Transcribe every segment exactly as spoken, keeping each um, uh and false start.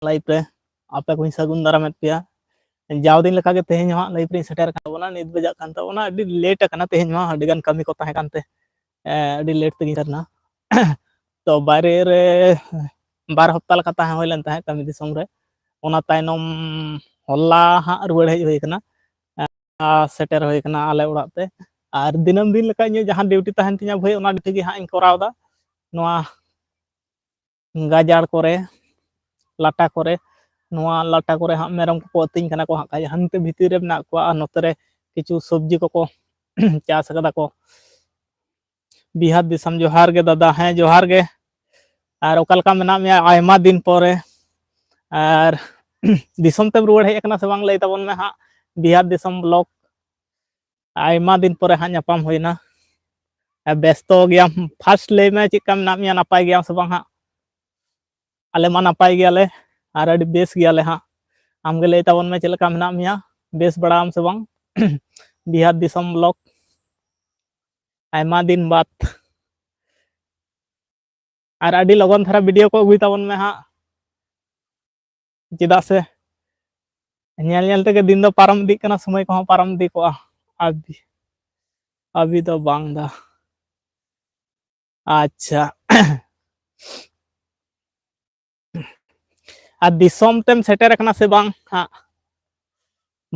Live ᱨᱮ ᱟᱯᱮ ᱠᱚᱧ ᱥᱟᱹᱜᱩᱱ ᱫᱟᱨᱟᱢᱮᱫ ᱯᱮᱭᱟ᱾ ᱡᱟᱣ ᱫᱤᱱ ᱞᱮᱠᱟᱜᱮ ᱛᱮᱦᱮᱧ ᱦᱚᱸ ᱦᱟᱸᱜ ᱞᱟᱭᱤᱵᱷ ᱨᱤᱧ ᱥᱮᱴᱮᱨ ᱟᱠᱟᱱ ᱛᱟᱵᱚᱱᱟ᱾ ᱱᱤᱛ ᱵᱟᱡᱟᱜ ᱠᱟᱱ ᱛᱟᱵᱚᱱᱟ, ᱟᱹᱰᱤ ᱞᱮᱴ ᱟᱠᱟᱱᱟ ᱛᱮᱦᱮᱧ ᱦᱚᱸ, ᱟᱹᱰᱤ ᱜᱟᱱ ᱠᱟᱹᱢᱤ ᱠᱚ ᱛᱟᱦᱮᱸ ᱠᱟᱱᱛᱮ, ᱮ, ᱟᱹᱰᱤ ᱞᱮᱴ ᱛᱮᱜᱤᱧ ᱥᱮᱴᱮᱨ ᱮᱱᱟ᱾ ᱛᱚ ᱵᱟᱭᱨᱮ ᱨᱮ ᱵᱟᱨ ᱦᱟᱯᱛᱟ ᱞᱮᱠᱟ ᱛᱟᱦᱮᱸ ᱦᱩᱭ ᱞᱮᱱ ᱛᱟᱦᱮᱸᱫ ᱠᱟᱹᱢᱤ ᱫᱤᱥᱚᱢ ᱨᱮ, ᱚᱱᱟ ᱛᱟᱭᱱᱚᱢ ᱦᱚᱞᱟ ᱦᱟᱸᱜ ᱨᱩᱣᱟᱹᱲ ᱦᱮᱡ ᱦᱩᱭ ᱟᱠᱟᱱᱟ᱾ ᱟᱨ ᱥᱮᱴᱮᱨ ᱦᱩᱭ ᱟᱠᱟᱱᱟ ᱟᱞᱮ ᱚᱲᱟᱜ ᱛᱮ᱾ ᱟᱨ ᱫᱤᱱᱟᱹᱢ ᱫᱤᱱ ᱞᱮᱠᱟ ᱤᱧᱟᱹᱜ ᱡᱟᱦᱟᱸ ᱰᱤᱭᱩᱴᱤ ᱛᱟᱦᱮᱱ ᱛᱤᱧᱟᱹ ᱵᱷᱟᱹᱭ, ᱚᱱᱟ ᱰᱤᱭᱩᱴᱤ ᱜᱮ ᱦᱟᱸᱜ ᱤᱧ ᱠᱚᱨᱟᱣ ᱮᱫᱟ᱾ ᱱᱚᱣᱟ ᱜᱟᱡᱟᱲ ᱠᱚᱨᱮ, ᱞᱟᱴᱟ ᱠᱚᱨᱮ, ᱱᱚᱣᱟ ᱞᱟᱴᱟ ᱠᱚᱨᱮ ᱦᱟᱸᱜ ᱢᱮᱨᱚᱢ ᱠᱚᱠᱚ ᱟᱹᱛᱤᱧ ᱠᱟᱱᱟ ᱠᱚ ᱦᱟᱸᱜ ᱠᱷᱟᱡ, ᱦᱟᱱᱛᱮ ᱵᱷᱤᱛᱤᱨ ᱨᱮ ᱢᱮᱱᱟᱜ ᱠᱚᱣᱟ᱾ ᱟᱨ ᱱᱚᱛᱮ ᱨᱮ ᱠᱤᱪᱷᱩ ᱥᱚᱵᱽᱡᱤ ᱠᱚᱠᱚ ᱪᱟᱥ ᱟᱠᱟᱫᱟ ᱠᱚ᱾ ᱵᱤᱦᱟᱨ ᱫᱤᱥᱚᱢ ᱡᱚᱦᱟᱨ ᱜᱮ ᱫᱟᱫᱟ᱾ ᱦᱮᱸ, ᱡᱚᱦᱟᱨ ᱜᱮ᱾ ᱟᱨ ᱚᱠᱟ ᱞᱮᱠᱟ ᱢᱮᱱᱟᱜ ᱢᱮᱭᱟ ᱟᱭᱢᱟ ᱫᱤᱱ ᱯᱚᱨᱮ? ᱟᱨ ᱫᱤᱥᱚᱢ ᱛᱮᱢ ᱨᱩᱣᱟᱹᱲ ᱦᱮᱡ ᱟᱠᱟᱱᱟ ᱥᱮ ᱵᱟᱝ, ᱞᱟᱹᱭ ᱛᱟᱵᱚᱱ ᱢᱮ ᱦᱟᱸᱜ᱾ ᱵᱤᱦᱟᱨ ᱫᱤᱥᱚᱢ ᱵᱞᱚᱜ, ᱟᱭᱢᱟ ᱫᱤᱱ ᱯᱚᱨᱮ ᱦᱟᱸᱜ ᱧᱟᱯᱟᱢ ᱦᱩᱭᱱᱟ᱾ ᱟᱨ ᱵᱮᱥᱛᱚ ᱜᱮᱭᱟᱢ? ᱯᱷᱟᱥᱴ ᱞᱟᱹᱭ ᱢᱮ, ᱪᱮᱫ ᱞᱮᱠᱟ ᱢᱮᱱᱟᱜ ᱢᱮᱭᱟ? ᱱᱟᱯᱟᱭ ᱜᱮᱭᱟᱢ ᱥᱮ ᱵᱟᱝ ᱦᱟᱸᱜ? ᱟᱞᱮ ᱢᱟ ᱱᱟᱯᱟᱭ ᱜᱮᱭᱟᱞᱮ, ᱟᱨ ᱟᱹᱰᱤ ᱵᱮᱥ ᱜᱮᱭᱟᱞᱮ ᱦᱟᱸᱜ᱾ ᱟᱢᱜᱮ ᱞᱟᱹᱭ ᱛᱟᱵᱚᱱ ᱢᱮ, ᱪᱮᱫ ᱞᱮᱠᱟ ᱢᱮᱱᱟᱜ ᱢᱮᱭᱟ? ᱵᱮᱥ ᱵᱟᱲᱟᱭᱟᱢ ᱥᱮ ᱵᱟᱝ? ᱵᱤᱦᱟᱨ ᱫᱤᱥᱚᱢ ᱵᱞᱚᱜ, ᱟᱭᱢᱟ ᱫᱤᱱ ᱵᱟᱫᱽ᱾ ᱟᱨ ᱟᱹᱰᱤ ᱞᱚᱜᱚᱱ ᱫᱷᱟᱨᱟ ᱵᱷᱤᱰᱤᱭᱳ ᱠᱚ ᱟᱹᱜᱩᱭ ᱛᱟᱵᱚᱱ ᱢᱮ ᱦᱟᱸᱜ, ᱪᱮᱫᱟᱜ ᱥᱮ ᱧᱮᱞ ᱧᱮᱞ ᱛᱮᱜᱮ ᱫᱤᱱ ᱫᱚ ᱯᱟᱨᱚᱢ ᱤᱫᱤᱜ ᱠᱟᱱᱟ, ᱥᱚᱢᱚᱭ ᱠᱚᱦᱚᱸ ᱯᱟᱨᱚᱢ ᱤᱫᱤ ᱠᱚᱜᱼᱟ᱾ ᱟᱵᱤ, ᱟᱵᱤ ᱫᱚ ᱵᱟᱝ ᱫᱟ᱾ ᱟᱪᱪᱷᱟ, ᱟᱨ ᱫᱤᱥᱚᱢ ᱛᱮᱢ ᱥᱮᱴᱮᱨ ᱟᱠᱟᱱᱟ ᱥᱮ ᱵᱟᱝ ᱦᱟᱸᱜ?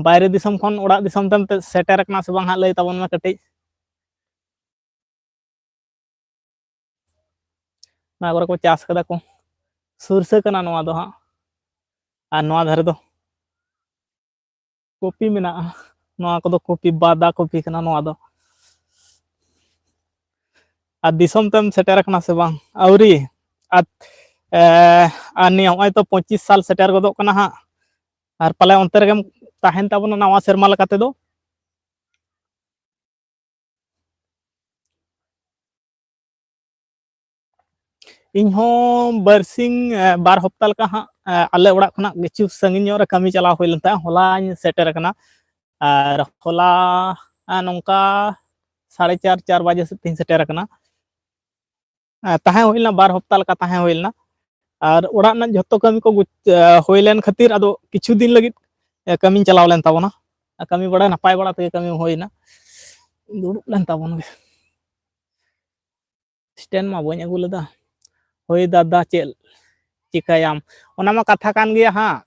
ᱵᱟᱭᱨᱮ ᱫᱤᱥᱚᱢ ᱠᱷᱚᱱ ᱚᱲᱟᱜ ᱫᱤᱥᱚᱢ ᱛᱮᱢ ᱥᱮᱴᱮᱨ ᱟᱠᱟᱱᱟ ᱥᱮ ᱵᱟᱝ ᱦᱟᱸᱜ, ᱞᱟᱹᱭ ᱛᱟᱵᱚᱱ ᱢᱮ ᱠᱟᱹᱴᱤᱡ᱾ ᱱᱚᱣᱟ ᱠᱚᱨᱮ ᱠᱚ ᱪᱟᱥ ᱠᱟᱫᱟ ᱠᱚ, ᱥᱩᱨᱥᱟᱹ ᱠᱟᱱᱟ ᱱᱚᱣᱟ ᱫᱚ ᱦᱟᱸᱜ᱾ ᱟᱨ ᱱᱚᱣᱟ ᱫᱷᱟᱨᱮ ᱫᱚ ᱠᱚᱯᱤ ᱢᱮᱱᱟᱜᱼᱟ, ᱱᱚᱣᱟ ᱠᱚᱫᱚ ᱠᱚᱯᱤ, ᱵᱟᱫᱟ ᱠᱚᱯᱤ ᱠᱟᱱᱟ ᱱᱚᱣᱟ ᱫᱚ᱾ ᱟᱨ ᱫᱤᱥᱚᱢ ᱛᱮᱢ ᱥᱮᱴᱮᱨ ᱟᱠᱟᱱᱟ ᱥᱮ ᱵᱟᱝ? ᱟᱹᱣᱨᱤ᱾ ᱟᱨ, ᱮ, ᱟᱨ ᱱᱤᱭᱟᱹ ᱱᱚᱜᱼᱚᱭ ᱛᱚ ᱯᱚᱸᱪᱤᱥ ᱥᱟᱞ ᱥᱮᱴᱮᱨ ᱜᱚᱫᱚᱜ ᱠᱟᱱᱟ ᱦᱟᱸᱜ, ᱟᱨ ᱯᱟᱞᱮ ᱚᱱᱛᱮ ᱨᱮᱜᱮᱢ ᱛᱟᱦᱮᱱ ᱛᱟᱵᱚᱱᱟ ᱱᱟᱣᱟ ᱥᱮᱨᱢᱟ ᱞᱮᱠᱟ ᱛᱮᱫᱚ᱾ ᱤᱧ ᱦᱚᱸ ᱵᱟᱨᱥᱤᱧ, ᱮ, ᱵᱟᱨ ᱦᱟᱯᱛᱟ ᱞᱮᱠᱟ ᱦᱟᱸᱜ, ᱮ, ᱟᱞᱮ ᱚᱲᱟᱜ ᱠᱷᱚᱱᱟᱜ ᱠᱤᱪᱷᱩ ᱥᱟᱺᱜᱤᱧ ᱧᱚᱜ ᱨᱮ ᱠᱟᱹᱢᱤ ᱪᱟᱞᱟᱣ ᱦᱩᱭ ᱞᱮᱱ ᱛᱟᱦᱮᱸᱫ᱾ ᱦᱚᱞᱟᱧ ᱥᱮᱴᱮᱨ ᱟᱠᱟᱱᱟ᱾ ᱟᱨ ᱦᱚᱞᱟ, ᱮ, ᱱᱚᱝᱠᱟ ᱥᱟᱲᱮ ᱪᱟᱨ, ᱪᱟᱨ ᱵᱟᱡᱮ ᱥᱮᱫ ᱛᱤᱧ ᱥᱮᱴᱮᱨ ᱟᱠᱟᱱᱟ᱾ ᱮ, ᱛᱟᱦᱮᱸ ᱦᱩᱭ ᱞᱮᱱᱟ, ᱵᱟᱨ ᱦᱟᱯᱛᱟ ᱞᱮᱠᱟ ᱛᱟᱦᱮᱸ ᱦᱩᱭ ᱞᱮᱱᱟ᱾ ᱟᱨ ᱚᱲᱟᱜ ᱨᱮᱱᱟᱜ ᱡᱷᱚᱛᱚ ᱠᱟᱹᱢᱤ ᱠᱚ ᱜᱩᱪ-, ᱮ, ᱦᱩᱭ ᱞᱮᱱ ᱠᱷᱟᱹᱛᱤᱨ ᱟᱫᱚ ᱠᱤᱪᱷᱩ ᱫᱤᱱ ᱞᱟᱹᱜᱤᱫ, ᱮ, ᱠᱟᱹᱢᱤᱧ ᱪᱟᱞᱟᱣ ᱞᱮᱱ ᱛᱟᱵᱚᱱᱟ᱾ ᱟᱨ ᱠᱟᱹᱢᱤ ᱵᱟᱲᱟ ᱱᱟᱯᱟᱭ ᱵᱟᱲᱟ ᱛᱮᱜᱮ ᱠᱟᱹᱢᱤ ᱦᱩᱭᱱᱟ᱾ ᱫᱩᱲᱩᱵ ᱞᱮᱱ ᱛᱟᱵᱚᱱ ᱜᱮ᱾ ᱥᱴᱮᱱᱰ ᱢᱟ ᱵᱟᱹᱧ ᱟᱹᱜᱩ ᱞᱮᱫᱟ᱾ ᱦᱳᱭ ᱫᱟᱫᱟ, ᱪᱮᱫ ᱪᱤᱠᱟᱹᱭᱟᱢ? ᱚᱱᱟ ᱢᱟ ᱠᱟᱛᱷᱟ ᱠᱟᱱ ᱜᱮᱭᱟ ᱦᱟᱸᱜ᱾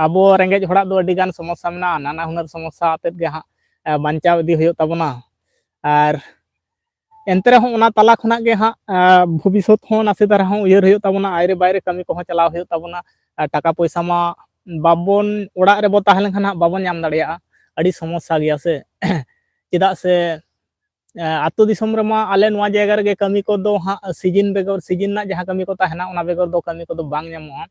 ᱟᱵᱚ ᱨᱮᱸᱜᱮᱡ ᱦᱚᱲᱟᱜ ᱫᱚ ᱟᱹᱰᱤ ᱜᱟᱱ ᱥᱚᱢᱚᱥᱥᱟ ᱢᱮᱱᱟᱜᱼᱟ, ᱱᱟᱱᱟ ᱦᱩᱱᱟᱹᱨ ᱥᱚᱢᱚᱥᱥᱟ ᱟᱛᱮᱫ ᱜᱮ ᱦᱟᱸᱜ, ᱮ, ᱵᱟᱧᱪᱟᱣ ᱤᱫᱤ ᱦᱩᱭᱩᱜ ᱛᱟᱵᱚᱱᱟ᱾ ᱟᱨ ᱮᱱᱛᱮ ᱨᱮᱦᱚᱸ ᱚᱱᱟ ᱛᱟᱞᱟ ᱠᱷᱚᱱᱟᱜ ᱜᱮ ᱦᱟᱸᱜ, ᱮ, ᱵᱷᱚᱵᱤᱥᱥᱚᱛ ᱦᱚᱸ ᱱᱟᱥᱮ ᱫᱷᱟᱨᱟ ᱦᱚᱸ ᱩᱭᱦᱟᱹᱨ ᱦᱩᱭᱩᱜ ᱛᱟᱵᱚᱱᱟ, ᱟᱭᱨᱮ ᱵᱟᱭᱨᱮ ᱠᱟᱹᱢᱤ ᱠᱚᱦᱚᱸ ᱪᱟᱞᱟᱣ ᱦᱩᱭᱩᱜ ᱛᱟᱵᱚᱱᱟ᱾ ᱟᱨ ᱴᱟᱠᱟ ᱯᱚᱭᱥᱟ ᱢᱟ ᱵᱟᱵᱚᱱ, ᱚᱲᱟᱜ ᱨᱮᱵᱚ ᱛᱟᱦᱮᱸ ᱞᱮᱱᱠᱷᱟᱱ ᱦᱟᱸᱜ ᱵᱟᱵᱚᱱ ᱧᱟᱢ ᱫᱟᱲᱮᱭᱟᱜᱼᱟ, ᱟᱹᱰᱤ ᱥᱚᱢᱚᱥᱥᱟ ᱜᱮᱭᱟ ᱥᱮ᱾ ᱪᱮᱫᱟᱜ ᱥᱮ ᱮ, ᱟᱹᱛᱩ ᱫᱤᱥᱚᱢ ᱨᱮᱢᱟ ᱟᱞᱮ ᱱᱚᱣᱟ ᱡᱟᱭᱜᱟ ᱨᱮᱜᱮ ᱠᱟᱹᱢᱤ ᱠᱚᱫᱚ ᱦᱟᱸᱜ ᱥᱤᱡᱤᱱ ᱵᱮᱜᱚᱨ, ᱥᱤᱡᱤᱱ ᱨᱮᱱᱟᱜ ᱡᱟᱦᱟᱸ ᱠᱟᱹᱢᱤ ᱠᱚ ᱛᱟᱦᱮᱱᱟ, ᱚᱱᱟ ᱵᱮᱜᱚᱨ ᱫᱚ ᱠᱟᱹᱢᱤ ᱠᱚᱫᱚ ᱵᱟᱝ ᱧᱟᱢᱚᱜᱼᱟ᱾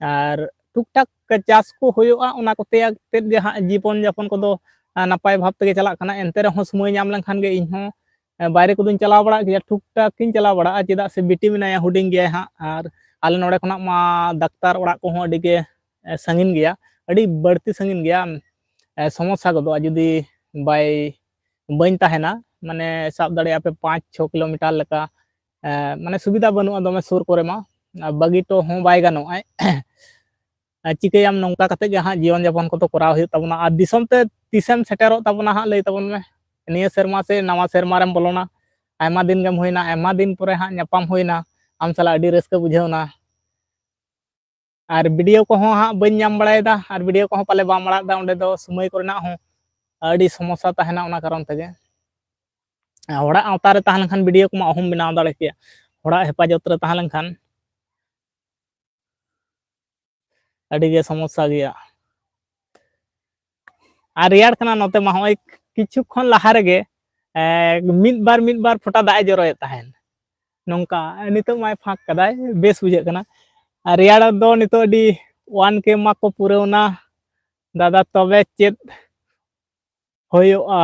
ᱟᱨ ᱴᱩᱠ ᱴᱟᱠ ᱪᱟᱥ ᱠᱚ ᱦᱩᱭᱩᱜᱼᱟ, ᱚᱱᱟ ᱠᱚᱛᱮ ᱟᱛᱮᱫ ᱜᱮ ᱦᱟᱸᱜ ᱡᱤᱵᱚᱱ ᱡᱟᱯᱚᱱ ᱠᱚᱫᱚ, ᱟ, ᱱᱟᱯᱟᱭ ᱵᱷᱟᱵᱽ ᱛᱮᱜᱮ ᱪᱟᱞᱟᱜ ᱠᱟᱱᱟ᱾ ᱮᱱᱛᱮ ᱨᱮᱦᱚᱸ ᱥᱚᱢᱚᱭ ᱧᱟᱢ ᱞᱮᱱᱠᱷᱟᱱ ᱜᱮ ᱤᱧ ᱦᱚᱸ, ᱮ, ᱵᱟᱭᱨᱮ ᱠᱚᱫᱚᱧ ᱪᱟᱞᱟᱣ ᱵᱟᱲᱟᱜ ᱜᱮᱭᱟ, ᱴᱩᱠ ᱴᱟᱠ ᱤᱧ ᱪᱟᱞᱟᱣ ᱵᱟᱲᱟᱜᱼᱟ, ᱪᱮᱫᱟᱜ ᱥᱮ ᱵᱤᱴᱤ ᱢᱮᱱᱟᱭᱟ ᱦᱩᱰᱤᱧ ᱜᱮᱭᱟᱭ ᱦᱟᱸᱜ, ᱟᱨ ᱟᱞᱮ ᱱᱚᱰᱮ ᱠᱷᱚᱱᱟᱜ ᱢᱟ ᱰᱟᱠᱛᱟᱨ ᱚᱲᱟᱜ ᱠᱚᱦᱚᱸ ᱟᱹᱰᱤ ᱜᱮ, ᱮ, ᱥᱟᱺᱜᱤᱧ ᱜᱮᱭᱟ, ᱟᱹᱰᱤ ᱵᱟᱹᱲᱛᱤ ᱥᱟᱺᱜᱤᱧ ᱜᱮᱭᱟ᱾ ᱮ, ᱥᱚᱢᱚᱥᱥᱟ ᱜᱚᱫᱚᱜᱼᱟ ᱡᱩᱫᱤ ᱵᱟᱭ ᱵᱟᱹᱧ ᱛᱟᱦᱮᱱᱟ, ᱢᱟᱱᱮ ᱥᱟᱵ ᱫᱟᱲᱮᱭᱟᱜᱼᱟ ᱯᱮ ᱯᱟᱸᱪ ᱪᱷᱚ ᱠᱤᱞᱳᱢᱤᱴᱟᱨ ᱞᱮᱠᱟ, ᱮ, ᱢᱟᱱᱮ ᱥᱩᱵᱤᱫᱷᱟ ᱵᱟᱹᱱᱩᱜᱼᱟ ᱫᱚᱢᱮ ᱥᱩᱨ ᱠᱚᱨᱮ ᱢᱟ, ᱟᱨ ᱵᱟᱹᱜᱤ ᱴᱚ ᱦᱚᱸ ᱵᱟᱭ ᱜᱟᱱᱚᱜᱼᱟ᱾ ᱟᱨ ᱪᱤᱠᱟᱹᱭᱟᱢ, ᱱᱚᱝᱠᱟ ᱠᱟᱛᱮ ᱜᱮ ᱦᱟᱸᱜ ᱡᱤᱭᱚᱱ ᱡᱟᱯᱚᱱ ᱠᱚᱫᱚ ᱠᱚᱨᱟᱣ ᱦᱩᱭᱩᱜ ᱛᱟᱵᱚᱱᱟ᱾ ᱟᱨ ᱫᱤᱥᱚᱢ ᱛᱮ ᱛᱤᱥᱮᱢ ᱥᱮᱴᱮᱨᱚᱜ ᱛᱟᱵᱚᱱᱟ ᱦᱟᱸᱜ, ᱞᱟᱹᱭ ᱛᱟᱵᱚᱱ ᱢᱮ, ᱱᱤᱭᱟᱹ ᱥᱮᱨᱢᱟ ᱥᱮ ᱱᱟᱣᱟ ᱥᱮᱨᱢᱟ ᱨᱮᱢ ᱵᱚᱞᱚᱱᱟ? ᱟᱭᱢᱟ ᱫᱤᱱ ᱜᱮᱢ ᱦᱩᱭᱱᱟ, ᱟᱭᱢᱟ ᱫᱤᱱ ᱯᱚᱨᱮ ᱦᱟᱸᱜ ᱧᱟᱯᱟᱢ ᱦᱩᱭᱱᱟ, ᱟᱢ ᱥᱟᱞᱟᱜ ᱟᱹᱰᱤ ᱨᱟᱹᱥᱠᱟᱹ ᱵᱩᱡᱷᱟᱹᱣᱱᱟ᱾ ᱟᱨ ᱵᱷᱤᱰᱤᱭᱳ ᱠᱚᱦᱚᱸ ᱦᱟᱸᱜ ᱵᱟᱹᱧ ᱧᱟᱢ ᱵᱟᱲᱟᱭᱮᱫᱟ, ᱟᱨ ᱵᱷᱤᱰᱤᱭᱳ ᱠᱚᱦᱚᱸ ᱯᱟᱞᱮ ᱵᱟᱢ ᱟᱲᱟᱜ ᱮᱫᱟ, ᱚᱸᱰᱮ ᱫᱚ ᱥᱚᱢᱚᱭ ᱠᱚᱨᱮᱱᱟᱜ ᱦᱚᱸ ᱟᱹᱰᱤ ᱥᱚᱢᱚᱥᱥᱟ ᱛᱟᱦᱮᱱᱟ, ᱚᱱᱟ ᱠᱟᱨᱚᱱ ᱛᱮᱜᱮ᱾ ᱦᱚᱲᱟᱜ ᱟᱣᱛᱟ ᱨᱮ ᱛᱟᱦᱮᱸ ᱞᱮᱱᱠᱷᱟᱱ ᱵᱷᱤᱰᱤᱭᱳ ᱠᱚᱢᱟ ᱚᱦᱚᱢ ᱵᱮᱱᱟᱣ ᱫᱟᱲᱮ ᱠᱮᱭᱟ, ᱦᱚᱲᱟᱜ ᱦᱮᱯᱟᱡᱚᱛ ᱨᱮ ᱛᱟᱦᱮᱸ ᱞᱮᱱᱠᱷᱟᱱ ᱟᱹᱰᱤ ᱜᱮ ᱥᱚᱢᱚᱥᱥᱟ ᱜᱮᱭᱟ᱾ ᱟᱨ ᱨᱮᱭᱟᱲ ᱠᱟᱱᱟ ᱱᱚᱛᱮ ᱢᱟ, ᱦᱚᱸᱜᱼᱚᱭ ᱠᱤᱪᱷᱩ ᱠᱷᱚᱱ ᱞᱟᱦᱟ ᱨᱮᱜᱮ, ᱮ, ᱢᱤᱫ ᱵᱟᱨ, ᱢᱤᱫ ᱵᱟᱨ ᱯᱷᱚᱴᱟ ᱫᱟᱜ ᱮ ᱡᱚᱨᱚᱭᱮᱫ ᱛᱟᱦᱮᱱ᱾ ᱱᱚᱝᱠᱟ, ᱱᱤᱛᱚᱜ ᱢᱟᱭ ᱯᱷᱟᱸᱠ ᱠᱟᱫᱟᱭ, ᱵᱮᱥ ᱵᱩᱡᱷᱟᱹᱜ ᱠᱟᱱᱟ᱾ ᱟᱨ ᱨᱮᱭᱟᱲ ᱫᱚ ᱱᱤᱛᱚᱜ ᱟᱹᱰᱤ, ᱚᱣᱟᱱ ᱠᱮ ᱢᱟᱠᱚ ᱯᱩᱨᱟᱹᱣᱱᱟ᱾ ᱫᱟᱫᱟ, ᱛᱚᱵᱮ ᱪᱮᱫ ᱦᱩᱭᱩᱜᱼᱟ?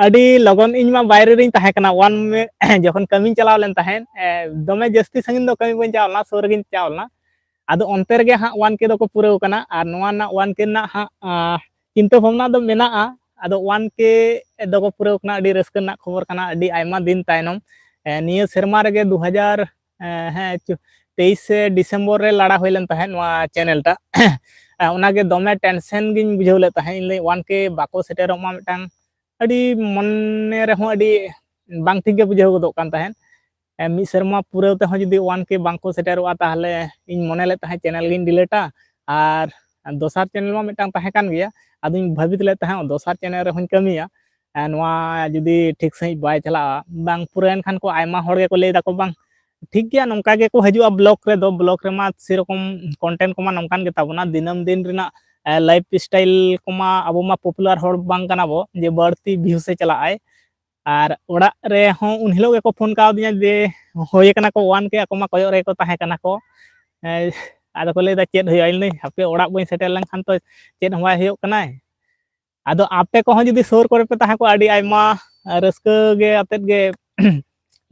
ᱟᱹᱰᱤ ᱞᱚᱜᱚᱱ, ᱤᱧ ᱢᱟ ᱵᱟᱭᱨᱮ ᱨᱤᱧ ᱛᱟᱦᱮᱸ ᱠᱟᱱᱟ, ᱚᱣᱟᱱ ᱢᱮ-, ᱡᱚᱠᱷᱚᱱ ᱠᱟᱹᱢᱤᱧ ᱪᱟᱞᱟᱣ ᱞᱮᱱ ᱛᱟᱦᱮᱸᱫ, ᱮ, ᱫᱚᱢᱮ ᱡᱟᱹᱥᱛᱤ ᱥᱟᱺᱜᱤᱧ ᱫᱚ ᱠᱟᱹᱢᱤ ᱵᱟᱹᱧ ᱪᱟᱞᱟᱣ ᱞᱮᱱᱟ, ᱥᱩᱨ ᱨᱮᱜᱤᱧ ᱪᱟᱞᱟᱣ ᱞᱮᱱᱟ᱾ ᱟᱫᱚ ᱚᱱᱛᱮ ᱨᱮᱜᱮ ᱦᱟᱸᱜ ᱚᱣᱟᱱ ᱠᱮ ᱫᱚᱠᱚ ᱯᱩᱨᱟᱹᱣ ᱠᱟᱱᱟ, ᱟᱨ ᱱᱚᱣᱟ ᱨᱮᱱᱟᱜ ᱚᱣᱟᱱ ᱠᱮ ᱨᱮᱱᱟᱜ ᱦᱟᱸᱜ, ᱟᱸ, ᱪᱤᱱᱛᱟᱹ ᱵᱷᱟᱵᱽᱱᱟ ᱫᱚ ᱢᱮᱱᱟᱜᱼᱟ᱾ ᱟᱫᱚ ᱚᱣᱟᱱ ᱠᱮ ᱫᱚᱠᱚ ᱯᱩᱨᱟᱹᱣ ᱠᱟᱱᱟ, ᱟᱹᱰᱤ ᱨᱟᱹᱥᱠᱟᱹ ᱨᱮᱱᱟᱜ ᱠᱷᱚᱵᱚᱨ ᱠᱟᱱᱟ, ᱟᱹᱰᱤ ᱟᱭᱢᱟ ᱫᱤᱱ ᱛᱟᱭᱱᱚᱢ᱾ ᱮ, ᱱᱤᱭᱟᱹ ᱥᱮᱨᱢᱟ ᱨᱮᱜᱮ ᱫᱩ ᱦᱟᱡᱟᱨ, ᱮ, ᱦᱮᱸ, ᱪᱚ-, ᱛᱮᱭᱤᱥᱮ ᱰᱤᱥᱮᱢᱵᱚᱨ ᱨᱮ ᱞᱟᱲᱟ ᱦᱩᱭ ᱞᱮᱱ ᱛᱟᱦᱮᱸᱫ ᱱᱚᱣᱟ ᱪᱮᱱᱮᱞ ᱴᱟᱜ᱾ ᱚᱱᱟᱜᱮ ᱫᱚᱢᱮ ᱴᱮᱱᱥᱮᱱ ᱜᱤᱧ ᱵᱩᱡᱷᱟᱹᱣ ᱞᱮᱫ ᱛᱟᱦᱮᱸᱫ, ᱤᱧ ᱞᱟᱹᱭ ᱚᱣᱟᱱ ᱠᱮ ᱵᱟᱠᱚ ᱥᱮᱴᱮᱨᱚᱜ ᱢᱟ, ᱢᱤᱫᱴᱟᱝ ᱟᱹᱰᱤ ᱢᱚᱱᱮ ᱨᱮᱦᱚᱸ ᱟᱹᱰᱤ ᱵᱟᱝ ᱴᱷᱤᱠ ᱜᱮ ᱵᱩᱡᱷᱟᱹᱣ ᱜᱚᱫᱚᱜ ᱠᱟᱱ ᱛᱟᱦᱮᱸᱫ᱾ ᱮ, ᱢᱤᱫ ᱥᱮᱨᱢᱟ ᱯᱩᱨᱟᱹᱣ ᱛᱮᱦᱚᱸ ᱡᱩᱫᱤ ᱚᱣᱟᱱ ᱠᱮ ᱵᱟᱝᱠᱚ ᱥᱮᱴᱮᱨᱚᱜᱼᱟ, ᱛᱟᱦᱚᱞᱮ ᱤᱧ ᱢᱚᱱᱮ ᱞᱮᱫ ᱛᱟᱦᱮᱸᱫ ᱪᱮᱱᱮᱞ ᱜᱤᱧ ᱰᱤᱞᱤᱴᱟ᱾ ᱟᱨ ᱫᱚᱥᱟᱨ ᱪᱮᱱᱮᱞ ᱢᱟ ᱢᱤᱫᱴᱟᱝ ᱛᱟᱦᱮᱸ ᱠᱟᱱ ᱜᱮᱭᱟ, ᱟᱫᱚᱧ ᱵᱷᱟᱹᱵᱤᱛ ᱞᱮᱫ ᱛᱟᱦᱮᱸᱫ ᱫᱚᱥᱟᱨ ᱪᱮᱱᱮᱞ ᱨᱮᱦᱚᱸᱧ ᱠᱟᱹᱢᱤᱭᱟ᱾ ᱮ, ᱱᱚᱣᱟ ᱡᱩᱫᱤ ᱴᱷᱤᱠ ᱥᱟᱺᱦᱤᱡ ᱵᱟᱭ ᱪᱟᱞᱟᱜᱼᱟ, ᱵᱟᱝ ᱯᱩᱨᱟᱹᱣᱮᱱ ᱠᱷᱟᱱ ᱠᱚ ᱟᱭᱢᱟ ᱦᱚᱲ ᱜᱮᱠᱚ ᱞᱟᱹᱭ ᱫᱟᱠᱚ, ᱵᱟᱝ ᱴᱷᱤᱠ ᱜᱮᱭᱟ, ᱱᱚᱝᱠᱟ ᱜᱮᱠᱚ ᱦᱤᱡᱩᱜᱼᱟ ᱵᱞᱚᱜ ᱨᱮᱫᱚ, ᱵᱞᱚᱜ ᱨᱮᱢᱟ ᱥᱮᱨᱚᱠᱚᱢ ᱠᱚᱱᱴᱮᱱᱴ ᱠᱚᱢᱟ ᱱᱚᱝᱠᱟᱱ ᱜᱮᱛᱟ ᱵᱚᱱᱟ, ᱫᱤᱱᱟᱹᱢ ᱫᱤᱱ ᱨᱮᱱᱟᱜ ᱞᱟᱭᱤᱯᱷ ᱥᱴᱟᱭᱤᱞ ᱠᱚᱢᱟ ᱟᱵᱚ ᱢᱟ ᱯᱚᱯᱩᱞᱟᱨ ᱦᱚᱲ ᱵᱟᱝ ᱠᱟᱱᱟ ᱵᱚ ᱡᱮ ᱵᱟᱹᱲᱛᱤ ᱵᱷᱤᱭᱩᱥ ᱮ ᱪᱟᱞᱟᱜ ᱟᱭ᱾ ᱟᱨ ᱚᱲᱟᱜ ᱨᱮᱦᱚᱸ ᱩᱱ ᱦᱤᱞᱳᱜ ᱜᱮᱠᱚ ᱯᱷᱳᱱ ᱠᱟᱣᱫᱤᱧᱟ ᱡᱮ ᱦᱩᱭ ᱠᱟᱱᱟ ᱠᱚ ᱚᱣᱟᱱ ᱠᱮ, ᱟᱠᱚ ᱢᱟ ᱠᱚᱭᱚᱜ ᱨᱮᱜᱮ ᱠᱚ ᱛᱟᱦᱮᱸ ᱠᱟᱱᱟ ᱠᱚ᱾ ᱮ, ᱟᱫᱚ ᱠᱚ ᱞᱟᱹᱭᱫᱟ, "ᱪᱮᱫ ᱦᱩᱭᱩᱜᱼᱟ?" ᱤᱧ ᱞᱟᱹᱭ, "ᱦᱟᱯᱮ, ᱚᱲᱟᱜ ᱵᱟᱹᱧ ᱥᱮᱴᱮᱨ ᱞᱮᱱᱠᱷᱟᱱ ᱛᱚ ᱪᱮᱫ ᱦᱚᱸ ᱵᱟᱭ ᱦᱩᱭᱩᱜ ᱠᱟᱱᱟᱭ᱾" ᱟᱫᱚ ᱟᱯᱮ ᱠᱚᱦᱚᱸ ᱡᱩᱫᱤ ᱥᱩᱨ ᱠᱚᱨᱮ ᱯᱮ ᱛᱟᱦᱮᱸ ᱠᱚᱜᱼᱟ, ᱟᱹᱰᱤ ᱟᱭᱢᱟ ᱨᱟᱹᱥᱠᱟᱹ ᱜᱮ ᱟᱛᱮᱫ ᱜᱮ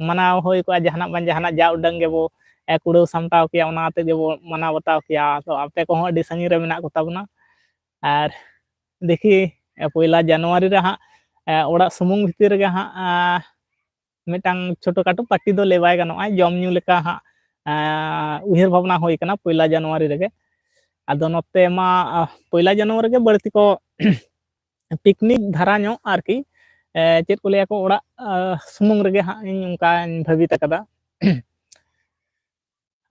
ᱢᱟᱱᱟᱣ ᱦᱩᱭ ᱠᱚᱜᱼᱟ, ᱡᱟᱦᱟᱱᱟᱜ ᱵᱟᱝ ᱡᱟᱦᱟᱱᱟᱜ ᱡᱟ ᱩᱰᱟᱹᱝ ᱜᱮᱵᱚ, ᱮ, ᱠᱩᱲᱟᱹᱣ ᱥᱟᱢᱴᱟᱣ ᱠᱮᱭᱟ, ᱚᱱᱟ ᱟᱛᱮᱫ ᱜᱮᱵᱚ ᱢᱟᱱᱟᱣ ᱵᱟᱛᱟᱣ ᱠᱮᱭᱟ᱾ ᱛᱚ ᱟᱯᱮ ᱠᱚᱦᱚᱸ ᱟᱹᱰᱤ ᱥᱟᱺᱜᱤᱧ ᱨᱮ ᱢᱮᱱᱟᱜ ᱠᱚ ᱛᱟᱵᱚᱱᱟ᱾ ᱟᱨ ᱫᱮᱠᱷᱤ, ᱮ, ᱯᱚᱭᱞᱟ ᱡᱟᱱᱩᱣᱟᱨᱤ ᱨᱮ ᱦᱟᱸᱜ, ᱮ, ᱚᱲᱟᱜ ᱥᱩᱢᱩᱝ ᱵᱷᱤᱛᱤᱨ ᱨᱮᱜᱮ ᱦᱟᱸᱜ, ᱮ, ᱢᱤᱫᱴᱟᱝ ᱪᱷᱳᱴᱳ ᱠᱟᱴᱳ ᱯᱟᱨᱴᱤ ᱫᱚ ᱞᱟᱹᱭ ᱵᱟᱭ ᱜᱟᱱᱚᱜᱼᱟ, ᱡᱚᱢ ᱧᱩ ᱞᱮᱠᱟ ᱦᱟᱸᱜ, ᱮ, ᱩᱭᱦᱟᱹᱨ ᱵᱷᱟᱵᱽᱱᱟ ᱦᱩᱭ ᱠᱟᱱᱟ ᱯᱚᱭᱞᱟ ᱡᱟᱱᱩᱣᱟᱨᱤ ᱨᱮᱜᱮ᱾ ᱟᱫᱚ ᱱᱚᱛᱮ ᱢᱟ, ᱟ, ᱯᱚᱭᱞᱟ ᱡᱟᱱᱩᱣᱟᱨᱤ ᱨᱮᱜᱮ ᱵᱟᱹᱲᱛᱤ ᱠᱚ ᱯᱤᱠᱱᱤᱠ ᱫᱷᱟᱨᱟ ᱧᱚᱜ ᱟᱨᱠᱤ, ᱮ, ᱪᱮᱫ ᱠᱚ ᱞᱟᱹᱭᱟ ᱠᱚ, ᱚᱲᱟᱜ, ᱟ, ᱥᱩᱢᱩᱝ ᱨᱮᱜᱮ ᱦᱟᱸᱜ ᱤᱧ ᱚᱱᱠᱟᱧ ᱵᱷᱟᱹᱵᱤᱛ ᱟᱠᱟᱫᱟ᱾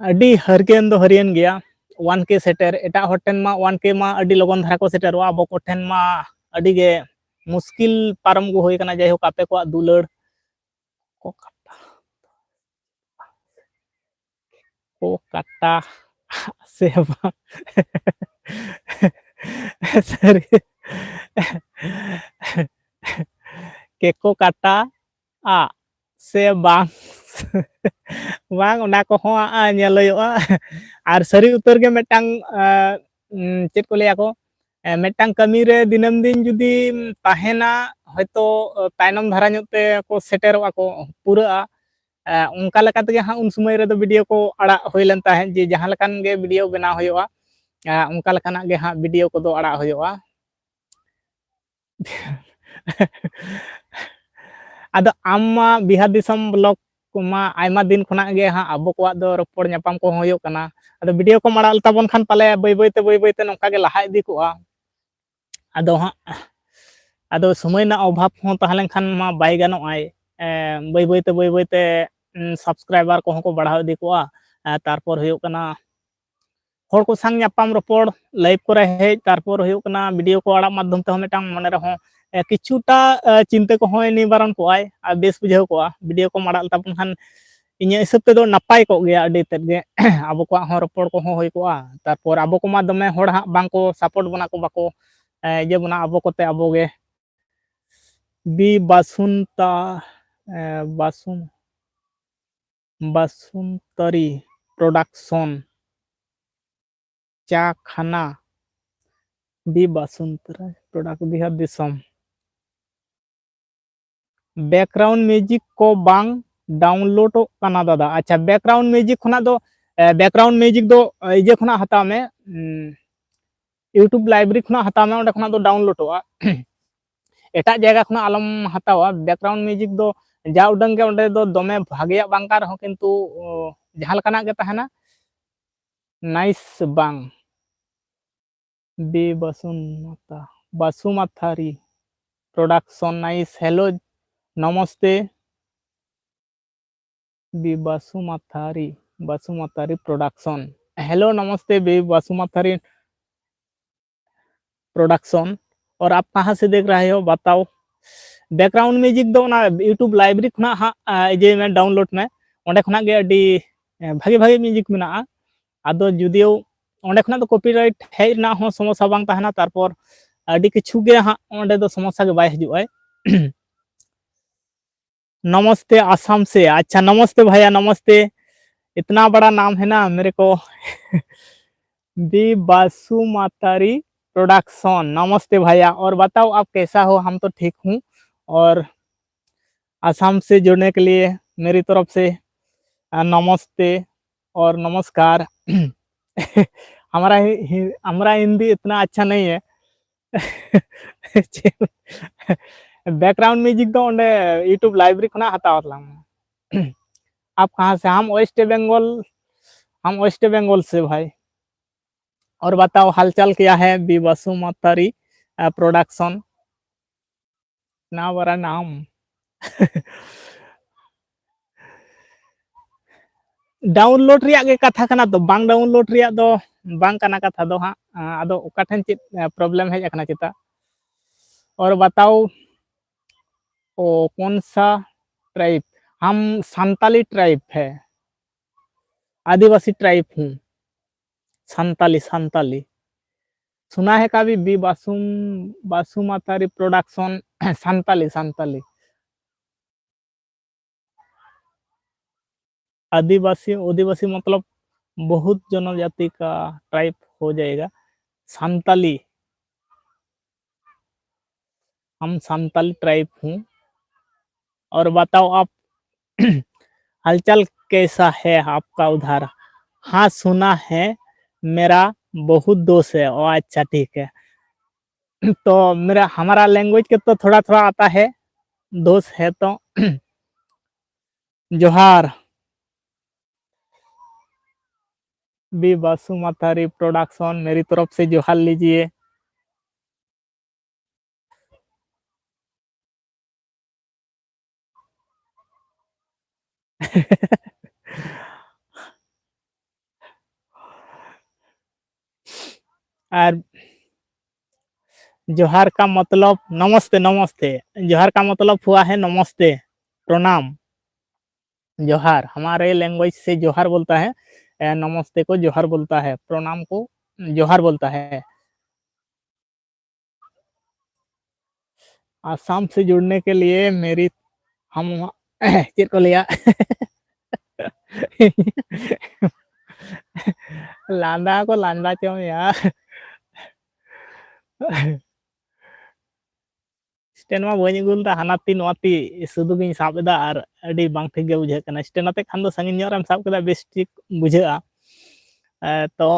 ᱟᱹᱰᱤ ᱦᱟᱹᱨᱜᱟᱹᱱ ᱫᱚ ᱦᱟᱹᱨᱭᱟᱹᱱ ᱜᱮᱭᱟ᱾ ᱚᱣᱟᱱ ᱠᱮ ᱥᱮᱴᱮᱨ, ᱮᱴᱟᱜ ᱦᱚᱲ ᱴᱷᱮᱱ ᱢᱟ ᱚᱣᱟᱱ ᱠᱮ ᱢᱟ ᱟᱹᱰᱤ ᱞᱚᱜᱚᱱ ᱫᱷᱟᱨᱟ ᱠᱚ ᱥᱮᱴᱮᱨᱚᱜᱼᱟ, ᱟᱵᱚ ᱠᱚᱴᱷᱮᱱ ᱢᱟ ᱟᱹᱰᱤ ᱜᱮ ᱢᱩᱥᱠᱤᱞ ᱯᱟᱨᱚᱢ ᱟᱹᱜᱩ ᱦᱩᱭ ᱠᱟᱱᱟ᱾ ᱡᱟᱭᱦᱳᱠ, ᱟᱯᱮ ᱠᱚᱣᱟᱜ ᱫᱩᱞᱟᱹᱲ ᱠᱚ ᱠᱟᱴᱟ, ᱠᱚ ᱠᱟᱴᱟ ᱥᱮ ᱵᱟᱝ? ᱥᱟᱹᱨᱤ ᱠᱮᱠᱚ ᱠᱟᱴᱟ ᱟ ᱥᱮ ᱵᱟᱝ? ᱵᱟᱝ, ᱚᱱᱟ ᱠᱚᱦᱚᱸ, ᱟ, ᱧᱮᱞ ᱦᱩᱭᱩᱜᱼᱟ᱾ ᱟᱨ ᱥᱟᱹᱨᱤ ᱩᱛᱟᱹᱨ ᱜᱮ ᱢᱤᱫᱴᱟᱝ, ᱟ, ᱩᱢ, ᱪᱮᱫ ᱠᱚ ᱞᱟᱹᱭᱟ ᱠᱚ, ᱮ, ᱢᱤᱫᱴᱟᱝ ᱠᱟᱹᱢᱤ ᱨᱮ ᱫᱤᱱᱟᱹᱢ ᱫᱤᱱ ᱡᱩᱫᱤᱢ ᱛᱟᱦᱮᱱᱟ, ᱦᱚᱭᱛᱳ, ᱟ, ᱛᱟᱭᱱᱚᱢ ᱫᱷᱟᱨᱟ ᱧᱚᱜ ᱛᱮ ᱠᱚ ᱥᱮᱴᱮᱨᱚᱜᱼᱟ ᱠᱚ, ᱯᱩᱨᱟᱹᱜᱼᱟ᱾ ᱮ, ᱚᱱᱠᱟ ᱞᱮᱠᱟ ᱛᱮᱜᱮ ᱦᱟᱸᱜ ᱩᱱ ᱥᱚᱢᱚᱭ ᱨᱮᱫᱚ ᱵᱷᱤᱰᱤᱭᱳ ᱠᱚ ᱟᱲᱟᱜ ᱦᱩᱭ ᱞᱮᱱ ᱛᱟᱦᱮᱸᱫ ᱡᱮ ᱡᱟᱦᱟᱸ ᱞᱮᱠᱟᱱ ᱜᱮ ᱵᱷᱤᱰᱤᱭᱳ ᱵᱮᱱᱟᱣ ᱦᱩᱭᱩᱜᱼᱟ, ᱮ, ᱚᱱᱠᱟ ᱞᱮᱠᱟᱱᱟᱜ ᱜᱮ ᱦᱟᱸᱜ ᱵᱷᱤᱰᱤᱭᱳ ᱠᱚᱫᱚ ᱟᱲᱟᱜ ᱦᱩᱭᱩᱜᱼᱟ᱾ ᱟᱫᱚ ᱟᱢ ᱢᱟ ᱵᱤᱦᱟᱨ ᱫᱤᱥᱚᱢ ᱵᱞᱚᱜ ᱠᱚᱢᱟ ᱟᱭᱢᱟ ᱫᱤᱱ ᱠᱷᱚᱱᱟᱜ ᱜᱮ ᱦᱟᱸᱜ ᱟᱵᱚ ᱠᱚᱣᱟᱜ ᱫᱚ ᱨᱚᱯᱚᱲ ᱧᱟᱯᱟᱢ ᱠᱚᱦᱚᱸ ᱦᱩᱭᱩᱜ ᱠᱟᱱᱟ᱾ ᱟᱫᱚ ᱵᱷᱤᱰᱤᱭᱳ ᱠᱚᱢ ᱟᱲᱟᱜ ᱛᱟᱵᱚᱱ ᱠᱷᱟᱱ ᱯᱟᱞᱮ ᱵᱟᱹᱭ ᱵᱟᱹᱭ ᱛᱮ, ᱵᱟᱹᱭ ᱵᱟᱹᱭ ᱛᱮ ᱱᱚᱝᱠᱟ ᱜᱮ ᱞᱟᱦᱟ ᱤᱫᱤ ᱠᱚᱜᱼᱟ᱾ ᱟᱫᱚ ᱦᱟᱸᱜ, ᱟᱫᱚ ᱥᱚᱢᱚᱭ ᱨᱮᱱᱟᱜ ᱚᱵᱷᱟᱵ ᱦᱚᱸ ᱛᱟᱦᱮᱸ ᱞᱮᱱᱠᱷᱟᱱ ᱢᱟ ᱵᱟᱭ ᱜᱟᱱᱚᱜᱼᱟᱭ᱾ ᱮ, ᱵᱟᱹᱭ ᱵᱟᱹᱭ ᱛᱮ, ᱵᱟᱹᱭ ᱵᱟᱹᱭ ᱛᱮ, ᱩᱢ, ᱥᱟᱵᱥᱠᱨᱟᱭᱵᱟᱨ ᱠᱚᱦᱚᱸ ᱠᱚ ᱵᱟᱲᱦᱟᱣ ᱤᱫᱤ ᱠᱚᱜᱼᱟ᱾ ᱮ, ᱛᱟᱨᱯᱚᱨ ᱦᱩᱭᱩᱜ ᱠᱟᱱᱟ, ᱦᱚᱲ ᱠᱚ ᱥᱟᱝ ᱧᱟᱯᱟᱢ ᱨᱚᱯᱚᱲ, ᱞᱟᱭᱤᱵᱷ ᱠᱚᱨᱮ ᱦᱮᱡ, ᱛᱟᱨᱯᱚᱨ ᱦᱩᱭᱩᱜ ᱠᱟᱱᱟ ᱵᱷᱤᱰᱤᱭᱳ ᱠᱚ ᱟᱲᱟᱜ ᱢᱟᱫᱽᱫᱷᱚᱢ ᱛᱮᱦᱚᱸ ᱢᱤᱫᱴᱟᱝ ᱢᱚᱱᱮ ᱨᱮᱦᱚᱸ, ᱮ, ᱠᱤᱪᱷᱩᱴᱟ, ᱮ, ᱪᱤᱱᱛᱟᱹ ᱠᱚᱦᱚᱸᱭ ᱱᱤᱵᱟᱨᱚᱱ ᱠᱚᱜᱼᱟᱭ ᱟᱨ ᱵᱮᱥ ᱵᱩᱡᱷᱟᱹᱣ ᱠᱚᱜᱼᱟ᱾ ᱵᱷᱤᱰᱤᱭᱳ ᱠᱚᱢ ᱟᱲᱟᱜ ᱛᱟᱵᱚᱱ ᱠᱷᱟᱱ ᱤᱧᱟᱹᱜ ᱦᱤᱥᱟᱹᱵ ᱛᱮᱫᱚ ᱱᱟᱯᱟᱭ ᱠᱚᱜ ᱜᱮᱭᱟ ᱟᱹᱰᱤ ᱛᱮᱫ ᱜᱮ᱾ ᱟᱵᱚ ᱠᱚᱣᱟᱜ ᱦᱚᱸ ᱨᱚᱯᱚᱲ ᱠᱚᱦᱚᱸ ᱦᱩᱭ ᱠᱚᱜᱼᱟ᱾ ᱛᱟᱨᱯᱚᱨ ᱟᱵᱚ ᱠᱚᱢᱟ ᱫᱚᱢᱮ ᱦᱚᱲ ᱦᱟᱸᱜ ᱵᱟᱝ ᱠᱚ ᱥᱟᱯᱳᱨᱴ ᱵᱚᱱᱟ ᱠᱚ, ᱵᱟᱠᱚ, ᱮ, ᱤᱭᱟᱹ ᱵᱚᱱᱟ ᱟᱵᱚ ᱠᱚᱛᱮ ᱟᱵᱚ ᱜᱮ᱾ ᱵᱤ ᱵᱟᱥᱩᱱᱛᱟ, ᱮ, ᱵᱟᱥᱩᱱ, ᱵᱟᱥᱩᱱᱛᱟᱨᱤ ᱯᱨᱚᱰᱟᱠᱥᱚᱱ᱾ ᱪᱟ ᱠᱷᱟᱱᱟ, ᱵᱤ ᱵᱟᱥᱩᱱᱛᱟᱨᱤ ᱯᱨᱚᱰᱟᱠᱴ, ᱵᱤᱦᱟᱨ ᱫᱤᱥᱚᱢ᱾ ᱵᱮᱠᱜᱨᱟᱣᱩᱱᱰ ᱢᱤᱣᱡᱤᱠ ᱠᱚ ᱵᱟᱝ ᱰᱟᱣᱩᱱᱞᱳᱰᱚᱜ ᱠᱟᱱᱟ ᱫᱟᱫᱟ᱾ ᱟᱪᱪᱷᱟ, ᱵᱮᱠᱜᱨᱟᱣᱩᱱᱰ ᱢᱤᱣᱡᱤᱠ ᱠᱷᱚᱱᱟᱜ ᱫᱚ, ᱮ, ᱵᱮᱠᱜᱨᱟᱣᱩᱱᱰ ᱢᱤᱣᱡᱤᱠ ᱫᱚ, ᱮ, ᱤᱭᱟᱹ ᱠᱷᱚᱱᱟᱜ ᱦᱟᱛᱟᱣ ᱢᱮ, ᱩᱢ, YouTube ᱞᱟᱭᱵᱨᱮᱨᱤ ᱠᱷᱚᱱᱟᱜ ᱦᱟᱛᱟᱣ ᱢᱮ, ᱚᱸᱰᱮ ᱠᱷᱚᱱᱟᱜ ᱫᱚ ᱰᱟᱣᱩᱱᱞᱳᱰᱚᱜᱼᱟ᱾ ᱮᱴᱟᱜ ᱡᱟᱭᱜᱟ ᱠᱷᱚᱱᱟᱜ ᱟᱞᱚᱢ ᱦᱟᱛᱟᱣᱟ᱾ ᱵᱮᱠᱜᱨᱟᱣᱩᱱᱰ ᱢᱤᱣᱡᱤᱠ ᱫᱚ ᱡᱟ ᱩᱰᱟᱹᱝ ᱜᱮ ᱚᱸᱰᱮ ᱫᱚ ᱫᱚᱢᱮ ᱵᱷᱟᱜᱮᱭᱟᱜ ᱵᱟᱝ ᱠᱟᱱ ᱨᱮᱦᱚᱸ, ᱠᱤᱱᱛᱩ, ᱚ, ᱡᱟᱦᱟᱸ ᱞᱮᱠᱟᱱᱟᱜ ᱜᱮ ᱛᱟᱦᱮᱱᱟ, ᱱᱟᱭᱤᱥ ᱵᱟᱝ᱾ ᱵᱤ ᱵᱟᱥᱩᱢᱟᱛᱟ, ᱵᱟᱥᱩᱢᱟᱛᱷᱟᱨᱤ ᱯᱨᱚᱰᱟᱠᱥᱚᱱ, ᱱᱟᱭᱤᱥ᱾ ᱦᱮᱞᱳ, ᱱᱚᱢᱚᱥᱛᱮ᱾ B Basumatary, Basumatary production. Hello, नमस्ते, बी बासुमाथारी प्रोडक्शन। और आप कहाँ से देख रहे हो, बताओ। बैकग्राउंड म्यूजिक ᱫᱚ ᱚᱱᱟ YouTube ᱞᱟᱭᱵᱨᱮᱨᱤ ᱠᱷᱚᱱᱟᱜ ᱦᱟᱸᱜ, ᱟ, ᱤᱭᱟᱹᱭ ᱢᱮ, ᱰᱟᱣᱩᱱᱞᱳᱰ ᱢᱮ᱾ ᱚᱸᱰᱮ ᱠᱷᱚᱱᱟᱜ ᱜᱮ ᱟᱹᱰᱤ, ᱮ, ᱵᱷᱟᱜᱮ ᱵᱷᱟᱜᱮ ᱢᱤᱣᱡᱤᱠ ᱢᱮᱱᱟᱜᱼᱟ᱾ ᱟᱫᱚ ᱡᱩᱫᱤᱭᱳ ᱚᱸᱰᱮ ᱠᱷᱚᱱᱟᱜ ᱫᱚ ᱠᱚᱯᱤᱨᱟᱭᱤᱴ ᱦᱮᱡ ᱨᱮᱱᱟᱜ ᱦᱚᱸ ᱥᱚᱢᱚᱥᱥᱟ ᱵᱟᱝ ᱛᱟᱦᱮᱱᱟ, ᱛᱟᱨᱯᱚᱨ ᱟᱹᱰᱤ ᱠᱤᱪᱷᱩ ᱜᱮ ᱦᱟᱸᱜ ᱚᱸᱰᱮ ᱫᱚ ᱥᱚᱢᱚᱥᱥᱟ ᱜᱮ ᱵᱟᱭ ᱦᱤᱡᱩᱜᱼᱟ᱾ नमस्ते आसाम से। अच्छा, नमस्ते भैया, नमस्ते। इतना बड़ा नाम है ना मेरे को। बी बासुमातारी प्रोडक्शन, नमस्ते भैया। और बताओ, आप कैसा हो? हम तो ठीक हूँ। और आसाम से जुड़ने के लिए मेरी तरफ से, अ, नमस्ते और नमस्कार। हमारा हि-, हि-, हमारा हिंदी इतना अच्छा नहीं है। बैकग्राउंड म्यूजिक ᱫᱚ ᱚᱸᱰᱮ YouTube ᱞᱟᱭᱵᱨᱮᱨᱤ ᱠᱷᱚᱱᱟᱜ ᱦᱟᱛᱟᱣ ᱛᱟᱞᱟᱝ ᱢᱮ᱾ आप कहाँ से? हम वेस्ट बंगाल, हम वेस्ट बंगाल से भाई। और बताओ, हालचाल क्या है? बी बासु मातारी प्रोडक्शन। ना बड़ा नाम। डाउनलोड ᱨᱮᱭᱟᱜ ᱜᱮ ᱠᱟᱛᱷᱟ ᱠᱟᱱᱟ ᱛᱚ, ᱵᱟᱝ ᱰᱟᱣᱩᱱᱞᱳᱰ ᱨᱮᱭᱟᱜ ᱫᱚ ᱵᱟᱝ ᱠᱟᱱᱟ ᱠᱟᱛᱷᱟ ᱫᱚ ᱦᱟᱸᱜ᱾ ᱟᱫᱚ ᱚᱠᱟ ᱴᱷᱮᱱ ᱪᱮᱫ ᱯᱨᱚᱵᱞᱮᱢ ᱦᱮᱡ ᱟᱠᱟᱱᱟ ᱪᱮᱛᱟ? और बताओ, ओ कौन सा ट्राइब? हम संताली ट्राइब है, आदिवासी ट्राइब हूँ। संताली, संताली। सुना है कभी बी बासुम बासुमातारी प्रोडक्शन? संताली, संताली। आदिवासी, आदिवासी मतलब बहुत जनजाति का ट्राइब हो जाएगा। संताली, हम संताली ट्राइब हूँ। और बताओ आप, हालचाल कैसा है आपका उधर? हाँ, सुना है मेरा बहुत दोस्त है। ओ अच्छा, ठीक है। तो मेरा, हमारा लैंग्वेज के तो थोड़ा थोड़ा आता है, दोस्त है तो। जोहार। बी बासु माथारी प्रोडक्शन, मेरी तरफ से जोहार लीजिए। और जोहार का मतलब नमस्ते, नमस्ते। जोहार का मतलब हुआ है नमस्ते, प्रणाम। जोहार, हमारे लैंग्वेज से जोहार बोलता है, ए, नमस्ते को जोहार बोलता है, प्रणाम को जोहार बोलता है। आसाम से जुड़ने के लिए मेरी, हम, ᱪᱮᱫ ᱠᱚ ᱞᱟᱹᱭᱟ? ᱞᱟᱸᱫᱟ ᱠᱚ ᱞᱟᱸᱫᱟ ᱪᱚᱝ ᱭᱟ᱾ ᱥᱴᱮᱱᱰ ᱢᱟ ᱵᱟᱹᱧ ᱟᱹᱜᱩ ᱞᱮᱫᱟ, ᱦᱟᱱᱟ ᱛᱤ ᱱᱚᱣᱟ ᱛᱤ ᱥᱩᱫᱷᱩ ᱜᱤᱧ ᱥᱟᱵ ᱮᱫᱟ ᱟᱨ ᱟᱹᱰᱤ ᱵᱟᱝ ᱴᱷᱤᱠ ᱜᱮ ᱵᱩᱡᱷᱟᱹᱜ ᱠᱟᱱᱟ᱾ ᱥᱴᱮᱱᱰ ᱟᱛᱮ ᱠᱷᱟᱱ ᱫᱚ ᱥᱟᱺᱜᱤᱧ ᱧᱚᱜ ᱨᱮᱢ ᱥᱟᱵ ᱠᱮᱫᱟ, ᱵᱮᱥ ᱴᱷᱤᱠ ᱵᱩᱡᱷᱟᱹᱜᱼᱟ᱾ ᱮ, ᱛᱚ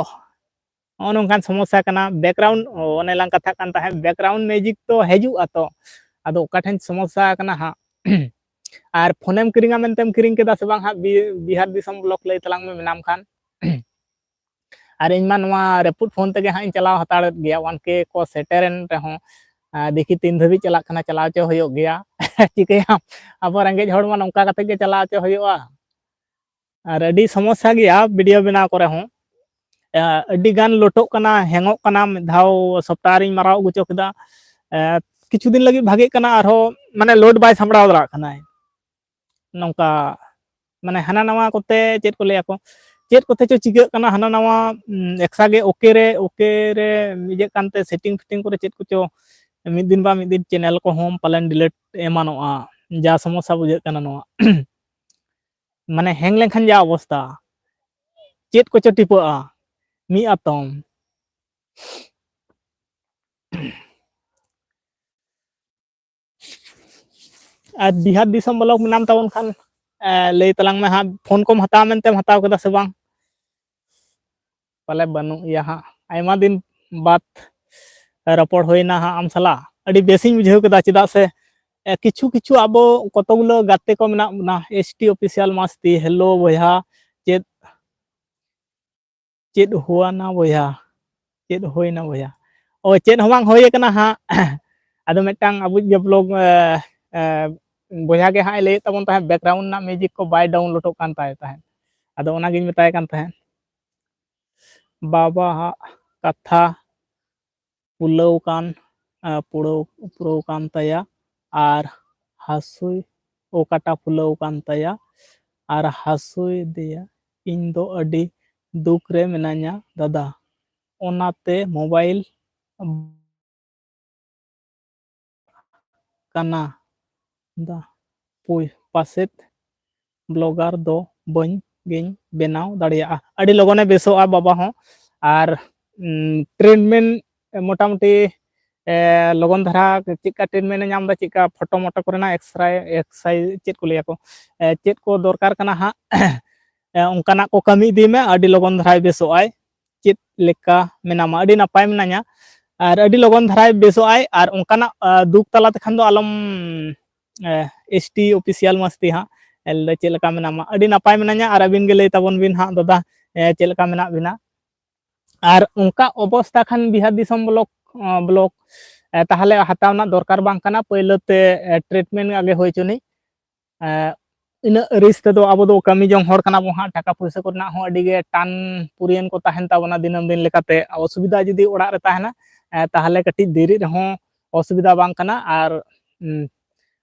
ᱱᱚᱜᱼᱚ ᱱᱚᱝᱠᱟᱱ ᱥᱚᱢᱚᱥᱥᱟ ᱠᱟᱱᱟ᱾ ᱵᱮᱠᱜᱨᱟᱣᱩᱱᱰ, ᱚ, ᱚᱱᱮ ᱞᱟᱝ ᱠᱟᱛᱷᱟᱜ ᱠᱟᱱ ᱛᱟᱦᱮᱸᱫ, ᱵᱮᱠᱜᱨᱟᱣᱩᱱᱰ ᱢᱤᱣᱡᱤᱠ ᱛᱚ ᱦᱤᱡᱩᱜᱼᱟ, ᱛᱚ ᱟᱫᱚ ᱚᱠᱟ ᱴᱷᱮᱱ ᱥᱚᱢᱚᱥᱥᱟ ᱠᱟᱱᱟ ᱦᱟᱸᱜ? ᱟᱨ ᱯᱷᱳᱱᱮᱢ ᱠᱤᱨᱤᱧᱟ ᱢᱮᱱᱛᱮᱢ ᱠᱤᱨᱤᱧ ᱠᱮᱫᱟ ᱥᱮ ᱵᱟᱝ ᱦᱟᱸᱜ, ᱵᱤ-, ᱵᱤᱦᱟᱨ ᱫᱤᱥᱚᱢ ᱵᱞᱚᱜ ᱞᱟᱹᱭ ᱛᱟᱞᱟᱝ ᱢᱮ ᱢᱮᱱᱟᱢ ᱠᱷᱟᱱ᱾ ᱟᱨ ᱤᱧ ᱢᱟ ᱱᱚᱣᱟ ᱨᱮᱯᱩᱴ ᱯᱷᱳᱱ ᱛᱮᱜᱮ ᱦᱟᱸᱜ ᱤᱧ ᱪᱟᱞᱟᱣ ᱦᱟᱛᱟᱲᱮᱫ ᱜᱮᱭᱟ, ᱚᱣᱟᱱ ᱠᱮ ᱠᱚ ᱥᱮᱴᱮᱨᱮᱱ ᱨᱮᱦᱚᱸ᱾ ᱟᱨ ᱫᱮᱠᱷᱤ ᱛᱤᱱ ᱫᱷᱟᱹᱵᱤᱡ ᱪᱟᱞᱟᱜ ᱠᱟᱱᱟ, ᱪᱟᱞᱟᱣ ᱦᱚᱪᱚ ᱦᱩᱭᱩᱜ ᱜᱮᱭᱟ᱾ ᱪᱤᱠᱟᱹᱭᱟᱢ, ᱟᱵᱚ ᱨᱮᱸᱜᱮᱡ ᱦᱚᱲ ᱢᱟ ᱱᱚᱝᱠᱟ ᱠᱟᱛᱮ ᱜᱮ ᱪᱟᱞᱟᱣ ᱦᱚᱪᱚ ᱦᱩᱭᱩᱜᱼᱟ᱾ ᱟᱨ ᱟᱹᱰᱤ ᱥᱚᱢᱚᱥᱥᱟ ᱜᱮᱭᱟ ᱵᱷᱤᱰᱤᱭᱳ ᱵᱮᱱᱟᱣ ᱠᱚᱨᱮ ᱦᱚᱸ᱾ ᱮ, ᱟᱹᱰᱤ ᱜᱟᱱ ᱞᱳᱰᱚᱜ ᱠᱟᱱᱟ, ᱦᱮᱝᱚᱜ ᱠᱟᱱᱟ᱾ ᱢᱤᱫ ᱫᱷᱟᱣ ᱥᱚᱯᱛᱟᱦᱚ ᱨᱤᱧ ᱢᱟᱨᱟᱣ ᱟᱹᱜᱩ ᱦᱚᱪᱚ ᱠᱮᱫᱟ, ᱮ, ᱠᱤᱪᱷᱩ ᱫᱤᱱ ᱞᱟᱹᱜᱤᱫ ᱵᱷᱟᱜᱮᱜ ᱠᱟᱱᱟ, ᱟᱨᱦᱚᱸ ᱢᱟᱱᱮ ᱞᱳᱰ ᱵᱟᱭ ᱥᱟᱢᱵᱲᱟᱣ ᱫᱟᱲᱮᱭᱟᱜ ᱠᱟᱱᱟᱭ᱾ ᱱᱚᱝᱠᱟ ᱢᱟᱱᱮ ᱦᱟᱱᱟ ᱱᱟᱣᱟ ᱠᱚᱛᱮ ᱪᱮᱫ ᱠᱚ ᱞᱟᱹᱭᱟ ᱠᱚ, ᱪᱮᱫ ᱠᱚᱛᱮ ᱪᱚ ᱪᱤᱠᱟᱹᱜ ᱠᱟᱱᱟ, ᱦᱟᱱᱟ ᱱᱟᱣᱟ, ᱩᱢ, ᱮᱠᱥᱟ ᱜᱮ ᱳᱠᱮ ᱨᱮ, ᱳᱠᱮ ᱨᱮ ᱤᱭᱟᱹᱜ ᱠᱟᱱᱛᱮ, ᱥᱮᱴᱤᱝ ᱯᱷᱤᱴᱤᱝ ᱠᱚᱨᱮ ᱪᱮᱫ ᱠᱚᱪᱚ ᱢᱤᱫ ᱫᱤᱱ ᱵᱟ ᱢᱤᱫ ᱫᱤᱱ ᱪᱮᱱᱮᱞ ᱠᱚᱦᱚᱸ ᱯᱟᱞᱮᱱ ᱰᱤᱞᱤᱴ ᱮᱢᱟᱱᱚᱜᱼᱟ᱾ ᱡᱟ ᱥᱚᱢᱚᱥᱥᱟ ᱵᱩᱡᱷᱟᱹᱜ ᱠᱟᱱᱟ ᱱᱚᱣᱟ᱾ ᱢᱟᱱᱮ ᱦᱮᱝ ᱞᱮᱱᱠᱷᱟᱱ ᱡᱟ ᱚᱵᱚᱥᱛᱟ, ᱪᱮᱫ ᱠᱚᱪᱚ ᱴᱤᱯᱟᱹᱜᱼᱟ ᱢᱤᱫ ᱟᱛᱚᱢ᱾ ᱟᱨ ᱵᱤᱦᱟᱨ ᱫᱤᱥᱚᱢ ᱵᱞᱚᱜ ᱢᱮᱱᱟᱢ ᱛᱟᱵᱚᱱ ᱠᱷᱟᱱ, ᱮ, ᱞᱟᱹᱭ ᱛᱟᱞᱟᱝ ᱢᱮ ᱦᱟᱸᱜ, ᱯᱷᱳᱱ ᱠᱚᱢ ᱦᱟᱛᱟᱣᱟ ᱢᱮᱱᱛᱮᱢ ᱦᱟᱛᱟᱣ ᱠᱮᱫᱟ ᱥᱮ ᱵᱟᱝ? ᱯᱟᱞᱮ ᱵᱟᱹᱱᱩᱜ ᱜᱮᱭᱟ ᱦᱟᱸᱜ, ᱟᱭᱢᱟ ᱫᱤᱱ ᱵᱟᱫ ᱨᱚᱯᱚᱲ ᱦᱩᱭᱱᱟ ᱦᱟᱸᱜ ᱟᱢ ᱥᱟᱞᱟᱜ᱾ ᱟᱹᱰᱤ ᱵᱮᱥᱤᱧ ᱵᱩᱡᱷᱟᱹᱣ ᱠᱮᱫᱟ, ᱪᱮᱫᱟᱜ ᱥᱮ, ᱮ, ᱠᱤᱪᱷᱩ ᱠᱤᱪᱷᱩ ᱟᱵᱚ ᱠᱚᱛᱚ ᱜᱩᱞᱟᱹ ᱜᱟᱛᱮ ᱠᱚ ᱢᱮᱱᱟᱜ ᱵᱚᱱᱟ, ᱮᱥ ᱴᱤ ᱚᱯᱷᱤᱥᱤᱭᱟᱞ ᱢᱟᱥᱛᱤ, ᱦᱮᱞᱳ ᱵᱚᱭᱦᱟ, ᱪᱮᱫ ᱪᱮᱫ ᱦᱩᱭᱱᱟ ᱵᱚᱭᱦᱟ? ᱪᱮᱫ ᱦᱩᱭᱱᱟ ᱵᱚᱭᱦᱟ? ᱚ, ᱪᱮᱫ ᱦᱚᱸ ᱵᱟᱝ ᱦᱩᱭ ᱟᱠᱟᱱᱟ ᱦᱟᱸᱜ᱾ ᱟᱫᱚ ᱢᱤᱫᱴᱟᱝ ᱟᱵᱚᱭᱤᱡ ᱜᱮ ᱵᱞᱚᱜ, ᱮ, ᱮ, ᱵᱚᱭᱦᱟ ᱜᱮ ᱦᱟᱸᱜ ᱮ ᱞᱟᱹᱭᱮᱫ ᱛᱟᱵᱚᱱ ᱛᱟᱦᱮᱸᱫ, ᱵᱮᱠᱜᱨᱟᱣᱩᱱᱰ ᱨᱮᱱᱟᱜ ᱢᱤᱣᱡᱤᱠ ᱠᱚ ᱵᱟᱭ ᱰᱟᱣᱩᱱᱞᱳᱰᱚᱜ ᱠᱟᱱ ᱛᱟᱭ ᱛᱟᱦᱮᱸᱫ᱾ ᱟᱫᱚ ᱚᱱᱟᱜᱤᱧ ᱢᱮᱛᱟᱭ ᱠᱟᱱ ᱛᱟᱦᱮᱸᱫ, ᱵᱟᱵᱟᱣᱟᱜ ᱠᱟᱛᱷᱟ ᱯᱷᱩᱞᱟᱹᱣ ᱠᱟᱱ, ᱮ, ᱯᱩᱨᱟᱹᱣ, ᱯᱩᱨᱟᱹᱣ ᱠᱟᱱ ᱛᱟᱭᱟ, ᱟᱨ ᱦᱟᱹᱥᱩᱭ, ᱚᱠᱟᱴᱟ ᱯᱷᱩᱞᱟᱹᱣ ᱠᱟᱱ ᱛᱟᱭᱟ ᱟᱨ ᱦᱟᱹᱥᱩᱭᱮᱫᱮᱭᱟ᱾ ᱤᱧ ᱫᱚ ᱟᱹᱰᱤ ᱫᱩᱠ ᱨᱮ ᱢᱮᱱᱟᱧᱟ ᱫᱟᱫᱟ, ᱚᱱᱟᱛᱮ ᱢᱳᱵᱟᱭᱤᱞ ᱠᱟᱱᱟ ᱫᱟ, ᱯᱩᱭ ᱯᱟᱥᱮᱫ ᱵᱞᱚᱜᱟᱨ ᱫᱚ ᱵᱟᱹᱧ ᱜᱤᱧ ᱵᱮᱱᱟᱣ ᱫᱟᱲᱮᱭᱟᱜᱼᱟ᱾ ᱟᱹᱰᱤ ᱞᱚᱜᱚᱱᱮ ᱵᱮᱥᱚᱜᱼᱟ ᱵᱟᱵᱟ ᱦᱚᱸ᱾ ᱟᱨ, ᱩᱢ, ᱴᱨᱤᱴᱢᱮᱱᱴ ᱢᱚᱴᱟᱢᱩᱴᱤ, ᱮ, ᱞᱚᱜᱚᱱ ᱫᱷᱟᱨᱟ ᱪᱮᱫᱠᱟ ᱴᱨᱤᱴᱢᱮᱱᱴ ᱮ ᱧᱟᱢ ᱮᱫᱟ, ᱪᱮᱫᱠᱟ ᱯᱷᱳᱴᱳ ᱢᱳᱴᱳ ᱠᱚᱨᱮᱱᱟᱜ ᱮᱠᱥᱨᱮ, ᱮᱠᱥᱨᱮ ᱪᱮᱫ ᱠᱚ ᱞᱟᱹᱭᱟ ᱠᱚ, ᱮ, ᱪᱮᱫ ᱠᱚ ᱫᱚᱨᱠᱟᱨ ᱠᱟᱱᱟ ᱦᱟᱸᱜ, ᱮ, ᱚᱱᱠᱟᱱᱟᱜ ᱠᱚ ᱠᱟᱹᱢᱤ ᱤᱫᱤ ᱢᱮ, ᱟᱹᱰᱤ ᱞᱚᱜᱚᱱ ᱫᱷᱟᱨᱟᱭ ᱵᱮᱥᱚᱜ ᱟᱭ᱾ ᱪᱮᱫ ᱞᱮᱠᱟ ᱢᱮᱱᱟᱢᱟ? ᱟᱹᱰᱤ ᱱᱟᱯᱟᱭ ᱢᱮᱱᱟᱧᱟ, ᱟᱨ ᱟᱹᱰᱤ ᱞᱚᱜᱚᱱ ᱫᱷᱟᱨᱟᱭ ᱵᱮᱥᱚᱜ ᱟᱭ᱾ ᱟᱨ ᱚᱱᱠᱟᱱᱟᱜ, ᱟ, ᱫᱩᱠ ᱛᱟᱞᱟ ᱛᱮᱠᱷᱟᱱ ᱫᱚ ᱟᱞᱚᱢ, ᱮᱥ ᱴᱤ ᱚᱯᱷᱤᱥᱤᱭᱟᱞ ᱢᱟᱥᱛᱤ ᱦᱟᱸᱜ᱾ ᱮ, ᱪᱮᱫ ᱞᱮᱠᱟ ᱢᱮᱱᱟᱢᱟ? ᱟᱹᱰᱤ ᱱᱟᱯᱟᱭ ᱢᱮᱱᱟᱧᱟ, ᱟᱨ ᱟᱹᱵᱤᱱ ᱜᱮ ᱞᱟᱹᱭ ᱛᱟᱵᱚᱱ ᱵᱤᱱ ᱦᱟᱸᱜ ᱫᱟᱫᱟ, ᱮ, ᱪᱮᱫ ᱞᱮᱠᱟ ᱢᱮᱱᱟᱜ ᱵᱤᱱᱟ? ᱟᱨ ᱚᱱᱠᱟ ᱚᱵᱚᱥᱛᱟ ᱠᱷᱟᱱ ᱵᱤᱦᱟᱨ ᱫᱤᱥᱚᱢ ᱵᱞᱚᱠ, ᱵᱞᱚᱠ, ᱮ, ᱛᱟᱦᱚᱞᱮ ᱦᱟᱛᱟᱣ ᱨᱮᱱᱟᱜ ᱫᱚᱨᱠᱟᱨ ᱵᱟᱝ ᱠᱟᱱᱟ, ᱯᱳᱭᱞᱳ ᱛᱮ, ᱮ, ᱴᱨᱤᱴᱢᱮᱱᱴ ᱟᱜᱮ ᱦᱩᱭ ᱦᱚᱪᱚᱱᱤᱡ᱾ ᱮ, ᱤᱱᱟᱹᱜ ᱨᱤᱥᱠ ᱛᱮᱫᱚ ᱟᱵᱚ ᱫᱚ ᱠᱟᱹᱢᱤ ᱡᱚᱝ ᱦᱚᱲ ᱠᱟᱱᱟ ᱵᱚᱱ ᱦᱟᱸᱜ, ᱴᱟᱠᱟ ᱯᱩᱭᱥᱟᱹ ᱠᱚᱨᱮᱱᱟᱜ ᱦᱚᱸ ᱟᱹᱰᱤ ᱜᱮ ᱴᱟᱱ ᱯᱩᱨᱤᱭᱮᱱ ᱠᱚ ᱛᱟᱦᱮᱱ ᱛᱟᱵᱚᱱᱟ ᱫᱤᱱᱟᱹᱢ ᱫᱤᱱ ᱞᱮᱠᱟᱛᱮ᱾ ᱚᱥᱩᱵᱤᱫᱷᱟ ᱡᱩᱫᱤ ᱚᱲᱟᱜ ᱨᱮ ᱛᱟᱦᱮᱱᱟ, ᱮ, ᱛᱟᱦᱚᱞᱮ ᱠᱟᱹᱴᱤᱡ ᱫᱮᱨᱤᱜ ᱨᱮᱦᱚᱸ ᱚᱥᱩᱵᱤᱫᱷᱟ ᱵᱟᱝ ᱠᱟᱱᱟ, ᱟᱨ, ᱩᱢ,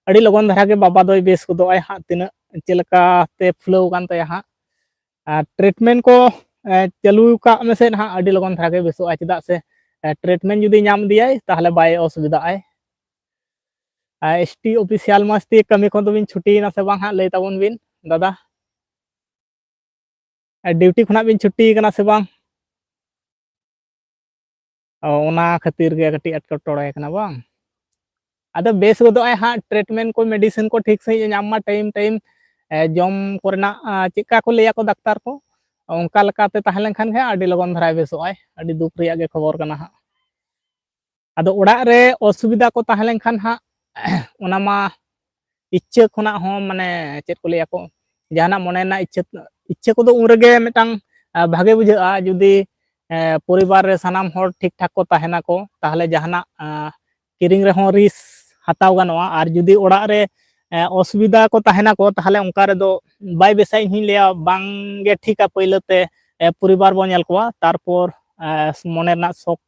ᱟᱹᱰᱤ ᱞᱚᱜᱚᱱ ᱫᱷᱟᱨᱟ ᱜᱮ ᱵᱟᱵᱟ ᱫᱚᱭ ᱵᱮᱥ ᱜᱚᱫᱚᱜ ᱟᱭ ᱦᱟᱸᱜ, ᱛᱤᱱᱟᱹᱜ ᱪᱮᱫ ᱞᱮᱠᱟᱛᱮ ᱯᱷᱩᱞᱟᱹᱣ ᱟᱠᱟᱱ ᱛᱟᱭᱟ ᱦᱟᱸᱜ᱾ ᱟᱨ ᱴᱨᱤᱴᱢᱮᱱᱴ ᱠᱚ, ᱮ, ᱪᱟᱹᱞᱩ ᱠᱟᱜ ᱢᱮᱥᱮ ᱦᱟᱸᱜ, ᱟᱹᱰᱤ ᱞᱚᱜᱚᱱ ᱫᱷᱟᱨᱟ ᱜᱮ ᱵᱮᱥᱚᱜᱼᱟ, ᱪᱮᱫᱟᱜ ᱥᱮ, ᱮ, ᱴᱨᱤᱴᱢᱮᱱᱴ ᱡᱩᱫᱤ ᱧᱟᱢ ᱤᱫᱤᱭᱟᱭ, ᱛᱟᱦᱚᱞᱮ ᱵᱟᱭ ᱚᱥᱩᱵᱤᱫᱷᱟᱜ ᱟᱭ᱾ ᱟᱨ ᱮᱥ ᱴᱤ ᱚᱯᱷᱤᱥᱤᱭᱟᱞ ᱢᱟᱥᱛᱤ ᱠᱟᱹᱢᱤ ᱠᱷᱚᱱ ᱫᱚᱵᱤᱱ ᱪᱷᱩᱴᱤᱭᱮᱱᱟ ᱥᱮ ᱵᱟᱝ ᱦᱟᱸᱜ, ᱞᱟᱹᱭ ᱛᱟᱵᱚᱱ ᱵᱤᱱ ᱫᱟᱫᱟ? ᱟᱨ ᱰᱤᱭᱩᱴᱤ ᱠᱷᱚᱱᱟᱜ ᱵᱤᱱ ᱪᱷᱩᱴᱤ ᱠᱟᱱᱟ ᱥᱮ ᱵᱟᱝ? ᱚ, ᱚᱱᱟ ᱠᱷᱟᱹᱛᱤᱨ ᱜᱮ ᱠᱟᱹᱴᱤᱡ ᱮᱴᱠᱮᱴᱚᱬᱮ ᱠᱟᱱᱟ ᱵᱟᱝ? ᱟᱫᱚ ᱵᱮᱥ ᱜᱚᱫᱚᱜ ᱟᱭ ᱦᱟᱸᱜ, ᱴᱨᱤᱴᱢᱮᱱᱴ ᱠᱚ, ᱢᱮᱰᱤᱥᱤᱱ ᱠᱚ ᱴᱷᱤᱠ ᱥᱟᱺᱦᱤᱡ ᱮ ᱧᱟᱢ ᱢᱟ, ᱴᱟᱭᱤᱢ ᱴᱟᱭᱤᱢ, ᱮ, ᱡᱚᱢ ᱠᱚᱨᱮᱱᱟᱜ, ᱟ, ᱪᱮᱫ ᱠᱟ ᱠᱚ ᱞᱟᱹᱭᱟ ᱠᱚ ᱰᱟᱠᱛᱟᱨ ᱠᱚ, ᱚᱱᱠᱟ ᱞᱮᱠᱟᱛᱮ ᱛᱟᱦᱮᱸ ᱞᱮᱱᱠᱷᱟᱱ ᱜᱮ ᱟᱹᱰᱤ ᱞᱚᱜᱚᱱ ᱫᱷᱟᱨᱟᱭ ᱵᱮᱥᱚᱜ ᱟᱭ᱾ ᱟᱹᱰᱤ ᱫᱩᱠ ᱨᱮᱭᱟᱜ ᱜᱮ ᱠᱷᱚᱵᱚᱨ ᱠᱟᱱᱟ ᱦᱟᱸᱜ᱾ ᱟᱫᱚ ᱚᱲᱟᱜ ᱨᱮ ᱚᱥᱩᱵᱤᱫᱷᱟ ᱠᱚ ᱛᱟᱦᱮᱸ ᱞᱮᱱᱠᱷᱟᱱ ᱦᱟᱸᱜ, ᱚᱱᱟ ᱢᱟ ᱤᱪᱪᱷᱟᱹ ᱠᱷᱚᱱᱟᱜ ᱦᱚᱸ, ᱢᱟᱱᱮ, ᱪᱮᱫ ᱠᱚ ᱞᱟᱹᱭᱟ ᱠᱚ, ᱡᱟᱦᱟᱱᱟᱜ ᱢᱚᱱᱮ ᱨᱮᱱᱟᱜ ᱤᱪᱪᱷᱟᱹ, ᱤᱪᱪᱷᱟᱹ ᱠᱚᱫᱚ ᱩᱱ ᱨᱮᱜᱮ ᱢᱤᱫᱴᱟᱝ, ᱟ, ᱵᱷᱟᱜᱮ ᱵᱩᱡᱷᱟᱹᱜᱼᱟ᱾ ᱡᱩᱫᱤ, ᱮ, ᱯᱚᱨᱤᱵᱟᱨ ᱨᱮ ᱥᱟᱱᱟᱢ ᱦᱚᱲ ᱴᱷᱤᱠ ᱴᱷᱟᱠ ᱠᱚ ᱛᱟᱦᱮᱱᱟᱠᱚ, ᱛᱟᱦᱚᱞᱮ ᱡᱟᱦᱟᱱᱟᱜ, ᱟ, ᱠᱤᱨᱤᱧ ᱨᱮᱦᱚᱸ ᱨᱤᱥᱠ ᱦᱟᱛᱟᱣ ᱜᱟᱱᱚᱜᱼᱟ᱾ ᱟᱨ ᱡᱩᱫᱤ ᱚᱲᱟᱜ ᱨᱮ, ᱮ, ᱚᱥᱩᱵᱤᱫᱷᱟ ᱠᱚ ᱛᱟᱦᱮᱱᱟᱠᱚ, ᱛᱟᱦᱚᱞᱮ ᱚᱱᱠᱟ ᱨᱮᱫᱚ ᱵᱟᱭ ᱵᱮᱥᱟ, ᱤᱧ ᱦᱚᱧ ᱞᱟᱹᱭᱟ ᱵᱟᱝ ᱜᱮ ᱴᱷᱤᱠᱟ᱾ ᱯᱳᱭᱞᱳ ᱛᱮ, ᱮ, ᱯᱚᱨᱤᱵᱟᱨ ᱵᱚᱱ ᱧᱮᱞ ᱠᱚᱣᱟ, ᱛᱟᱨᱯᱚᱨ, ᱮ, ᱢᱚᱱᱮ ᱨᱮᱱᱟᱜ ᱥᱚᱠ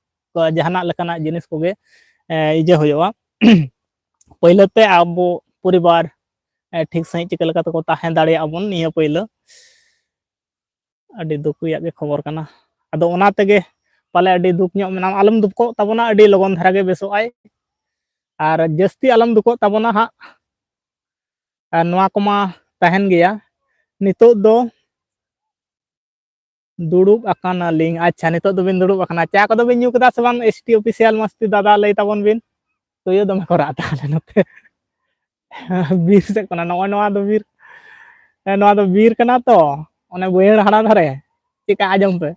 ᱡᱟᱦᱟᱱᱟᱜ ᱞᱮᱠᱟᱱᱟᱜ ᱡᱤᱱᱤᱥ ᱠᱚᱜᱮ, ᱮ, ᱤᱭᱟᱹ ᱦᱩᱭᱩᱜᱼᱟ᱾ ᱯᱳᱭᱞᱳ ᱛᱮ ᱟᱵᱚ ᱯᱚᱨᱤᱵᱟᱨ, ᱮ, ᱴᱷᱤᱠ ᱥᱟᱺᱦᱤᱡ ᱪᱤᱠᱟᱹ ᱞᱮᱠᱟ ᱛᱮᱠᱚ ᱛᱟᱦᱮᱸ ᱫᱟᱲᱮᱭᱟᱜᱼᱟ ᱵᱚᱱ, ᱱᱤᱭᱟᱹ ᱯᱳᱭᱞᱳ᱾ ᱟᱹᱰᱤ ᱫᱩᱠ ᱨᱮᱭᱟᱜ ᱜᱮ ᱠᱷᱚᱵᱚᱨ ᱠᱟᱱᱟ᱾ ᱟᱫᱚ ᱚᱱᱟ ᱛᱮᱜᱮ ᱯᱟᱞᱮ ᱟᱹᱰᱤ ᱫᱩᱠ ᱧᱚᱜ ᱢᱮᱱᱟᱢ᱾ ᱟᱞᱚᱢ ᱫᱩᱠᱚᱜ ᱛᱟᱵᱚᱱᱟ, ᱟᱹᱰᱤ ᱞᱚᱜᱚᱱ ᱫᱷᱟᱨᱟ ᱜᱮ ᱵᱮᱥᱚᱜ ᱟᱭ᱾ ᱟᱨ ᱡᱟᱹᱥᱛᱤ ᱟᱞᱚᱢ ᱫᱩᱠᱚᱜ ᱛᱟᱵᱚᱱᱟ ᱦᱟᱸᱜ᱾ ᱟᱨ ᱱᱚᱣᱟ ᱠᱚᱢᱟ ᱛᱟᱦᱮᱱ ᱜᱮᱭᱟ᱾ ᱱᱤᱛᱚᱜ ᱫᱚ ᱫᱩᱲᱩᱵ ᱟᱠᱟᱱᱟᱞᱤᱧ᱾ ᱟᱪᱪᱷᱟ, ᱱᱤᱛᱚᱜ ᱫᱚᱵᱤᱱ ᱫᱩᱲᱩᱵ ᱟᱠᱟᱱᱟ᱾ ᱪᱟ ᱠᱚᱫᱚ ᱵᱤᱱ ᱧᱩ ᱠᱮᱫᱟ ᱥᱮ ᱵᱟᱝ? ᱮᱥ ᱴᱤ ᱚᱯᱷᱤᱥᱤᱭᱟᱞ ᱢᱟᱥᱛᱤ ᱫᱟᱫᱟ, ᱞᱟᱹᱭ ᱛᱟᱵᱚᱱ ᱵᱤᱱ᱾ ᱛᱩᱭᱩ ᱫᱚᱢᱮ ᱠᱚ ᱨᱟᱜ ᱮᱫᱟ ᱟᱞᱮ ᱱᱚᱛᱮ᱾ ᱵᱤᱨ ᱥᱮᱫ ᱠᱷᱚᱱᱟᱜ, ᱱᱚᱜᱼᱚᱭ ᱱᱚᱣᱟ ᱫᱚ ᱵᱤᱨ, ᱦᱮᱸ, ᱱᱚᱣᱟ ᱫᱚ ᱵᱤᱨ ᱠᱟᱱᱟ ᱛᱚ, ᱚᱱᱮ ᱵᱟᱹᱭᱦᱟᱹᱲ ᱦᱟᱱᱟ ᱫᱷᱟᱨᱮ᱾ ᱪᱮᱫ ᱠᱟ ᱟᱸᱡᱚᱢ ᱯᱮ᱾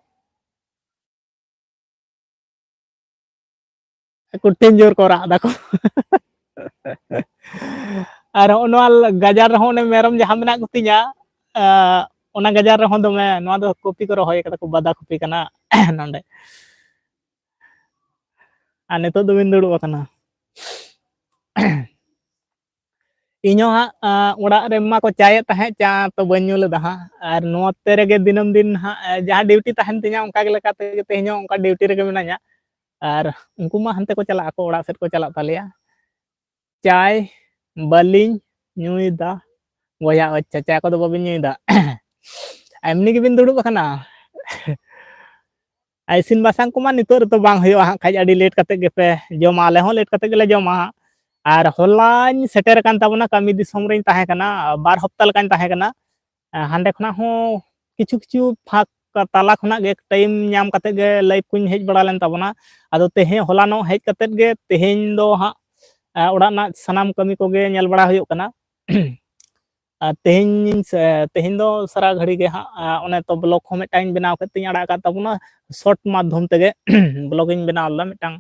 ᱠᱚᱴᱷᱤᱱ ᱡᱳᱨ ᱠᱚ ᱨᱟᱜ ᱫᱟᱠᱚ᱾ ᱟᱨ ᱦᱚᱸᱜᱼᱚ ᱱᱚᱣᱟ ᱜᱟᱡᱟᱲ ᱨᱮᱦᱚᱸ ᱚᱱᱮ ᱢᱮᱨᱚᱢ ᱡᱟᱦᱟᱸ ᱢᱮᱱᱟᱜ ᱠᱚᱛᱤᱧᱟ, ᱚᱱᱟ ᱜᱟᱡᱟᱲ ᱨᱮᱦᱚᱸ ᱫᱚᱢᱮ, ᱱᱚᱣᱟ ᱫᱚ ᱠᱚᱯᱤ ᱠᱚ ᱨᱚᱦᱚᱭ ᱠᱟᱫᱟ ᱠᱚ, ᱵᱟᱫᱟ ᱠᱚᱯᱤ ᱠᱟᱱᱟ᱾ ᱱᱚᱰᱮ ᱟᱨ ᱱᱤᱛᱚᱜ ᱫᱚᱵᱤᱱ ᱫᱩᱲᱩᱵ ᱟᱠᱟᱱᱟ᱾ ᱤᱧ ᱦᱚᱸ ᱦᱟᱸᱜ ᱚᱲᱟᱜ ᱨᱮᱢᱟ ᱠᱚ ᱪᱟᱭᱮᱫ ᱛᱟᱦᱮᱸᱫ, ᱪᱟ ᱛᱚ ᱵᱟᱹᱧ ᱧᱩ ᱞᱮᱫᱟ ᱦᱟᱸᱜ᱾ ᱟᱨ ᱱᱚᱛᱮ ᱨᱮᱜᱮ ᱫᱤᱱᱟᱹᱢ ᱫᱤᱱ ᱦᱟᱸᱜ ᱡᱟᱦᱟᱸ ᱰᱤᱭᱩᱴᱤ ᱛᱟᱦᱮᱱ ᱛᱤᱧᱟᱹ, ᱚᱱᱠᱟ ᱜᱮ ᱞᱮᱠᱟᱛᱮ ᱛᱮᱦᱮᱧ ᱦᱚᱸ ᱚᱱᱠᱟ ᱰᱤᱭᱩᱴᱤ ᱨᱮᱜᱮ ᱢᱮᱱᱟᱧᱟ᱾ ᱟᱨ ᱩᱱᱠᱩ ᱢᱟ ᱦᱟᱱᱛᱮ ᱠᱚ ᱪᱟᱞᱟᱜ ᱟᱠᱚ, ᱚᱲᱟᱜ ᱥᱮᱫ ᱠᱚ ᱪᱟᱞᱟᱜ ᱛᱟᱞᱮᱭᱟ᱾ ᱪᱟᱭ ᱵᱟᱹᱞᱤᱧ ᱧᱩᱭᱮᱫᱟ ᱵᱚᱭᱦᱟ᱾ ᱟᱪᱪᱷᱟ, ᱪᱟ ᱠᱚᱫᱚ ᱵᱟᱵᱤᱱ ᱧᱩᱭᱮᱫᱟ? ᱮᱢᱱᱤ ᱜᱮᱵᱤᱱ ᱫᱩᱲᱩᱵ ᱟᱠᱟᱱᱟ? ᱤᱥᱤᱱ ᱵᱟᱥᱟᱝ ᱠᱚᱢᱟ ᱱᱤᱛᱚᱜ ᱨᱮᱫᱚ ᱵᱟᱝ ᱦᱩᱭᱩᱜᱼᱟ ᱦᱟᱸᱜ ᱠᱷᱟᱡ, ᱟᱹᱰᱤ ᱞᱮᱴ ᱠᱟᱛᱮ ᱜᱮᱯᱮ ᱡᱚᱢᱟ, ᱟᱞᱮ ᱦᱚᱸ ᱞᱮᱴ ᱠᱟᱛᱮ ᱜᱮᱞᱮ ᱡᱚᱢᱟ ᱦᱟᱸᱜ᱾ ᱟᱨ ᱦᱚᱞᱟᱧ ᱥᱮᱴᱮᱨ ᱟᱠᱟᱱ ᱛᱟᱵᱚᱱᱟ, ᱠᱟᱹᱢᱤ ᱫᱤᱥᱚᱢ ᱨᱤᱧ ᱛᱟᱦᱮᱸ ᱠᱟᱱᱟ, ᱵᱟᱨ ᱦᱟᱯᱛᱟ ᱞᱮᱠᱟᱧ ᱛᱟᱦᱮᱸ ᱠᱟᱱᱟ᱾ ᱦᱟᱸᱰᱮ ᱠᱷᱚᱱᱟᱜ ᱦᱚᱸ ᱠᱤᱪᱷᱩ ᱠᱤᱪᱷᱩ ᱯᱷᱟᱸᱠ ᱛᱟᱞᱟ ᱠᱷᱚᱱᱟᱜ ᱜᱮ ᱴᱟᱭᱤᱢ ᱧᱟᱢ ᱠᱟᱛᱮ ᱜᱮ ᱞᱟᱭᱤᱵᱷ ᱠᱚᱧ ᱦᱮᱡ ᱵᱟᱲᱟ ᱞᱮᱱ ᱛᱟᱵᱚᱱᱟ᱾ ᱟᱫᱚ ᱛᱮᱦᱮᱧ, ᱦᱚᱞᱟᱱᱚᱜ ᱦᱮᱡ ᱠᱟᱛᱮ ᱜᱮ ᱛᱮᱦᱮᱧ ᱫᱚ ᱦᱟᱸᱜ ᱚᱲᱟᱜ ᱨᱮᱱᱟᱜ ᱥᱟᱱᱟᱢ ᱠᱟᱹᱢᱤ ᱠᱚᱜᱮ ᱧᱮᱞ ᱵᱟᱲᱟ ᱦᱩᱭᱩᱜ ᱠᱟᱱᱟ᱾ ᱟᱨ ᱛᱮᱦᱮᱧ, ᱛᱮᱦᱮᱧ ᱫᱚ ᱥᱟᱨᱟ ᱜᱷᱟᱹᱲᱤ ᱜᱮ ᱦᱟᱸᱜ ᱚᱱᱮ ᱛᱚ ᱵᱞᱚᱜ ᱦᱚᱸ ᱢᱤᱫᱴᱟᱝ ᱤᱧ ᱵᱮᱱᱟᱣ ᱠᱮᱫ ᱛᱤᱧ ᱟᱲᱟᱜ ᱟᱠᱟᱫ ᱛᱟᱵᱚᱱᱟ, ᱥᱚᱨᱴ ᱢᱟᱫᱽᱫᱷᱚᱢ ᱛᱮᱜᱮ ᱵᱞᱚᱜ ᱤᱧ ᱵᱮᱱᱟᱣ ᱞᱮᱫᱟ ᱢᱤᱫᱴᱟᱝ᱾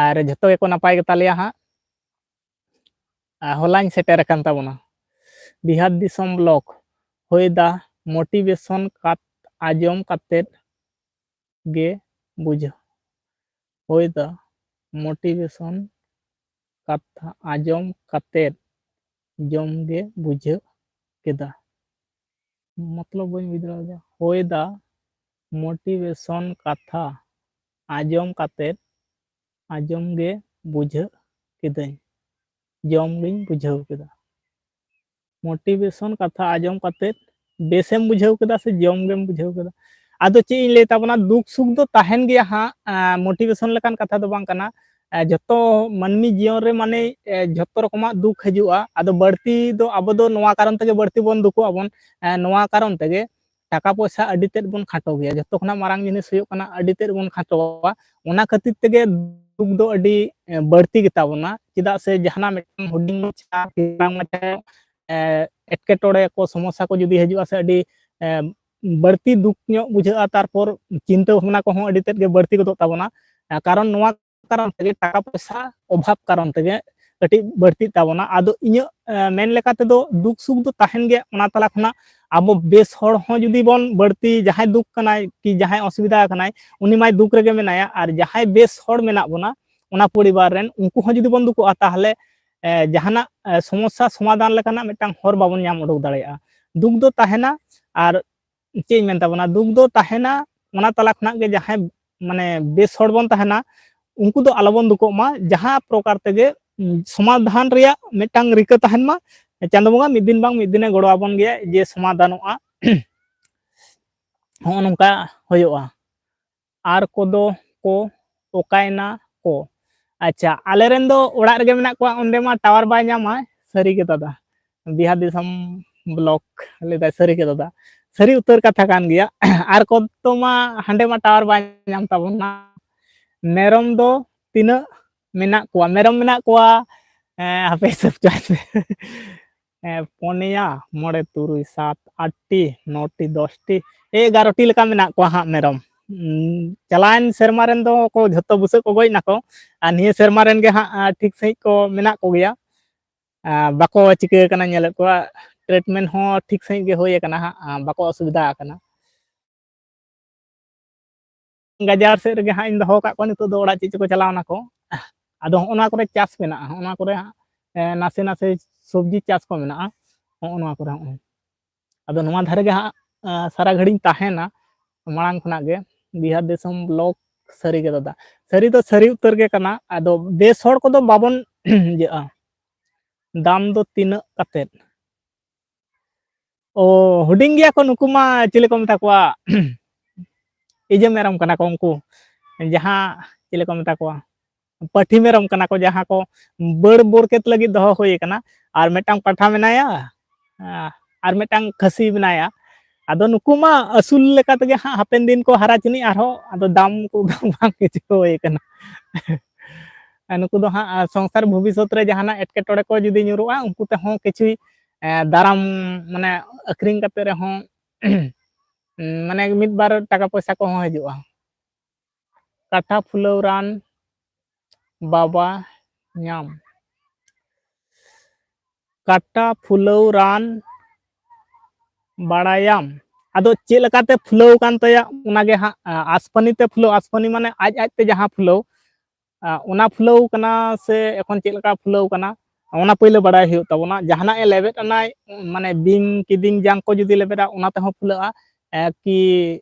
ᱟᱨ ᱡᱷᱚᱛᱚ ᱜᱮᱠᱚ ᱱᱟᱯᱟᱭ ᱜᱮᱛᱟ ᱞᱮᱭᱟ ᱦᱟᱸᱜ᱾ ᱟᱨ ᱦᱚᱞᱟᱧ ᱥᱮᱴᱮᱨ ᱟᱠᱟᱱ ᱛᱟᱵᱚᱱᱟ ᱵᱤᱦᱟᱨ ᱫᱤᱥᱚᱢ ᱵᱞᱚᱜ᱾ ᱦᱚᱭ ᱫᱟ ᱢᱳᱴᱤᱵᱷᱮᱥᱚᱱ ᱠᱟᱛ ᱟᱸᱡᱚᱢ ᱠᱟᱛᱮᱫ ᱜᱮ ᱵᱩᱡᱷᱟᱹᱣ᱾ ᱦᱚᱭ ᱫᱟ ᱢᱳᱴᱤᱵᱷᱮᱥᱚᱱ ᱠᱟᱛᱷᱟ ᱟᱸᱡᱚᱢ ᱠᱟᱛᱮᱫ ᱡᱚᱢ ᱜᱮ ᱵᱩᱡᱷᱟᱹᱣ ᱠᱮᱫᱟ᱾ ᱢᱚᱛᱞᱚᱵ ᱵᱟᱹᱧ ᱵᱩᱡᱽ ᱫᱟᱲᱮᱭᱟᱫᱟ᱾ ᱦᱚᱭ ᱫᱟ ᱢᱳᱴᱤᱵᱷᱮᱥᱚᱱ ᱠᱟᱛᱷᱟ ᱟᱸᱡᱚᱢ ᱠᱟᱛᱮᱫ ᱟᱸᱡᱚᱢ ᱜᱮ ᱵᱩᱡᱷᱟᱹᱣ ᱠᱤᱫᱟᱹᱧ, ᱡᱚᱢ ᱜᱤᱧ ᱵᱩᱡᱷᱟᱹᱣ ᱠᱮᱫᱟ᱾ ᱢᱳᱴᱤᱵᱷᱮᱥᱚᱱ ᱠᱟᱛᱷᱟ ᱟᱸᱡᱚᱢ ᱠᱟᱛᱮᱫ ᱵᱮᱥᱮᱢ ᱵᱩᱡᱷᱟᱹᱣ ᱠᱮᱫᱟ ᱥᱮ ᱡᱚᱢ ᱜᱮᱢ ᱵᱩᱡᱷᱟᱹᱣ ᱠᱮᱫᱟ? ᱟᱫᱚ ᱪᱮᱫ ᱤᱧ ᱞᱟᱹᱭ ᱛᱟᱵᱚᱱᱟ, ᱫᱩᱠ ᱥᱩᱠ ᱫᱚ ᱛᱟᱦᱮᱱ ᱜᱮᱭᱟ ᱦᱟᱸᱜ᱾ ᱢᱳᱴᱤᱵᱷᱮᱥᱚᱱ ᱞᱮᱠᱟᱱ ᱠᱟᱛᱷᱟ ᱫᱚ ᱵᱟᱝ ᱠᱟᱱᱟ᱾ ᱡᱷᱚᱛᱚ ᱢᱟᱹᱱᱢᱤ ᱡᱤᱭᱚᱱ ᱨᱮ ᱢᱟᱱᱮ ᱡᱷᱚᱛᱚ ᱨᱚᱠᱚᱢᱟᱜ ᱫᱩᱠ ᱦᱤᱡᱩᱜᱼᱟ᱾ ᱟᱫᱚ ᱵᱟᱹᱲᱛᱤ ᱫᱚ ᱟᱵᱚ ᱫᱚ ᱱᱚᱣᱟ ᱠᱟᱨᱚᱱ ᱛᱮᱜᱮ ᱵᱟᱹᱲᱛᱤ ᱵᱚᱱ ᱫᱩᱠᱚᱜ ᱟᱵᱚᱱ, ᱱᱚᱣᱟ ᱠᱟᱨᱚᱱ ᱛᱮᱜᱮ ᱴᱟᱠᱟ ᱯᱚᱭᱥᱟ ᱟᱹᱰᱤ ᱛᱮᱫ ᱵᱚᱱ ᱠᱷᱟᱴᱚ ᱜᱮᱭᱟ᱾ ᱡᱷᱚᱛᱚ ᱠᱷᱚᱱᱟᱜ ᱢᱟᱨᱟᱝ ᱡᱤᱱᱤᱥ ᱦᱩᱭᱩᱜ ᱠᱟᱱᱟ ᱟᱹᱰᱤ ᱛᱮᱫ ᱵᱚᱱ ᱠᱷᱟᱴᱚᱣᱟ᱾ ᱚᱱᱟ ᱠᱷᱟᱹᱛᱤᱨ ᱛᱮᱜᱮ ᱫᱩᱠ ᱫᱚ ᱟᱹᱰᱤ ᱵᱟᱹᱲᱛᱤ ᱜᱮᱛᱟ ᱵᱚᱱᱟ᱾ ᱪᱮᱫᱟᱜ ᱥᱮ ᱡᱟᱦᱟᱱᱟᱜ ᱢᱤᱫᱴᱟᱝ ᱦᱩᱰᱤᱧ ᱢᱟᱪᱷᱟ, ᱢᱟᱨᱟᱝ ᱢᱟᱪᱷᱟ ᱮᱴᱠᱮᱴᱚᱬᱮ ᱠᱚ, ᱥᱚᱢᱚᱥᱥᱟ ᱠᱚ ᱡᱩᱫᱤ ᱦᱤᱡᱩᱜᱼᱟ ᱥᱮ, ᱟᱹᱰᱤ ᱵᱟᱹᱲᱛᱤ ᱫᱩᱠ ᱧᱚᱜ ᱵᱩᱡᱷᱟᱹᱜᱼᱟ᱾ ᱛᱟᱨᱯᱚᱨ ᱪᱤᱱᱛᱟᱹ ᱵᱷᱟᱵᱽᱱᱟ ᱠᱚᱦᱚᱸ ᱟᱹᱰᱤ ᱛᱮᱫ ᱜᱮ ᱵᱟᱹᱲᱛᱤ ᱜᱚᱫᱚᱜ ᱛᱟᱵᱚᱱᱟ᱾ ᱠᱟᱨᱚᱱ ᱱᱚᱣᱟ ᱠᱟᱨᱚᱱ ᱛᱮᱜᱮ, ᱴᱟᱠᱟ ᱯᱚᱭᱥᱟ ᱚᱵᱷᱟᱵᱽ ᱠᱟᱨᱚᱱ ᱛᱮᱜᱮ ᱠᱟᱹᱴᱤᱡ ᱵᱟᱹᱲᱛᱤᱜ ᱛᱟᱵᱚᱱᱟ᱾ ᱟᱫᱚ ᱤᱧᱟᱹᱜ ᱢᱮᱱ ᱞᱮᱠᱟ ᱛᱮᱫᱚ ᱫᱩᱠ ᱥᱩᱠ ᱫᱚ ᱛᱟᱦᱮᱱ ᱜᱮᱭᱟ᱾ ᱚᱱᱟ ᱛᱟᱞᱟ ᱠᱷᱚᱱᱟᱜ ᱟᱵᱚ ᱵᱮᱥ ᱦᱚᱲ ᱦᱚᱸ ᱡᱩᱫᱤ ᱵᱚᱱ ᱵᱟᱹᱲᱛᱤ, ᱡᱟᱦᱟᱸᱭ ᱫᱩᱠ ᱠᱟᱱᱟᱭ ᱠᱤ ᱡᱟᱦᱟᱸᱭ ᱚᱥᱩᱵᱤᱫᱷᱟ ᱠᱟᱱᱟᱭ, ᱩᱱᱤ ᱢᱟᱭ ᱫᱩᱠ ᱨᱮᱜᱮ ᱢᱮᱱᱟᱭᱟ᱾ ᱟᱨ ᱡᱟᱦᱟᱸᱭ ᱵᱮᱥ ᱦᱚᱲ ᱢᱮᱱᱟᱜ ᱵᱚᱱᱟ ᱚᱱᱟ ᱯᱚᱨᱤᱵᱟᱨ ᱨᱮᱱ, ᱩᱱᱠᱩ ᱦᱚᱸ ᱡᱩᱫᱤ ᱵᱚᱱ ᱫᱩᱠᱚᱜᱼᱟ, ᱛᱟᱦᱚᱞᱮ ᱡᱟᱦᱟᱱᱟᱜ ᱥᱚᱢᱚᱥᱥᱟ ᱥᱚᱢᱟᱫᱷᱟᱱ ᱞᱮᱠᱟᱱᱟᱜ ᱢᱤᱫᱴᱟᱝ ᱦᱚᱨ ᱵᱟᱵᱚᱱ ᱧᱟᱢ ᱩᱰᱩᱠ ᱫᱟᱲᱮᱭᱟᱜᱼᱟ᱾ ᱫᱩᱠ ᱫᱚ ᱛᱟᱦᱮᱱᱟ᱾ ᱟᱨ ᱪᱮᱫ ᱤᱧ ᱢᱮᱱ ᱛᱟᱵᱚᱱᱟ, ᱫᱩᱠ ᱫᱚ ᱛᱟᱦᱮᱱᱟ᱾ ᱚᱱᱟ ᱛᱟᱞᱟ ᱠᱷᱚᱱᱟᱜ ᱜᱮ ᱡᱟᱦᱟᱸᱭ ᱢᱟᱱᱮ ᱵᱮᱥ ᱦᱚᱲ ᱵᱚᱱ ᱛᱟᱦᱮᱱᱟ, ᱩᱱᱠᱩ ᱫᱚ ᱟᱞᱚᱵᱚᱱ ᱫᱩᱠᱚᱜ ᱢᱟ᱾ ᱡᱟᱦᱟᱸ ᱯᱨᱚᱠᱟᱨ ᱛᱮᱜᱮ ᱥᱚᱢᱟᱫᱷᱟᱱ ᱨᱮᱭᱟᱜ ᱢᱤᱫᱴᱟᱝ ᱨᱤᱠᱟᱹ ᱛᱟᱦᱮᱱ ᱢᱟ᱾ ᱪᱟᱸᱫᱚ ᱵᱚᱸᱜᱟ ᱢᱤᱫ ᱫᱤᱱ ᱵᱟᱝ ᱢᱤᱫ ᱫᱤᱱᱮ ᱜᱚᱲᱚ ᱟᱵᱚᱱ ᱜᱮᱭᱟ ᱡᱮ ᱥᱚᱢᱟᱫᱷᱟᱱᱚᱜᱼᱟ᱾ ᱦᱚᱸᱜᱼᱚ ᱱᱚᱝᱠᱟ ᱦᱩᱭᱩᱜᱼᱟ᱾ ᱟᱨ ᱠᱚᱫᱚ ᱠᱚ ᱚᱠᱟᱭᱮᱱᱟ ᱠᱚ? ᱟᱪᱪᱷᱟ, ᱟᱞᱮᱨᱮᱱ ᱫᱚ ᱚᱲᱟᱜ ᱨᱮᱜᱮ ᱢᱮᱱᱟᱜ ᱠᱚᱣᱟ, ᱚᱸᱰᱮ ᱢᱟ ᱴᱟᱣᱟᱨ ᱵᱟᱭ ᱧᱟᱢᱟ᱾ ᱥᱟᱹᱨᱤ ᱜᱮ ᱫᱟᱫᱟ, ᱵᱤᱦᱟᱨ ᱫᱤᱥᱚᱢ ᱵᱞᱚᱠ ᱞᱟᱹᱭᱫᱟᱭ, ᱥᱟᱹᱨᱤ ᱜᱮ ᱫᱟᱫᱟ, ᱥᱟᱹᱨᱤ ᱩᱛᱟᱹᱨ ᱠᱟᱛᱷᱟ ᱠᱟᱱ ᱜᱮᱭᱟ᱾ ᱟᱨ ᱠᱚᱫᱚ ᱢᱟ ᱦᱟᱸᱰᱮ ᱢᱟ ᱴᱟᱣᱟᱨ ᱵᱟᱭ ᱧᱟᱢ ᱛᱟᱵᱚᱱᱟ᱾ ᱢᱮᱨᱚᱢ ᱫᱚ ᱛᱤᱱᱟᱹᱜ ᱢᱮᱱᱟᱜ ᱠᱚᱣᱟ? ᱢᱮᱨᱚᱢ ᱢᱮᱱᱟᱜ ᱠᱚᱣᱟ, ᱦᱮᱸ, ᱦᱟᱯᱮ ᱦᱤᱥᱟᱹᱵ ᱪᱚᱭ ᱯᱮ᱾ ᱦᱮᱸ, ᱯᱚᱱᱭᱟ, ᱢᱚᱬᱮ, ᱛᱩᱨᱩᱭ, ᱥᱟᱛ, ᱟᱴ ᱴᱤ, ᱱᱚ ᱴᱤ, ᱫᱚᱥ ᱴᱤ, ᱮᱜᱟᱨᱚ ᱴᱤ ᱞᱮᱠᱟ ᱢᱮᱱᱟᱜ ᱠᱚᱣᱟ ᱦᱟᱸᱜ ᱢᱮᱨᱚᱢ᱾ ᱩᱸ, ᱪᱟᱞᱟᱣᱮᱱ ᱥᱮᱨᱢᱟ ᱨᱮᱱ ᱫᱚ ᱠᱚ ᱡᱷᱚᱛᱚ ᱵᱩᱥᱟᱹᱜ ᱠᱚ ᱜᱚᱡ ᱱᱟᱠᱚ, ᱟᱨ ᱱᱤᱭᱟᱹ ᱥᱮᱨᱢᱟ ᱨᱮᱱ ᱜᱮ ᱦᱟᱸᱜ, ᱟᱸ, ᱴᱷᱤᱠ ᱥᱟᱺᱦᱤᱡ ᱠᱚ ᱢᱮᱱᱟᱜ ᱠᱚᱜᱮᱭᱟ᱾ ᱟᱸ, ᱵᱟᱠᱚ ᱪᱤᱠᱟᱹ ᱟᱠᱟᱱᱟ, ᱧᱮᱞᱮᱫ ᱠᱚᱣᱟ, ᱴᱨᱤᱴᱢᱮᱱᱴ ᱦᱚᱸ ᱴᱷᱤᱠ ᱥᱟᱺᱦᱤᱡ ᱜᱮ ᱦᱩᱭ ᱟᱠᱟᱱᱟ ᱦᱟᱸᱜ, ᱟᱸ, ᱵᱟᱠᱚ ᱚᱥᱩᱵᱤᱫᱷᱟ ᱟᱠᱟᱱᱟ᱾ ᱜᱟᱡᱟᱲ ᱥᱮᱫ ᱨᱮᱜᱮ ᱦᱟᱸᱜ ᱤᱧ ᱫᱚᱦᱚ ᱟᱠᱟᱫ ᱠᱚᱣᱟ, ᱱᱤᱛᱚᱜ ᱫᱚ ᱚᱲᱟᱜ ᱪᱮᱫ ᱪᱚᱠᱚ ᱪᱟᱞᱟᱣ ᱱᱟᱠᱚ᱾ ᱟᱫᱚ ᱦᱚᱸᱜᱼᱚ ᱱᱚᱣᱟ ᱠᱚᱨᱮ ᱪᱟᱥ ᱢᱮᱱᱟᱜᱼᱟ, ᱦᱚᱸᱜᱼᱚ ᱱᱚᱣᱟ ᱠᱚᱨᱮ ᱦᱟᱸᱜ, ᱮ, ᱱᱟᱥᱮ ᱱᱟᱥᱮ ᱥᱚᱵᱽᱡᱤ ᱪᱟᱥ ᱠᱚ ᱢᱮᱱᱟᱜᱼᱟ, ᱦᱚᱸᱜᱼᱚ ᱱᱚᱣᱟ ᱠᱚᱨᱮ ᱦᱚᱸᱜᱼᱚᱭ᱾ ᱟᱫᱚ ᱱᱚᱣᱟ ᱫᱷᱟᱨᱮ ᱜᱮ ᱦᱟᱸᱜ, ᱮ, ᱥᱟᱨᱟ ᱜᱷᱟᱹᱲᱤᱧ ᱛᱟᱦᱮᱱᱟ ᱢᱟᱲᱟᱝ ᱠᱷᱚᱱᱟᱜ ᱜᱮ, ᱵᱤᱦᱟᱨ ᱫᱤᱥᱚᱢ ᱵᱞᱚᱠ᱾ ᱥᱟᱹᱨᱤ ᱜᱮ ᱫᱟᱫᱟ, ᱥᱟᱹᱨᱤ ᱫᱚ ᱥᱟᱹᱨᱤ ᱩᱛᱟᱹᱨ ᱜᱮ ᱠᱟᱱᱟ᱾ ᱟᱫᱚ ᱵᱮᱥ ᱦᱚᱲ ᱠᱚᱫᱚ ᱵᱟᱵᱚᱱ ᱤᱭᱟᱹᱜᱼᱟ᱾ ᱫᱟᱢ ᱫᱚ ᱛᱤᱱᱟᱹᱜ ᱠᱟᱛᱮᱫ? ᱚ, ᱦᱩᱰᱤᱧ ᱜᱮᱭᱟ ᱠᱚ ᱱᱩᱠᱩ ᱢᱟ, ᱪᱤᱞᱤ ᱠᱚ ᱢᱮᱛᱟ ᱠᱚᱣᱟ? ᱤᱡᱟᱹ ᱢᱮᱨᱚᱢ ᱠᱟᱱᱟ ᱠᱚ ᱩᱱᱠᱩ, ᱡᱟᱦᱟᱸ, ᱪᱤᱞᱤ ᱠᱚ ᱢᱮᱛᱟ ᱠᱚᱣᱟ? ᱯᱟᱹᱴᱷᱤ ᱢᱮᱨᱚᱢ ᱠᱟᱱᱟ ᱠᱚ, ᱡᱟᱦᱟᱸ ᱠᱚ ᱵᱟᱹᱲ ᱵᱳᱨᱠᱮᱛ ᱞᱟᱹᱜᱤᱫ ᱫᱚᱦᱚ ᱦᱩᱭ ᱟᱠᱟᱱᱟ᱾ ᱟᱨ ᱢᱤᱫᱴᱟᱝ ᱯᱟᱴᱷᱟ ᱢᱮᱱᱟᱭᱟ, ᱟᱨ ᱢᱤᱫᱴᱟᱝ ᱠᱷᱟᱹᱥᱤ ᱢᱮᱱᱟᱭᱟ᱾ ᱟᱫᱚ ᱱᱩᱠᱩ ᱢᱟ ᱟᱹᱥᱩᱞ ᱞᱮᱠᱟ ᱛᱮᱜᱮ ᱦᱟᱸᱜ ᱦᱟᱯᱮᱱ ᱫᱤᱱ ᱠᱚ ᱦᱟᱨᱟ ᱪᱩᱱᱤᱡ, ᱟᱨᱦᱚᱸ ᱟᱫᱚ ᱫᱟᱢ ᱠᱚ ᱵᱟᱝ ᱪᱤᱠᱟᱹ ᱦᱩᱭ ᱟᱠᱟᱱᱟ᱾ ᱟᱨ ᱱᱩᱠᱩ ᱫᱚ ᱦᱟᱸᱜ ᱥᱚᱝᱥᱟᱨ ᱵᱷᱚᱵᱤᱥᱥᱚᱛ ᱨᱮ ᱡᱟᱦᱟᱱᱟᱜ ᱮᱴᱠᱮᱴᱚᱬᱮ ᱠᱚ ᱡᱩᱫᱤ ᱧᱩᱨᱩᱜᱼᱟ, ᱩᱱᱠᱩ ᱛᱮᱦᱚᱸ ᱠᱤᱪᱷᱩᱭ, ᱮ, ᱫᱟᱨᱟᱢ, ᱢᱟᱱᱮ ᱟᱹᱠᱷᱨᱤᱧ ᱠᱟᱛᱮ ᱨᱮᱦᱚᱸ ᱢᱟᱱᱮ ᱢᱤᱫ ᱵᱟᱨ ᱴᱟᱠᱟ ᱯᱚᱭᱥᱟ ᱠᱚᱦᱚᱸ ᱦᱤᱡᱩᱜᱼᱟ᱾ ᱠᱟᱴᱷᱟ ᱯᱷᱩᱞᱟᱹᱣ ᱨᱟᱱ ᱵᱟᱵᱟ ᱧᱟᱢ᱾ ᱠᱟᱴᱟ ᱯᱷᱩᱞᱟᱹᱣ ᱨᱟᱱ ᱵᱟᱲᱟᱭᱟᱢ? ᱟᱫᱚ ᱪᱮᱫ ᱞᱮᱠᱟᱛᱮ ᱯᱷᱩᱞᱟᱹᱣ ᱠᱟᱱ ᱛᱟᱭᱟ, ᱚᱱᱟᱜᱮ ᱦᱟᱸᱜ, ᱟ, ᱟᱥᱯᱟᱱᱤ ᱛᱮ ᱯᱷᱩᱞᱟᱹᱣ, ᱟᱥᱯᱟᱱᱤ ᱢᱟᱱᱮ ᱟᱡ ᱟᱡᱛᱮ ᱡᱟᱦᱟᱸ ᱯᱷᱩᱞᱟᱹᱣ, ᱟ, ᱚᱱᱟ ᱯᱷᱩᱞᱟᱹᱣ ᱠᱟᱱᱟ ᱥᱮ ᱮᱠᱷᱚᱱ ᱪᱮᱫ ᱞᱮᱠᱟ ᱯᱷᱩᱞᱟᱹᱣ ᱠᱟᱱᱟ, ᱚᱱᱟ ᱯᱳᱭᱞᱳ ᱵᱟᱲᱟᱭ ᱦᱩᱭᱩᱜ ᱛᱟᱵᱚᱱᱟ᱾ ᱡᱟᱦᱟᱱᱟᱜ ᱮ ᱞᱮᱵᱮᱫ ᱟᱱᱟᱭ, ᱢᱟᱱᱮ ᱵᱤᱧ ᱠᱤᱫᱤᱧ ᱡᱟᱝ ᱠᱚ ᱡᱩᱫᱤ ᱞᱮᱵᱮᱫᱟ, ᱚᱱᱟ ᱛᱮᱦᱚᱸ ᱯᱷᱩᱞᱟᱹᱜᱼᱟ, ᱮ, ᱠᱤ,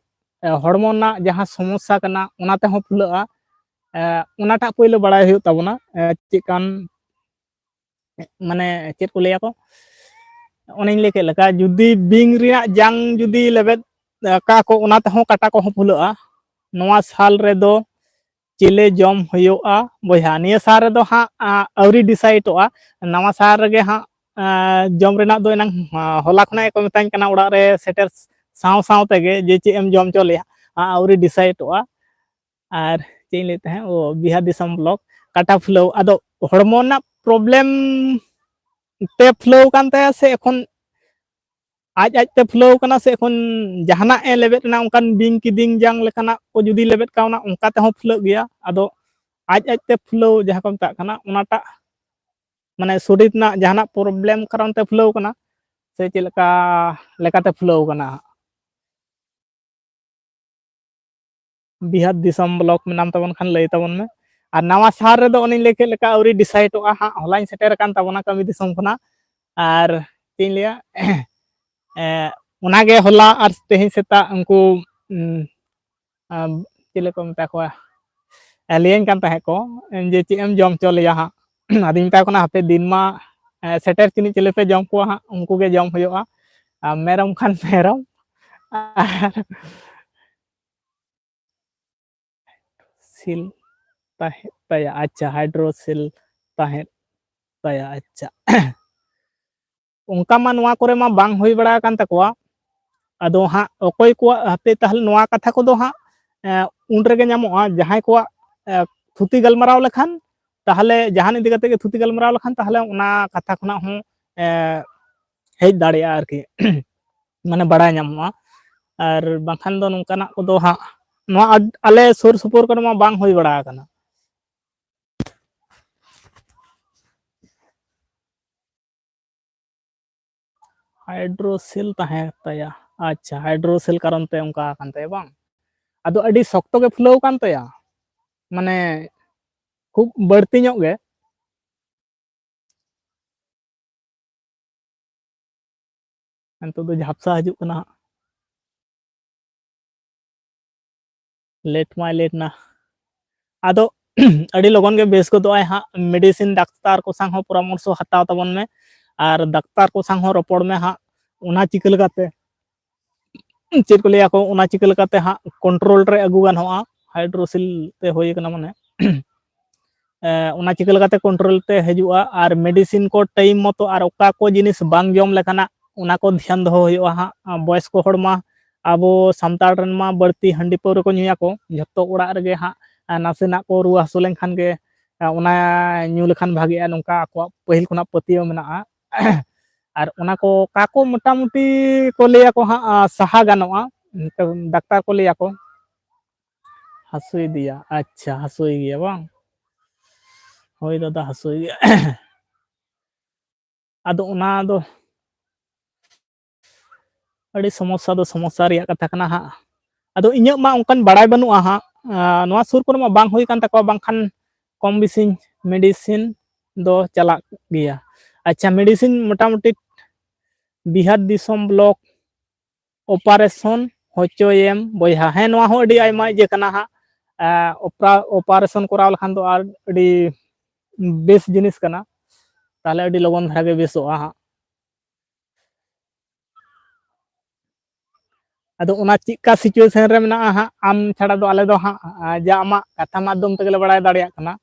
ᱮ, ᱦᱚᱲᱢᱚ ᱨᱮᱱᱟᱜ ᱡᱟᱦᱟᱸ ᱥᱚᱢᱚᱥᱥᱟ ᱠᱟᱱᱟ, ᱚᱱᱟ ᱛᱮᱦᱚᱸ ᱯᱷᱩᱞᱟᱹᱜᱼᱟ᱾ ᱮ, ᱚᱱᱟᱴᱟᱜ ᱯᱳᱭᱞᱳ ᱵᱟᱲᱟᱭ ᱦᱩᱭᱩᱜ ᱛᱟᱵᱚᱱᱟ, ᱮ, ᱪᱮᱫ ᱠᱟᱱ, ᱢᱟᱱᱮ ᱪᱮᱫ ᱠᱚ ᱞᱟᱹᱭᱟ ᱠᱚ, ᱚᱱᱮᱧ ᱞᱟᱹᱭ ᱠᱮᱫ ᱞᱮᱠᱟ, ᱡᱩᱫᱤ ᱵᱤᱧ ᱨᱮᱭᱟᱜ ᱡᱟᱝ ᱡᱩᱫᱤ ᱞᱮᱵᱮᱫ ᱟᱠᱟ ᱠᱚ, ᱚᱱᱟ ᱛᱮᱦᱚᱸ ᱠᱟᱴᱟ ᱠᱚᱦᱚᱸ ᱯᱷᱩᱞᱟᱹᱜᱼᱟ᱾ ᱱᱚᱣᱟ ᱥᱟᱞ ᱨᱮᱫᱚ ᱪᱤᱞᱤ ᱡᱚᱢ ᱦᱩᱭᱩᱜᱼᱟ ᱵᱚᱭᱦᱟ? ᱱᱤᱭᱟᱹ ᱥᱟᱞ ᱨᱮᱫᱚ ᱦᱟᱸᱜ, ᱟ, ᱟᱹᱣᱨᱤ ᱰᱤᱥᱟᱭᱤᱰᱚᱜᱼᱟ᱾ ᱱᱟᱣᱟ ᱥᱟᱞ ᱨᱮᱜᱮ ᱦᱟᱸᱜ, ᱟ, ᱡᱚᱢ ᱨᱮᱱᱟᱜ ᱫᱚ ᱮᱱᱟᱝ, ᱟ, ᱦᱚᱞᱟ ᱠᱷᱚᱱᱟᱜ ᱜᱮᱠᱚ ᱢᱮᱛᱟᱧ ᱠᱟᱱᱟ ᱚᱲᱟᱜ ᱨᱮ ᱥᱮᱴᱮᱨ ᱥᱟᱶ ᱥᱟᱶ ᱛᱮᱜᱮ ᱡᱮ ᱪᱮᱫ ᱮᱢ ᱡᱚᱢ ᱦᱚᱪᱚ ᱞᱮᱭᱟ, ᱟ, ᱟᱹᱣᱨᱤ ᱰᱤᱥᱟᱭᱤᱰᱚᱜᱼᱟ᱾ ᱟᱨ ᱪᱮᱫ ᱤᱧ ᱞᱟᱹᱭᱮᱫ ᱛᱟᱦᱮᱸᱫ, ᱚ, ᱵᱤᱦᱟᱨ ᱫᱤᱥᱚᱢ ᱵᱞᱚᱠ ᱠᱟᱴᱟ ᱯᱷᱩᱞᱟᱹᱣ᱾ ᱟᱫᱚ ᱦᱚᱲᱢᱚ ᱨᱮᱱᱟᱜ ᱯᱨᱚᱵᱞᱮᱢ ᱛᱮ ᱯᱷᱩᱞᱟᱹᱣ ᱠᱟᱱ ᱛᱟᱭᱟ ᱥᱮ ᱮᱠᱷᱚᱱ ᱟᱡ ᱟᱡ ᱛᱮ ᱯᱷᱩᱞᱟᱹᱣ ᱠᱟᱱᱟ ᱥᱮ ᱮᱠᱷᱚᱱ ᱡᱟᱦᱟᱱᱟᱜ ᱮ ᱞᱮᱵᱮᱫ ᱮᱱᱟ, ᱚᱱᱠᱟᱱ ᱵᱤᱧ ᱠᱤᱫᱤᱧ ᱡᱟᱝ ᱞᱮᱠᱟᱱᱟᱜ ᱠᱚ ᱡᱩᱫᱤ ᱞᱮᱵᱮᱫ ᱠᱟᱣᱱᱟ, ᱚᱱᱠᱟ ᱛᱮᱦᱚᱸ ᱯᱷᱩᱞᱟᱹᱜ ᱜᱮᱭᱟ᱾ ᱟᱫᱚ ᱟᱡ ᱟᱡ ᱛᱮ ᱯᱷᱩᱞᱟᱹᱣ ᱡᱟᱦᱟᱸ ᱠᱚ ᱢᱮᱛᱟᱜ ᱠᱟᱱᱟ, ᱚᱱᱟᱴᱟᱜ ᱢᱟᱱᱮ ᱥᱚᱨᱤᱨ ᱨᱮᱱᱟᱜ ᱡᱟᱦᱟᱱᱟᱜ ᱯᱨᱚᱵᱞᱮᱢ ᱠᱟᱨᱚᱱ ᱛᱮ ᱯᱷᱩᱞᱟᱹᱣ ᱠᱟᱱᱟ ᱥᱮ ᱪᱮᱫ ᱞᱮᱠᱟ ᱞᱮᱠᱟᱛᱮ ᱯᱷᱩᱞᱟᱹᱣ ᱠᱟᱱᱟ? ᱵᱤᱦᱟᱨ ᱫᱤᱥᱚᱢ ᱵᱞᱚᱠ ᱢᱮᱱᱟᱢ ᱛᱟᱵᱚᱱ ᱠᱷᱟᱱ ᱞᱟᱹᱭ ᱛᱟᱵᱚᱱ ᱢᱮ᱾ ᱟᱨ ᱱᱟᱣᱟ ᱥᱟᱦᱟᱨ ᱨᱮᱫᱚ ᱚᱱᱮᱧ ᱞᱟᱹᱭ ᱠᱮᱫ ᱞᱮᱠᱟ ᱟᱹᱣᱨᱤ ᱰᱤᱥᱟᱭᱤᱰᱚᱜᱼᱟ ᱦᱟᱸᱜ, ᱦᱚᱞᱟᱧ ᱥᱮᱴᱮᱨ ᱟᱠᱟᱱ ᱛᱟᱵᱚᱱᱟ ᱠᱟᱹᱢᱤ ᱫᱤᱥᱚᱢ ᱠᱷᱚᱱᱟᱜ᱾ ᱟᱨ ᱪᱮᱫ ᱤᱧ ᱞᱟᱹᱭᱟ, ᱮ, ᱚᱱᱟᱜᱮ ᱦᱚᱞᱟ ᱟᱨ ᱛᱮᱦᱮᱧ ᱥᱮᱛᱟᱜ ᱩᱱᱠᱩ, ᱩᱢ, ᱟᱢ, ᱪᱤᱞᱤ ᱠᱚ ᱢᱮᱛᱟ ᱠᱚᱣᱟ, ᱮ, ᱞᱟᱹᱭᱟᱹᱧ ᱠᱟᱱ ᱛᱟᱦᱮᱸᱫ ᱠᱚ ᱡᱮ ᱪᱮᱫ ᱮᱢ ᱡᱚᱢ ᱦᱚᱪᱚ ᱞᱮᱭᱟ ᱦᱟᱸᱜ᱾ ᱟᱫᱚᱧ ᱢᱮᱛᱟ ᱠᱚ ᱠᱟᱱᱟ, ᱦᱟᱯᱮ ᱫᱤᱱ ᱢᱟ, ᱮ, ᱥᱮᱴᱮᱨ ᱪᱤᱱᱤᱡ ᱪᱤᱞᱤ ᱯᱮ ᱡᱚᱢ ᱠᱚᱣᱟ ᱦᱟᱸᱜ, ᱩᱱᱠᱩ ᱜᱮ ᱡᱚᱢ ᱦᱩᱭᱩᱜᱼᱟ᱾ ᱟᱨ ᱢᱮᱨᱚᱢ ᱠᱷᱟᱱ ᱢᱮᱨᱚᱢ, ᱟᱨ ᱥᱤᱞ ᱛᱟᱦᱮᱸᱫ ᱛᱟᱭᱟ᱾ ᱟᱪᱪᱷᱟ, ᱦᱟᱭᱰᱨᱳᱥᱤᱞ ᱛᱟᱦᱮᱸᱫ ᱛᱟᱭᱟ᱾ ᱟᱪᱪᱷᱟ, ᱚᱱᱠᱟ ᱢᱟ ᱱᱚᱣᱟ ᱠᱚᱨᱮ ᱢᱟ ᱵᱟᱝ ᱦᱩᱭ ᱵᱟᱲᱟ ᱟᱠᱟᱱ ᱛᱟᱠᱚᱣᱟ᱾ ᱟᱫᱚ ᱦᱟᱸᱜ ᱚᱠᱚᱭ ᱠᱚᱣᱟᱜ, ᱦᱟᱯᱮ ᱛᱟᱦᱞᱮ ᱱᱚᱣᱟ ᱠᱟᱛᱷᱟ ᱠᱚᱫᱚ ᱦᱟᱸᱜ, ᱮ, ᱩᱱ ᱨᱮᱜᱮ ᱧᱟᱢᱚᱜᱼᱟ, ᱡᱟᱦᱟᱸᱭ ᱠᱚᱣᱟᱜ, ᱮ, ᱛᱷᱩᱛᱤ ᱜᱟᱞᱢᱟᱨᱟᱣ ᱞᱮᱠᱷᱟᱱ, ᱛᱟᱦᱞᱮ ᱡᱟᱦᱟᱱ ᱤᱫᱤ ᱠᱟᱛᱮ ᱜᱮ ᱛᱷᱩᱛᱤ ᱜᱟᱞᱢᱟᱨᱟᱣ ᱞᱮᱠᱷᱟᱱ, ᱛᱟᱦᱞᱮ ᱚᱱᱟ ᱠᱟᱛᱷᱟ ᱠᱷᱚᱱᱟᱜ ᱦᱚᱸ, ᱮ, ᱦᱮᱡ ᱫᱟᱲᱮᱭᱟᱜᱼᱟ ᱟᱨᱠᱤ, ᱢᱟᱱᱮ ᱵᱟᱲᱟᱭ ᱧᱟᱢᱚᱜᱼᱟ᱾ ᱟᱨ ᱵᱟᱝᱠᱷᱟᱱ ᱫᱚ ᱱᱚᱝᱠᱟᱱᱟᱜ ᱠᱚᱫᱚ ᱦᱟᱸᱜ ᱱᱚᱣᱟ ᱟᱰ-, ᱟᱞᱮ ᱥᱩᱨ ᱥᱩᱯᱩᱨ ᱠᱚᱨᱮ ᱢᱟ ᱵᱟᱝ ᱦᱩᱭ ᱵᱟᱲᱟ ᱟᱠᱟᱱᱟ᱾ ᱦᱟᱭᱰᱨᱳᱥᱤᱞ ᱛᱟᱦᱮᱸ ᱛᱟᱭᱟ᱾ ᱟᱪᱪᱷᱟ, ᱦᱟᱭᱰᱨᱳᱥᱤᱞ ᱠᱟᱨᱚᱱ ᱛᱮ ᱚᱱᱠᱟ ᱟᱠᱟᱱ ᱛᱟᱭᱟ ᱵᱟᱝ? ᱟᱫᱚ ᱟᱹᱰᱤ ᱥᱚᱠᱛᱚ ᱜᱮ ᱯᱷᱩᱞᱟᱹᱣ ᱟᱠᱟᱱ ᱛᱟᱭᱟ, ᱢᱟᱱᱮ ᱠᱷᱩᱵ ᱵᱟᱹᱲᱛᱤ ᱧᱚᱜ ᱜᱮ᱾ ᱱᱤᱛᱚᱜ ᱫᱚ ᱡᱷᱟᱯᱥᱟ ᱦᱤᱡᱩᱜ ᱠᱟᱱᱟ ᱦᱟᱸᱜ᱾ ᱞᱮᱴ ᱢᱟᱭ ᱞᱮᱴ ᱱᱟ᱾ ᱟᱫᱚ ᱟᱹᱰᱤ ᱞᱚᱜᱚᱱ ᱜᱮ ᱵᱮᱥ ᱜᱚᱫᱚᱜ ᱟᱭ ᱦᱟᱸᱜ᱾ ᱢᱮᱰᱤᱥᱤᱱ ᱰᱟᱠᱛᱟᱨ ᱠᱚ ᱥᱟᱶ ᱦᱚᱸ ᱯᱚᱨᱟᱢᱚᱨᱥᱚ ᱦᱟᱛᱟᱣ ᱛᱟᱵᱚᱱ ᱢᱮ, ᱟᱨ ᱰᱟᱠᱛᱟᱨ ᱠᱚ ᱥᱟᱶ ᱦᱚᱸ ᱨᱚᱯᱚᱲ ᱢᱮ ᱦᱟᱸᱜ᱾ ᱚᱱᱟ ᱪᱤᱠᱟᱹ ᱞᱮᱠᱟᱛᱮ, ᱪᱮᱫ ᱠᱚ ᱞᱟᱹᱭᱟ ᱠᱚ, ᱚᱱᱟ ᱪᱤᱠᱟᱹ ᱞᱮᱠᱟᱛᱮ ᱦᱟᱸᱜ ᱠᱚᱱᱴᱨᱳᱞ ᱨᱮ ᱟᱹᱜᱩ ᱜᱟᱱᱚᱜᱼᱟ, ᱦᱟᱭᱰᱨᱳᱥᱤᱞ ᱛᱮ ᱦᱩᱭ ᱠᱟᱱᱟ ᱢᱟᱱᱮ᱾ ᱮ, ᱚᱱᱟ ᱪᱤᱠᱟᱹ ᱞᱮᱠᱟᱛᱮ ᱠᱚᱱᱴᱨᱳᱞ ᱛᱮ ᱦᱤᱡᱩᱜᱼᱟ, ᱟᱨ ᱢᱮᱰᱤᱥᱤᱱ ᱠᱚ ᱴᱟᱭᱤᱢ ᱢᱚᱛᱚ ᱟᱨ ᱚᱠᱟ ᱠᱚ ᱡᱤᱱᱤᱥ ᱵᱟᱝ ᱡᱚᱢ ᱞᱮᱠᱟᱱᱟᱜ, ᱚᱱᱟ ᱠᱚ ᱫᱷᱮᱭᱟᱱ ᱫᱚᱦᱚ ᱦᱩᱭᱩᱜᱼᱟ ᱦᱟᱸᱜ᱾ ᱵᱚᱭᱚᱥᱠᱚ ᱦᱚᱲ ᱢᱟ ᱟᱵᱚ ᱥᱟᱱᱛᱟᱲ ᱨᱮᱱ ᱢᱟ ᱵᱟᱹᱲᱛᱤ ᱦᱟᱺᱰᱤ ᱯᱟᱹᱣᱨᱟᱹ ᱠᱚ ᱧᱩᱭᱟᱠᱚ, ᱡᱷᱚᱛᱚ ᱚᱲᱟᱜ ᱨᱮᱜᱮ ᱦᱟᱸᱜ ᱱᱟᱥᱮᱱᱟᱜ ᱠᱚ ᱨᱩᱣᱟᱹ ᱦᱟᱹᱥᱩ ᱞᱮᱱᱠᱷᱟᱱ ᱜᱮ ᱚᱱᱟ ᱧᱩ ᱞᱮᱠᱷᱟᱱ ᱵᱷᱟᱜᱮᱜᱼᱟ, ᱱᱚᱝᱠᱟ ᱟᱠᱚᱣᱟᱜ ᱯᱟᱹᱦᱤᱞ ᱠᱷᱚᱱᱟᱜ ᱯᱟᱹᱛᱭᱟᱹᱣ ᱢᱮᱱᱟᱜᱼᱟ᱾ ᱟᱨ ᱚᱱᱟ ᱠᱚ ᱚᱠᱟ ᱠᱚ ᱢᱚᱴᱟᱢᱩᱴᱤ ᱠᱚ ᱞᱟᱹᱭᱟᱠᱚ ᱦᱟᱸᱜ, ᱥᱟᱦᱟ ᱜᱟᱱᱚᱜᱼᱟ, ᱰᱟᱠᱛᱟᱨ ᱠᱚ ᱞᱟᱹᱭᱟᱠᱚ᱾ ᱦᱟᱹᱥᱩᱭᱮᱫᱮᱭᱟ, ᱟᱪᱪᱷᱟ, ᱦᱟᱹᱥᱩᱭᱮ ᱜᱮᱭᱟ ᱵᱟᱝ? ᱦᱳᱭ ᱫᱟᱫᱟ, ᱦᱟᱹᱥᱩᱭᱮ ᱜᱮᱭᱟ᱾ ᱟᱫᱚ ᱚᱱᱟ ᱫᱚ ᱟᱹᱰᱤ ᱥᱚᱢᱚᱥᱥᱟ ᱫᱚ ᱥᱚᱢᱚᱥᱥᱟ ᱨᱮᱭᱟᱜ ᱠᱟᱛᱷᱟ ᱠᱟᱱᱟ ᱦᱟᱸᱜ᱾ ᱟᱫᱚ ᱤᱧᱟᱹᱜ ᱢᱟ ᱚᱱᱠᱟᱱ ᱵᱟᱲᱟᱭ ᱵᱟᱹᱱᱩᱜᱼᱟ ᱦᱟᱸᱜ, ᱟᱸ, ᱱᱚᱣᱟ ᱥᱩᱨ ᱠᱚᱨᱮ ᱢᱟ ᱵᱟᱝ ᱦᱩᱭ ᱠᱟᱱ ᱛᱟᱠᱚᱣᱟ, ᱵᱟᱝᱠᱷᱟᱱ ᱠᱚᱢ ᱵᱮᱥᱤᱧ ᱢᱮᱰᱤᱥᱤᱱ ᱫᱚ ᱪᱟᱞᱟᱜ ᱜᱮᱭᱟ᱾ ᱟᱪᱪᱷᱟ, ᱢᱮᱰᱤᱥᱤᱱ ᱢᱚᱴᱟᱢᱩᱴᱤ ᱵᱤᱦᱟᱨ ᱫᱤᱥᱚᱢ ᱵᱞᱚᱠ ᱚᱯᱟᱨᱮᱥᱚᱱ ᱦᱚᱪᱚᱭᱮᱢ ᱵᱚᱭᱦᱟ᱾ ᱦᱮᱸ, ᱱᱚᱣᱟ ᱦᱚᱸ ᱟᱹᱰᱤ ᱟᱭᱢᱟ ᱤᱭᱟᱹ ᱠᱟᱱᱟ ᱦᱟᱸᱜ᱾ ᱮᱸ, ᱚᱯᱨᱟ-, ᱚᱯᱟᱨᱮᱥᱚᱱ ᱠᱚᱨᱟᱣ ᱞᱮᱠᱷᱟᱱ ᱫᱚ ᱟᱨ ᱟᱹᱰᱤ ᱵᱮᱥ ᱡᱤᱱᱤᱥ ᱠᱟᱱᱟ, ᱛᱟᱦᱞᱮ ᱟᱹᱰᱤ ᱞᱚᱜᱚᱱ ᱫᱷᱟᱨᱟ ᱜᱮ ᱵᱮᱥᱚᱜᱼᱟ ᱦᱟᱸᱜ᱾ ᱟᱫᱚ ᱚᱱᱟ ᱪᱮᱫᱠᱟ situation ᱨᱮ ᱢᱮᱱᱟᱜᱼᱟ ᱦᱟᱸᱜ, ᱟᱢ ᱪᱷᱟᱲᱟ ᱫᱚ ᱟᱞᱮ ᱫᱚ ᱦᱟᱸᱜ, ᱟ, ᱡᱟ ᱟᱢᱟᱜ ᱠᱟᱛᱷᱟ ᱢᱟᱫᱽᱫᱷᱚᱢ ᱛᱮᱜᱮ ᱞᱮ ᱵᱟᱲᱟᱭ ᱫᱟᱲᱮᱭᱟᱜ ᱠᱟᱱᱟ᱾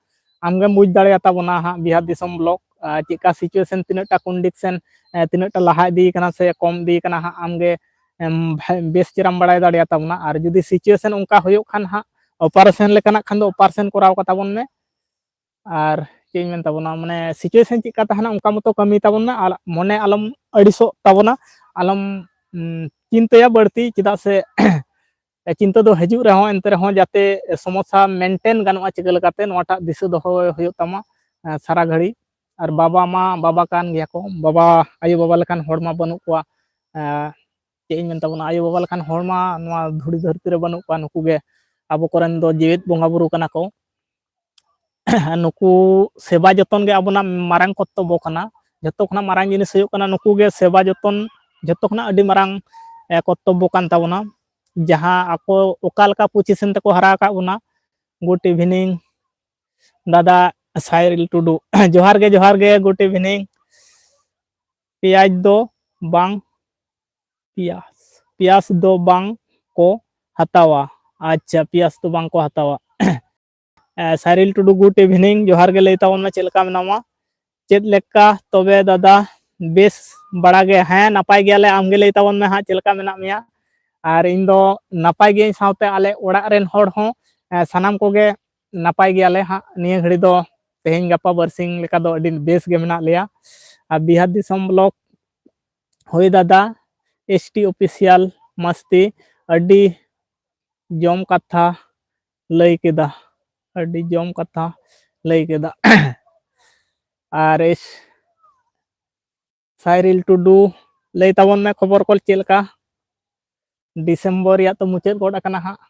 ᱟᱢᱜᱮᱢ ᱵᱩᱡᱽ ᱫᱟᱲᱮᱭᱟᱛᱟ ᱵᱚᱱᱟ ᱦᱟᱸᱜ, ᱵᱤᱦᱟᱨ ᱫᱤᱥᱚᱢ ᱵᱞᱚᱠ, ᱟ, ᱪᱮᱫᱠᱟ situation, ᱛᱤᱱᱟᱹᱜ ᱴᱟ condition, ᱮ, ᱛᱤᱱᱟᱹᱜ ᱴᱟ ᱞᱟᱦᱟ ᱤᱫᱤ ᱠᱟᱱᱟ ᱥᱮ ᱠᱚᱢ ᱤᱫᱤ ᱠᱟᱱᱟ ᱦᱟᱸᱜ, ᱟᱢᱜᱮ, ᱮᱢ, ᱵᱷᱟ-, ᱵᱮᱥ ᱪᱮᱦᱨᱟᱢ ᱵᱟᱲᱟᱭ ᱫᱟᱲᱮᱭᱟᱛᱟ ᱵᱚᱱᱟ᱾ ᱟᱨ ᱡᱩᱫᱤ situation ᱚᱱᱠᱟ ᱦᱩᱭᱩᱜ ᱠᱷᱟᱱ ᱦᱟᱸᱜ, operation ᱞᱮᱠᱟᱱᱟᱜ ᱠᱷᱟᱱ ᱫᱚ operation ᱠᱚᱨᱟᱣ ᱠᱟᱛᱟ ᱵᱚᱱ ᱢᱮ᱾ ᱟᱨ ᱪᱮᱫ ᱤᱧ ᱢᱮᱱ ᱛᱟᱵᱚᱱᱟ, ᱢᱟᱱᱮ situation ᱪᱮᱫ ᱞᱮᱠᱟ ᱛᱟᱦᱮᱱᱟ ᱚᱱᱠᱟ ᱢᱚᱛᱚ ᱠᱟᱹᱢᱤ ᱛᱟᱵᱚᱱ ᱢᱮ, ᱟᱨ ᱢᱚᱱᱮ ᱟᱞᱚᱢ ᱟᱹᱲᱤᱥᱚᱜ ᱛᱟᱵᱚᱱᱟ, ᱟᱞᱚᱢ, ᱩᱢ, ᱪᱤᱱᱛᱟᱹᱭᱟ ᱵᱟᱹᱲᱛᱤ, ᱪᱮᱫᱟᱜ ᱥᱮ ᱪᱤᱱᱛᱟᱹ ᱫᱚ ᱦᱤᱡᱩᱜ ᱨᱮᱦᱚᱸ, ᱮᱱᱛᱮ ᱨᱮᱦᱚᱸ ᱡᱟᱛᱮ ᱥᱚᱢᱚᱥᱥᱟ maintain ᱜᱟᱱᱚᱜᱼᱟ ᱪᱤᱠᱟᱹ ᱞᱮᱠᱟᱛᱮ, ᱱᱚᱣᱟᱴᱟᱜ ᱫᱤᱥᱟᱹ ᱫᱚᱦᱚ ᱦᱩᱭᱩᱜ ᱛᱟᱢᱟ, ᱮᱸ, ᱥᱟᱨᱟ ᱜᱷᱟᱹᱲᱤ᱾ ᱟᱨ ᱵᱟᱵᱟ ᱢᱟ ᱵᱟᱵᱟ ᱠᱟᱱ ᱜᱮᱭᱟ ᱠᱚ, ᱵᱟᱵᱟ, ᱟᱭᱳᱼᱵᱟᱵᱟ ᱞᱮᱠᱟᱱ ᱦᱚᱲ ᱢᱟ ᱵᱟᱹᱱᱩᱜ ᱠᱚᱣᱟ᱾ ᱮᱸ, ᱪᱮᱫ ᱤᱧ ᱢᱮᱱ ᱛᱟᱵᱚᱱᱟ, ᱟᱭᱳᱼᱵᱟᱵᱟ ᱞᱮᱠᱟᱱ ᱦᱚᱲ ᱢᱟ ᱱᱚᱣᱟ ᱫᱷᱩᱲᱤ ᱫᱷᱟᱹᱨᱛᱤ ᱨᱮ ᱵᱟᱹᱱᱩᱜ ᱠᱚᱣᱟ᱾ ᱱᱩᱠᱩ ᱜᱮ ᱟᱵᱚ ᱠᱚᱨᱮᱱ ᱫᱚ ᱡᱮᱣᱮᱫ ᱵᱚᱸᱜᱟ ᱵᱩᱨᱩ ᱠᱟᱱᱟ ᱠᱚ᱾ ᱱᱩᱠᱩ ᱥᱮᱵᱟ ᱡᱚᱛᱚᱱ ᱜᱮ ᱟᱵᱚᱱᱟᱜ ᱢᱟᱨᱟᱝ ᱠᱚᱨᱛᱚᱵᱵᱚ ᱠᱟᱱᱟ᱾ ᱡᱚᱛᱚ ᱠᱷᱚᱱᱟᱜ ᱢᱟᱨᱟᱝ ᱡᱤᱱᱤᱥ ᱦᱩᱭᱩᱜ ᱠᱟᱱᱟ, ᱱᱩᱠᱩ ᱜᱮ ᱥᱮᱵᱟ ᱡᱚᱛᱚᱱ ᱡᱚᱛᱚ ᱠᱷᱚᱱᱟᱜ ᱟᱹᱰᱤ ᱢᱟᱨᱟᱝ, ᱮ, ᱠᱚᱨᱛᱚᱵᱵᱚ ᱠᱟᱱ ᱛᱟᱵᱚᱱᱟ᱾ ᱡᱟᱦᱟᱸ ᱟᱠᱚ ᱚᱠᱟ ᱞᱮᱠᱟ ᱯᱚᱡᱤᱥᱚᱱ ᱛᱮᱠᱚ ᱦᱟᱨᱟ ᱟᱠᱟᱫ ᱵᱚᱱᱟ᱾ Good evening ᱫᱟᱫᱟ ᱥᱟᱭᱨᱤᱞ ᱴᱩᱰᱩ᱾ ᱡᱚᱦᱟᱨ ᱜᱮ, ᱡᱚᱦᱟᱨ ᱜᱮ, good evening᱾ ᱯᱮᱸᱭᱟᱡᱽ ᱫᱚ ᱵᱟᱝ, ᱯᱮᱸᱭᱟᱡᱽ, ᱯᱮᱸᱭᱟᱡᱽ ᱫᱚ ᱵᱟᱝ ᱠᱚ ᱦᱟᱛᱟᱣᱟ᱾ ᱟᱪᱪᱷᱟ, ᱯᱮᱸᱭᱟᱡᱽ ᱫᱚ ᱵᱟᱝ ᱠᱚ ᱦᱟᱛᱟᱣᱟ᱾ ᱮ, ᱥᱟᱭᱨᱤᱞ ᱴᱩᱰᱩ, good evening, ᱡᱚᱦᱟᱨ ᱜᱮ ᱞᱟᱹᱭ ᱛᱟᱵᱚᱱ ᱢᱮ, ᱪᱮᱫ ᱞᱮᱠᱟ ᱢᱮᱱᱟᱢᱟ? ᱪᱮᱫ ᱞᱮᱠᱟ ᱛᱚᱵᱮ ᱫᱟᱫᱟ, ᱵᱮᱥ ᱵᱟᱲᱟ ᱜᱮ? ᱦᱮᱸ, ᱱᱟᱯᱟᱭ ᱜᱮᱭᱟᱞᱮ, ᱟᱢᱜᱮ ᱞᱟᱹᱭ ᱛᱟᱵᱚᱱ ᱢᱮ ᱦᱟᱸᱜ, ᱪᱮᱫ ᱞᱮᱠᱟ ᱢᱮᱱᱟᱜ ᱢᱮᱭᱟ? ᱟᱨ ᱤᱧ ᱫᱚ ᱱᱟᱯᱟᱭ ᱜᱤᱭᱟᱹᱧ, ᱥᱟᱶᱛᱮ ᱟᱞᱮ ᱚᱲᱟᱜ ᱨᱮᱱ ᱦᱚᱲ ᱦᱚᱸ, ᱮ, ᱥᱟᱱᱟᱢ ᱠᱚᱜᱮ ᱱᱟᱯᱟᱭ ᱜᱮᱭᱟᱞᱮ ᱦᱟᱸᱜ᱾ ᱱᱤᱭᱟᱹ ᱜᱷᱟᱹᱲᱤ ᱫᱚ, ᱛᱮᱦᱮᱧ ᱜᱟᱯᱟ ᱵᱟᱨᱥᱤᱧ ᱞᱮᱠᱟ ᱫᱚ ᱟᱹᱰᱤ ᱵᱮᱥ ᱜᱮ ᱢᱮᱱᱟᱜ ᱞᱮᱭᱟ᱾ ᱟᱨ ᱵᱤᱦᱟᱨ ᱫᱤᱥᱚᱢ ᱵᱞᱚᱜ, ᱦᱳᱭ ᱫᱟᱫᱟ, S T Official ᱢᱟᱥᱛᱤ, ᱟᱹᱰᱤ ᱡᱚᱢ ᱠᱟᱛᱷᱟ ᱞᱟᱹᱭ ᱠᱮᱫᱟ, ᱟᱹᱰᱤ ᱡᱚᱢ ᱠᱟᱛᱷᱟ ᱞᱟᱹᱭ ᱠᱮᱫᱟ᱾ ᱟᱨ ᱮᱥ ᱥᱟᱭᱨᱤᱞ ᱴᱩᱰᱩ, ᱞᱟᱹᱭ ᱛᱟᱵᱚᱱ ᱢᱮ, ᱠᱷᱚᱵᱚᱨ ᱠᱚ ᱪᱮᱫ ᱞᱮᱠᱟ? ᱰᱤᱥᱮᱢᱵᱚᱨ ᱨᱮᱭᱟᱜ ᱛᱚ ᱢᱩᱪᱟᱹᱫ ᱜᱚᱫ ᱟᱠᱟᱱᱟ ᱦᱟᱸᱜ᱾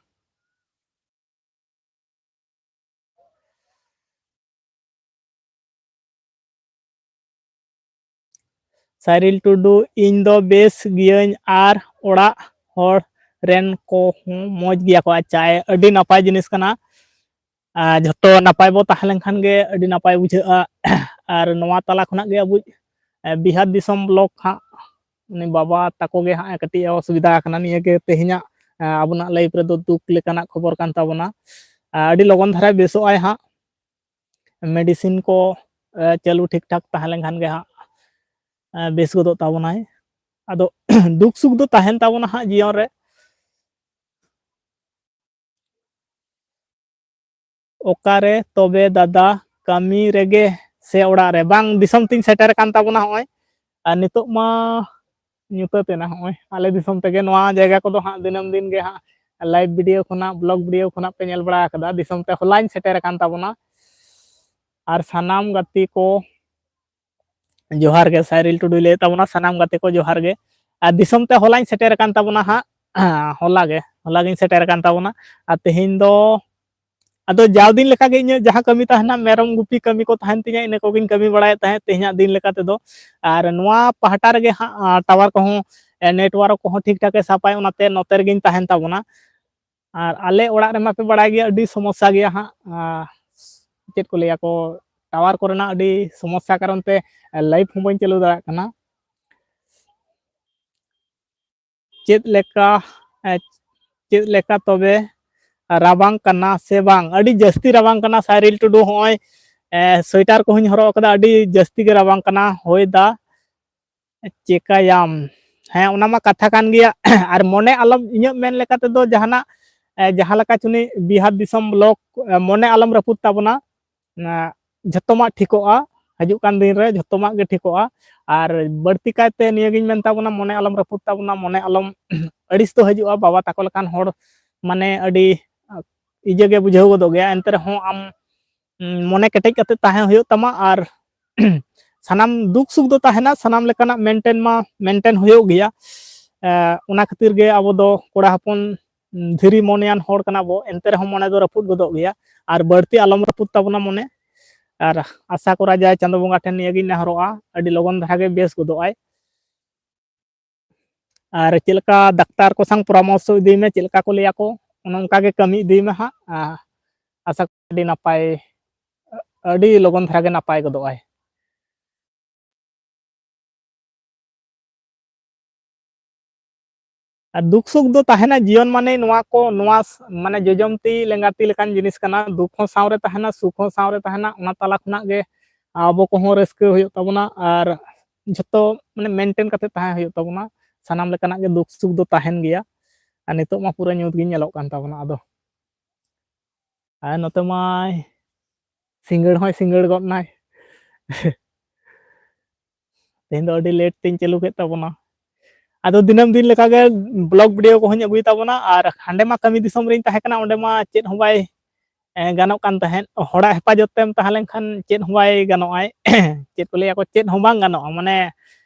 ᱥᱟᱭᱨᱤᱞ ᱴᱩᱰᱩ, ᱤᱧ ᱫᱚ ᱵᱮᱥ ᱜᱤᱭᱟᱹᱧ ᱟᱨ ᱚᱲᱟᱜ ᱦᱚᱲ ᱨᱮᱱ ᱠᱚᱦᱚᱸ ᱢᱚᱡᱽ ᱜᱮᱭᱟ ᱠᱚ᱾ ᱟᱪᱪᱷᱟ, ᱟᱹᱰᱤ ᱱᱟᱯᱟᱭ ᱡᱤᱱᱤᱥ ᱠᱟᱱᱟ᱾ ᱟᱨ ᱡᱷᱚᱛᱚ ᱱᱟᱯᱟᱭ ᱵᱚ ᱛᱟᱦᱮᱸ ᱞᱮᱱᱠᱷᱟᱱ ᱜᱮ ᱟᱹᱰᱤ ᱱᱟᱯᱟᱭ ᱵᱩᱡᱷᱟᱹᱜᱼᱟ᱾ ᱟᱨ ᱱᱚᱣᱟ ᱛᱟᱞᱟ ᱠᱷᱚᱱᱟᱜ ᱜᱮ ᱟᱵᱚ, ᱮ, ᱵᱤᱦᱟᱨ ᱫᱤᱥᱚᱢ ᱵᱞᱚᱜ ᱦᱟᱸᱜ, ᱩᱱᱤ ᱵᱟᱵᱟ ᱛᱟᱠᱚ ᱜᱮ ᱦᱟᱸᱜ ᱠᱟᱹᱴᱤᱡ ᱮ ᱚᱥᱩᱵᱤᱫᱷᱟ ᱟᱠᱟᱱᱟ᱾ ᱱᱤᱭᱟᱹ ᱜᱮ ᱛᱮᱦᱮᱧᱟᱜ, ᱮ, ᱟᱵᱚᱱᱟᱜ live ᱨᱮᱫᱚ ᱫᱩᱠ ᱞᱮᱠᱟᱱᱟᱜ ᱠᱷᱚᱵᱚᱨ ᱠᱟᱱ ᱛᱟᱵᱚᱱᱟ᱾ ᱟᱨ ᱟᱹᱰᱤ ᱞᱚᱜᱚᱱ ᱫᱷᱟᱨᱟᱭ ᱵᱮᱥᱚᱜ ᱟᱭ ᱦᱟᱸᱜ᱾ ᱢᱮᱰᱤᱥᱤᱱ ᱠᱚ, ᱮ, ᱪᱟᱹᱞᱩ ᱴᱷᱤᱠ ᱴᱷᱟᱠ ᱛᱟᱦᱮᱸ ᱞᱮᱱᱠᱷᱟᱱ ᱜᱮ ᱦᱟᱸᱜ, ᱮ, ᱵᱮᱥ ᱜᱚᱫᱚᱜ ᱛᱟᱵᱚᱱᱟᱭ᱾ ᱟᱫᱚ ᱫᱩᱠ ᱥᱩᱠ ᱫᱚ ᱛᱟᱦᱮᱱ ᱛᱟᱵᱚᱱᱟ ᱦᱟᱸᱜ ᱡᱤᱭᱚᱱ ᱨᱮ᱾ ᱚᱠᱟᱨᱮ ᱛᱚᱵᱮ ᱫᱟᱫᱟ, ᱠᱟᱹᱢᱤ ᱨᱮᱜᱮ ᱥᱮ ᱚᱲᱟᱜ ᱨᱮ? ᱵᱟᱝ, ᱫᱤᱥᱚᱢ ᱛᱤᱧ ᱥᱮᱴᱮᱨ ᱟᱠᱟᱱ ᱛᱟᱵᱚᱱᱟ ᱦᱚᱸᱜᱼᱚᱭ᱾ ᱟᱨ ᱱᱤᱛᱚᱜ ᱢᱟ ᱧᱩᱛᱟᱹᱛ ᱮᱱᱟ ᱦᱚᱸᱜᱼᱚᱭ ᱟᱞᱮ ᱫᱤᱥᱚᱢ ᱛᱮᱜᱮ᱾ ᱱᱚᱣᱟ ᱡᱟᱭᱜᱟ ᱠᱚᱫᱚ ᱦᱟᱸᱜ ᱫᱤᱱᱟᱹᱢ ᱫᱤᱱ ᱜᱮ ᱦᱟᱸᱜ live video ᱠᱷᱚᱱᱟᱜ, vlog video ᱠᱷᱚᱱᱟᱜ ᱯᱮ ᱧᱮᱞ ᱵᱟᱲᱟ ᱟᱠᱟᱫᱟ᱾ ᱫᱤᱥᱚᱢ ᱛᱮ ᱦᱚᱞᱟᱧ ᱥᱮᱴᱮᱨ ᱟᱠᱟᱱ ᱛᱟᱵᱚᱱᱟ᱾ ᱟᱨ ᱥᱟᱱᱟᱢ ᱜᱟᱛᱮ ᱠᱚ, ᱡᱚᱦᱟᱨ ᱜᱮ, ᱥᱟᱭᱨᱤᱞ ᱴᱩᱰᱩᱭ ᱞᱟᱹᱭᱮᱫ ᱛᱟᱵᱚᱱᱟ, ᱥᱟᱱᱟᱢ ᱜᱟᱛᱮ ᱠᱚ ᱡᱚᱦᱟᱨ ᱜᱮ᱾ ᱟᱨ ᱫᱤᱥᱚᱢ ᱛᱮ ᱦᱚᱞᱟᱧ ᱥᱮᱴᱮᱨ ᱟᱠᱟᱱ ᱛᱟᱵᱚᱱᱟ ᱦᱟᱸᱜ, ᱦᱚᱞᱟ ᱜᱮ, ᱦᱚᱞᱟ ᱜᱤᱧ ᱥᱮᱴᱮᱨ ᱟᱠᱟᱱ ᱛᱟᱵᱚᱱᱟ᱾ ᱟᱨ ᱛᱮᱦᱮᱧ ᱫᱚ, ᱟᱫᱚ ᱡᱟᱣ ᱫᱤᱱ ᱞᱮᱠᱟᱜᱮ ᱤᱧᱟᱹᱜ ᱡᱟᱦᱟᱸ ᱠᱟᱹᱢᱤ ᱛᱟᱦᱮᱱᱟ, ᱢᱮᱨᱚᱢ ᱜᱩᱯᱤ ᱠᱟᱹᱢᱤ ᱠᱚ ᱛᱟᱦᱮᱱ ᱛᱤᱧᱟᱹ, ᱤᱱᱟᱹ ᱠᱚᱜᱮᱧ ᱠᱟᱹᱢᱤ ᱵᱟᱲᱟᱭᱮᱫ ᱛᱟᱦᱮᱸᱫ ᱛᱮᱦᱮᱧᱟᱜ ᱫᱤᱱ ᱞᱮᱠᱟ ᱛᱮᱫᱚ᱾ ᱟᱨ ᱱᱚᱣᱟ ᱯᱟᱦᱴᱟ ᱨᱮᱜᱮ ᱦᱟᱸᱜ, ᱟᱸ, ᱴᱟᱣᱟᱨ ᱠᱚᱦᱚᱸ, ᱮ, ᱱᱮᱴᱣᱟᱨᱠ ᱠᱚᱦᱚᱸ ᱴᱷᱤᱠ ᱴᱷᱟᱠ ᱮ ᱥᱟᱯᱟᱭ, ᱚᱱᱟᱛᱮ ᱱᱚᱛᱮ ᱨᱮᱜᱮᱧ ᱛᱟᱦᱮᱱ ᱛᱟᱵᱚᱱᱟ᱾ ᱟᱨ ᱟᱞᱮ ᱚᱲᱟᱜ ᱨᱮᱢᱟ ᱯᱮ ᱵᱟᱲᱟᱭ ᱜᱮᱭᱟ, ᱟᱹᱰᱤ ᱥᱚᱢᱚᱥᱥᱟ ᱜᱮᱭᱟ ᱦᱟᱸᱜ, ᱟᱸ, ᱪᱮᱫ ᱠᱚ ᱞᱟᱹᱭᱟ ᱠᱚ, ᱴᱟᱣᱟᱨ ᱠᱚᱨᱮᱱᱟᱜ ᱟᱹᱰᱤ ᱥᱚᱢᱚᱥᱥᱟ ᱠᱟᱨᱚᱱ ᱛᱮ ᱞᱟᱭᱤᱵᱷ ᱦᱚᱸ ᱵᱟᱹᱧ ᱪᱟᱹᱞᱩ ᱫᱟᱲᱮᱭᱟᱜ ᱠᱟᱱᱟ᱾ ᱪᱮᱫ ᱞᱮᱠᱟ, ᱮ, ᱪᱮᱫ ᱞᱮᱠᱟ ᱛᱚᱵᱮ ᱨᱟᱵᱟᱝ ᱠᱟᱱᱟ ᱥᱮ ᱵᱟᱝ? ᱟᱹᱰᱤ ᱡᱟᱹᱥᱛᱤ ᱨᱟᱵᱟᱝ ᱠᱟᱱᱟ, ᱥᱟᱭᱨᱤᱞ ᱴᱩᱰᱩ᱾ ᱦᱚᱸᱜᱼᱚᱭ, ᱮ, ᱥᱳᱭᱮᱴᱟᱨ ᱠᱚᱦᱚᱸᱧ ᱦᱚᱨᱚᱜ ᱟᱠᱟᱫᱟ, ᱟᱹᱰᱤ ᱡᱟᱹᱥᱛᱤ ᱜᱮ ᱨᱟᱵᱟᱝ ᱠᱟᱱᱟ, ᱦᱚᱭ ᱫᱟ, ᱪᱮᱠᱟᱭᱟᱢ? ᱦᱮᱸ, ᱚᱱᱟ ᱢᱟ ᱠᱟᱛᱷᱟ ᱠᱟᱱ ᱜᱮᱭᱟ᱾ ᱟᱨ ᱢᱚᱱᱮ ᱟᱞᱚᱢ, ᱤᱧᱟᱹᱜ ᱢᱮᱱ ᱞᱮᱠᱟ ᱛᱮᱫᱚ ᱡᱟᱦᱟᱱᱟᱜ, ᱮ, ᱡᱟᱦᱟᱸ ᱞᱮᱠᱟ ᱪᱩᱱᱤ ᱵᱤᱦᱟᱨ ᱫᱤᱥᱚᱢ ᱵᱞᱚᱠ, ᱮ, ᱢᱚᱱᱮ ᱟᱞᱚᱢ ᱨᱟᱹᱯᱩᱫ ᱛᱟᱵᱚᱱᱟ᱾ ᱮ, ᱡᱷᱚᱛᱚᱢᱟᱜ ᱴᱷᱤᱠᱚᱜᱼᱟ, ᱦᱤᱡᱩᱜ ᱠᱟᱱ ᱫᱤᱱ ᱨᱮ ᱡᱷᱚᱛᱚᱢᱟᱜ ᱜᱮ ᱴᱷᱤᱠᱚᱜᱼᱟ᱾ ᱟᱨ ᱵᱟᱹᱲᱛᱤ ᱠᱟᱭᱛᱮ ᱱᱤᱭᱟᱹᱜᱤᱧ ᱢᱮᱱ ᱛᱟᱵᱚᱱᱟ, ᱢᱚᱱᱮ ᱟᱞᱚᱢ ᱨᱟᱹᱯᱩᱫ ᱛᱟᱵᱚᱱᱟ, ᱢᱚᱱᱮ ᱟᱞᱚᱢ ᱟᱹᱲᱤᱥ ᱫᱚ ᱦᱤᱡᱩᱜᱼᱟ᱾ ᱵᱟᱵᱟ ᱛᱟᱠᱚ ᱞᱮᱠᱟᱱ ᱦᱚᱲ ᱢᱟᱱᱮ ᱟᱹᱰᱤ ᱤᱭᱟᱹ ᱜᱮ ᱵᱩᱡᱷᱟᱹᱣ ᱜᱚᱫᱚᱜ ᱜᱮᱭᱟ, ᱮᱱᱛᱮ ᱨᱮᱦᱚᱸ ᱟᱢ, ᱩᱸ, ᱢᱚᱱᱮ ᱠᱮᱴᱮᱡ ᱠᱟᱛᱮ ᱛᱟᱦᱮᱸ ᱦᱩᱭᱩᱜ ᱛᱟᱢᱟ᱾ ᱟᱨ ᱥᱟᱱᱟᱢ ᱫᱩᱠ ᱥᱩᱠ ᱫᱚ ᱛᱟᱦᱮᱱᱟ, ᱥᱟᱱᱟᱢ ᱞᱮᱠᱟᱱᱟᱜ ᱢᱮᱱᱴᱮᱱ ᱢᱟ ᱢᱮᱱᱴᱮᱱ ᱦᱩᱭᱩᱜ ᱜᱮᱭᱟ᱾ ᱮ, ᱚᱱᱟ ᱠᱷᱟᱹᱛᱤᱨ ᱜᱮ ᱟᱵᱚ ᱫᱚ ᱠᱚᱲᱟ ᱦᱚᱯᱚᱱ, ᱩᱸ, ᱫᱷᱤᱨᱤ ᱢᱚᱱᱮᱭᱟᱱ ᱦᱚᱲ ᱠᱟᱱᱟ ᱵᱚ, ᱮᱱᱛᱮ ᱨᱮᱦᱚᱸ ᱢᱚᱱᱮ ᱫᱚ ᱨᱟᱹᱯᱩᱫ ᱜᱚᱫᱚᱜ ᱜᱮᱭᱟ᱾ ᱟᱨ ᱵᱟᱹᱲᱛᱤ ᱟᱞᱚᱢ ᱨᱟᱹᱯᱩᱫ ᱛᱟᱵᱚᱱᱟ ᱢᱚᱱᱮ᱾ ᱟᱨ ᱟᱥᱟ ᱠᱚᱨᱟ ᱡᱟᱭ ᱪᱟᱸᱫᱳ ᱵᱚᱸᱜᱟ ᱴᱷᱮᱱ ᱱᱤᱭᱟᱹᱜᱤᱧ ᱱᱮᱦᱚᱨᱚᱜᱼᱟ, ᱟᱹᱰᱤ ᱞᱚᱜᱚᱱ ᱫᱷᱟᱨᱟ ᱜᱮ ᱵᱮᱥ ᱜᱚᱫᱚᱜ ᱟᱭ᱾ ᱟᱨ ᱪᱮᱫ ᱞᱮᱠᱟ ᱰᱟᱠᱛᱟᱨ ᱠᱚ ᱥᱟᱶ ᱯᱚᱨᱟᱢᱚᱨᱥᱚ ᱤᱫᱤᱭ ᱢᱮ, ᱪᱮᱫ ᱞᱮᱠᱟ ᱠᱚ ᱞᱟᱹᱭᱟ ᱠᱚ, ᱚᱱᱮ ᱚᱱᱠᱟ ᱜᱮ ᱠᱟᱹᱢᱤ ᱤᱫᱤᱭ ᱢᱮ ᱦᱟᱸᱜ᱾ ᱟ-, ᱟᱥᱟ ᱠᱚᱨᱟ ᱟᱹᱰᱤ ᱱᱟᱯᱟᱭ, ᱟᱹᱰᱤ ᱞᱚᱜᱚᱱ ᱫᱷᱟᱨᱟ ᱜᱮ ᱱᱟᱯᱟᱭ ᱜᱚᱫᱚᱜ ᱟᱭ᱾ ᱟᱨ ᱫᱩᱠ ᱥᱩᱠ ᱫᱚ ᱛᱟᱦᱮᱱᱟ, ᱡᱤᱭᱚᱱ ᱢᱟᱱᱮ ᱱᱚᱣᱟ ᱠᱚ, ᱱᱚᱣᱟ ᱥ-, ᱢᱟᱱᱮ ᱡᱚᱡᱚᱢ ᱛᱤ ᱞᱮᱸᱜᱟ ᱛᱤ ᱞᱮᱠᱟᱱ ᱡᱤᱱᱤᱥ ᱠᱟᱱᱟ᱾ ᱫᱩᱠ ᱦᱚᱸ ᱥᱟᱶᱨᱮ ᱛᱟᱦᱮᱱᱟ, ᱥᱩᱠ ᱦᱚᱸ ᱥᱟᱶᱨᱮ ᱛᱟᱦᱮᱱᱟ, ᱚᱱᱟ ᱛᱟᱞᱟ ᱠᱷᱚᱱᱟᱜ ᱜᱮ ᱟᱵᱚ ᱠᱚᱦᱚᱸ ᱨᱟᱹᱥᱠᱟᱹ ᱦᱩᱭᱩᱜ ᱛᱟᱵᱚᱱᱟ᱾ ᱟᱨ ᱡᱷᱚᱛᱚ ᱢᱟᱱᱮ ᱢᱮᱱᱴᱮᱱ ᱠᱟᱛᱮ ᱛᱟᱦᱮᱸ ᱦᱩᱭᱩᱜ ᱛᱟᱵᱚᱱᱟ᱾ ᱥᱟᱱᱟᱢ ᱞᱮᱠᱟᱱᱟᱜ ᱜᱮ ᱫᱩᱠ ᱥᱩᱠ ᱫᱚ ᱛᱟᱦᱮᱱ ᱜᱮᱭᱟ᱾ ᱟᱨ ᱱᱤᱛᱚᱜ ᱢᱟ ᱯᱩᱨᱟᱹ ᱧᱩᱛ ᱜᱮ ᱧᱮᱞᱚᱜ ᱠᱟᱱ ᱛᱟᱵᱚᱱᱟ᱾ ᱟᱫᱚ ᱟᱨ ᱱᱚᱛᱮ ᱢᱟᱭ ᱥᱤᱸᱜᱟᱹᱲ ᱦᱚᱸᱭ ᱥᱤᱸᱜᱟᱹᱲ ᱜᱚᱫ ᱱᱟᱭ᱾ ᱛᱮᱦᱮᱧ ᱫᱚ ᱟᱹᱰᱤ ᱞᱮᱴ ᱛᱤᱧ ᱪᱟᱹᱞᱩ ᱠᱮᱫ ᱛᱟᱵᱚᱱᱟ᱾ ᱟᱫᱚ ᱫᱤᱱᱟᱹᱢ ᱫᱤᱱ ᱞᱮᱠᱟᱜᱮ ᱵᱞᱚᱜ ᱵᱷᱤᱰᱤᱭᱳ ᱠᱚᱦᱚᱸᱧ ᱟᱹᱜᱩᱭ ᱛᱟᱵᱚᱱᱟ᱾ ᱟᱨ ᱦᱟᱸᱰᱮ ᱢᱟ ᱠᱟᱹᱢᱤ ᱫᱤᱥᱚᱢ ᱨᱤᱧ ᱛᱟᱦᱮᱸ ᱠᱟᱱᱟ, ᱚᱸᱰᱮ ᱢᱟ ᱪᱮᱫ ᱦᱚᱸ ᱵᱟᱭ ᱮ, ᱜᱟᱱᱚᱜ ᱠᱟᱱ ᱛᱟᱦᱮᱸᱫ᱾ ᱦᱚᱲᱟᱜ ᱦᱮᱯᱟᱡᱚᱛ ᱛᱮᱢ ᱛᱟᱦᱮᱸ ᱞᱮᱱᱠᱷᱟᱱ ᱪᱮᱫ ᱦᱚᱸ ᱵᱟᱭ ᱜᱟᱱᱚᱜᱼᱟᱭ᱾ ᱪᱮᱫ ᱠᱚ ᱞᱟᱹᱭᱟ ᱠᱚ, ᱪᱮᱫ ᱦᱚᱸ ᱵᱟᱝ ᱜᱟᱱᱚᱜᱼᱟ᱾ ᱢᱟᱱᱮ,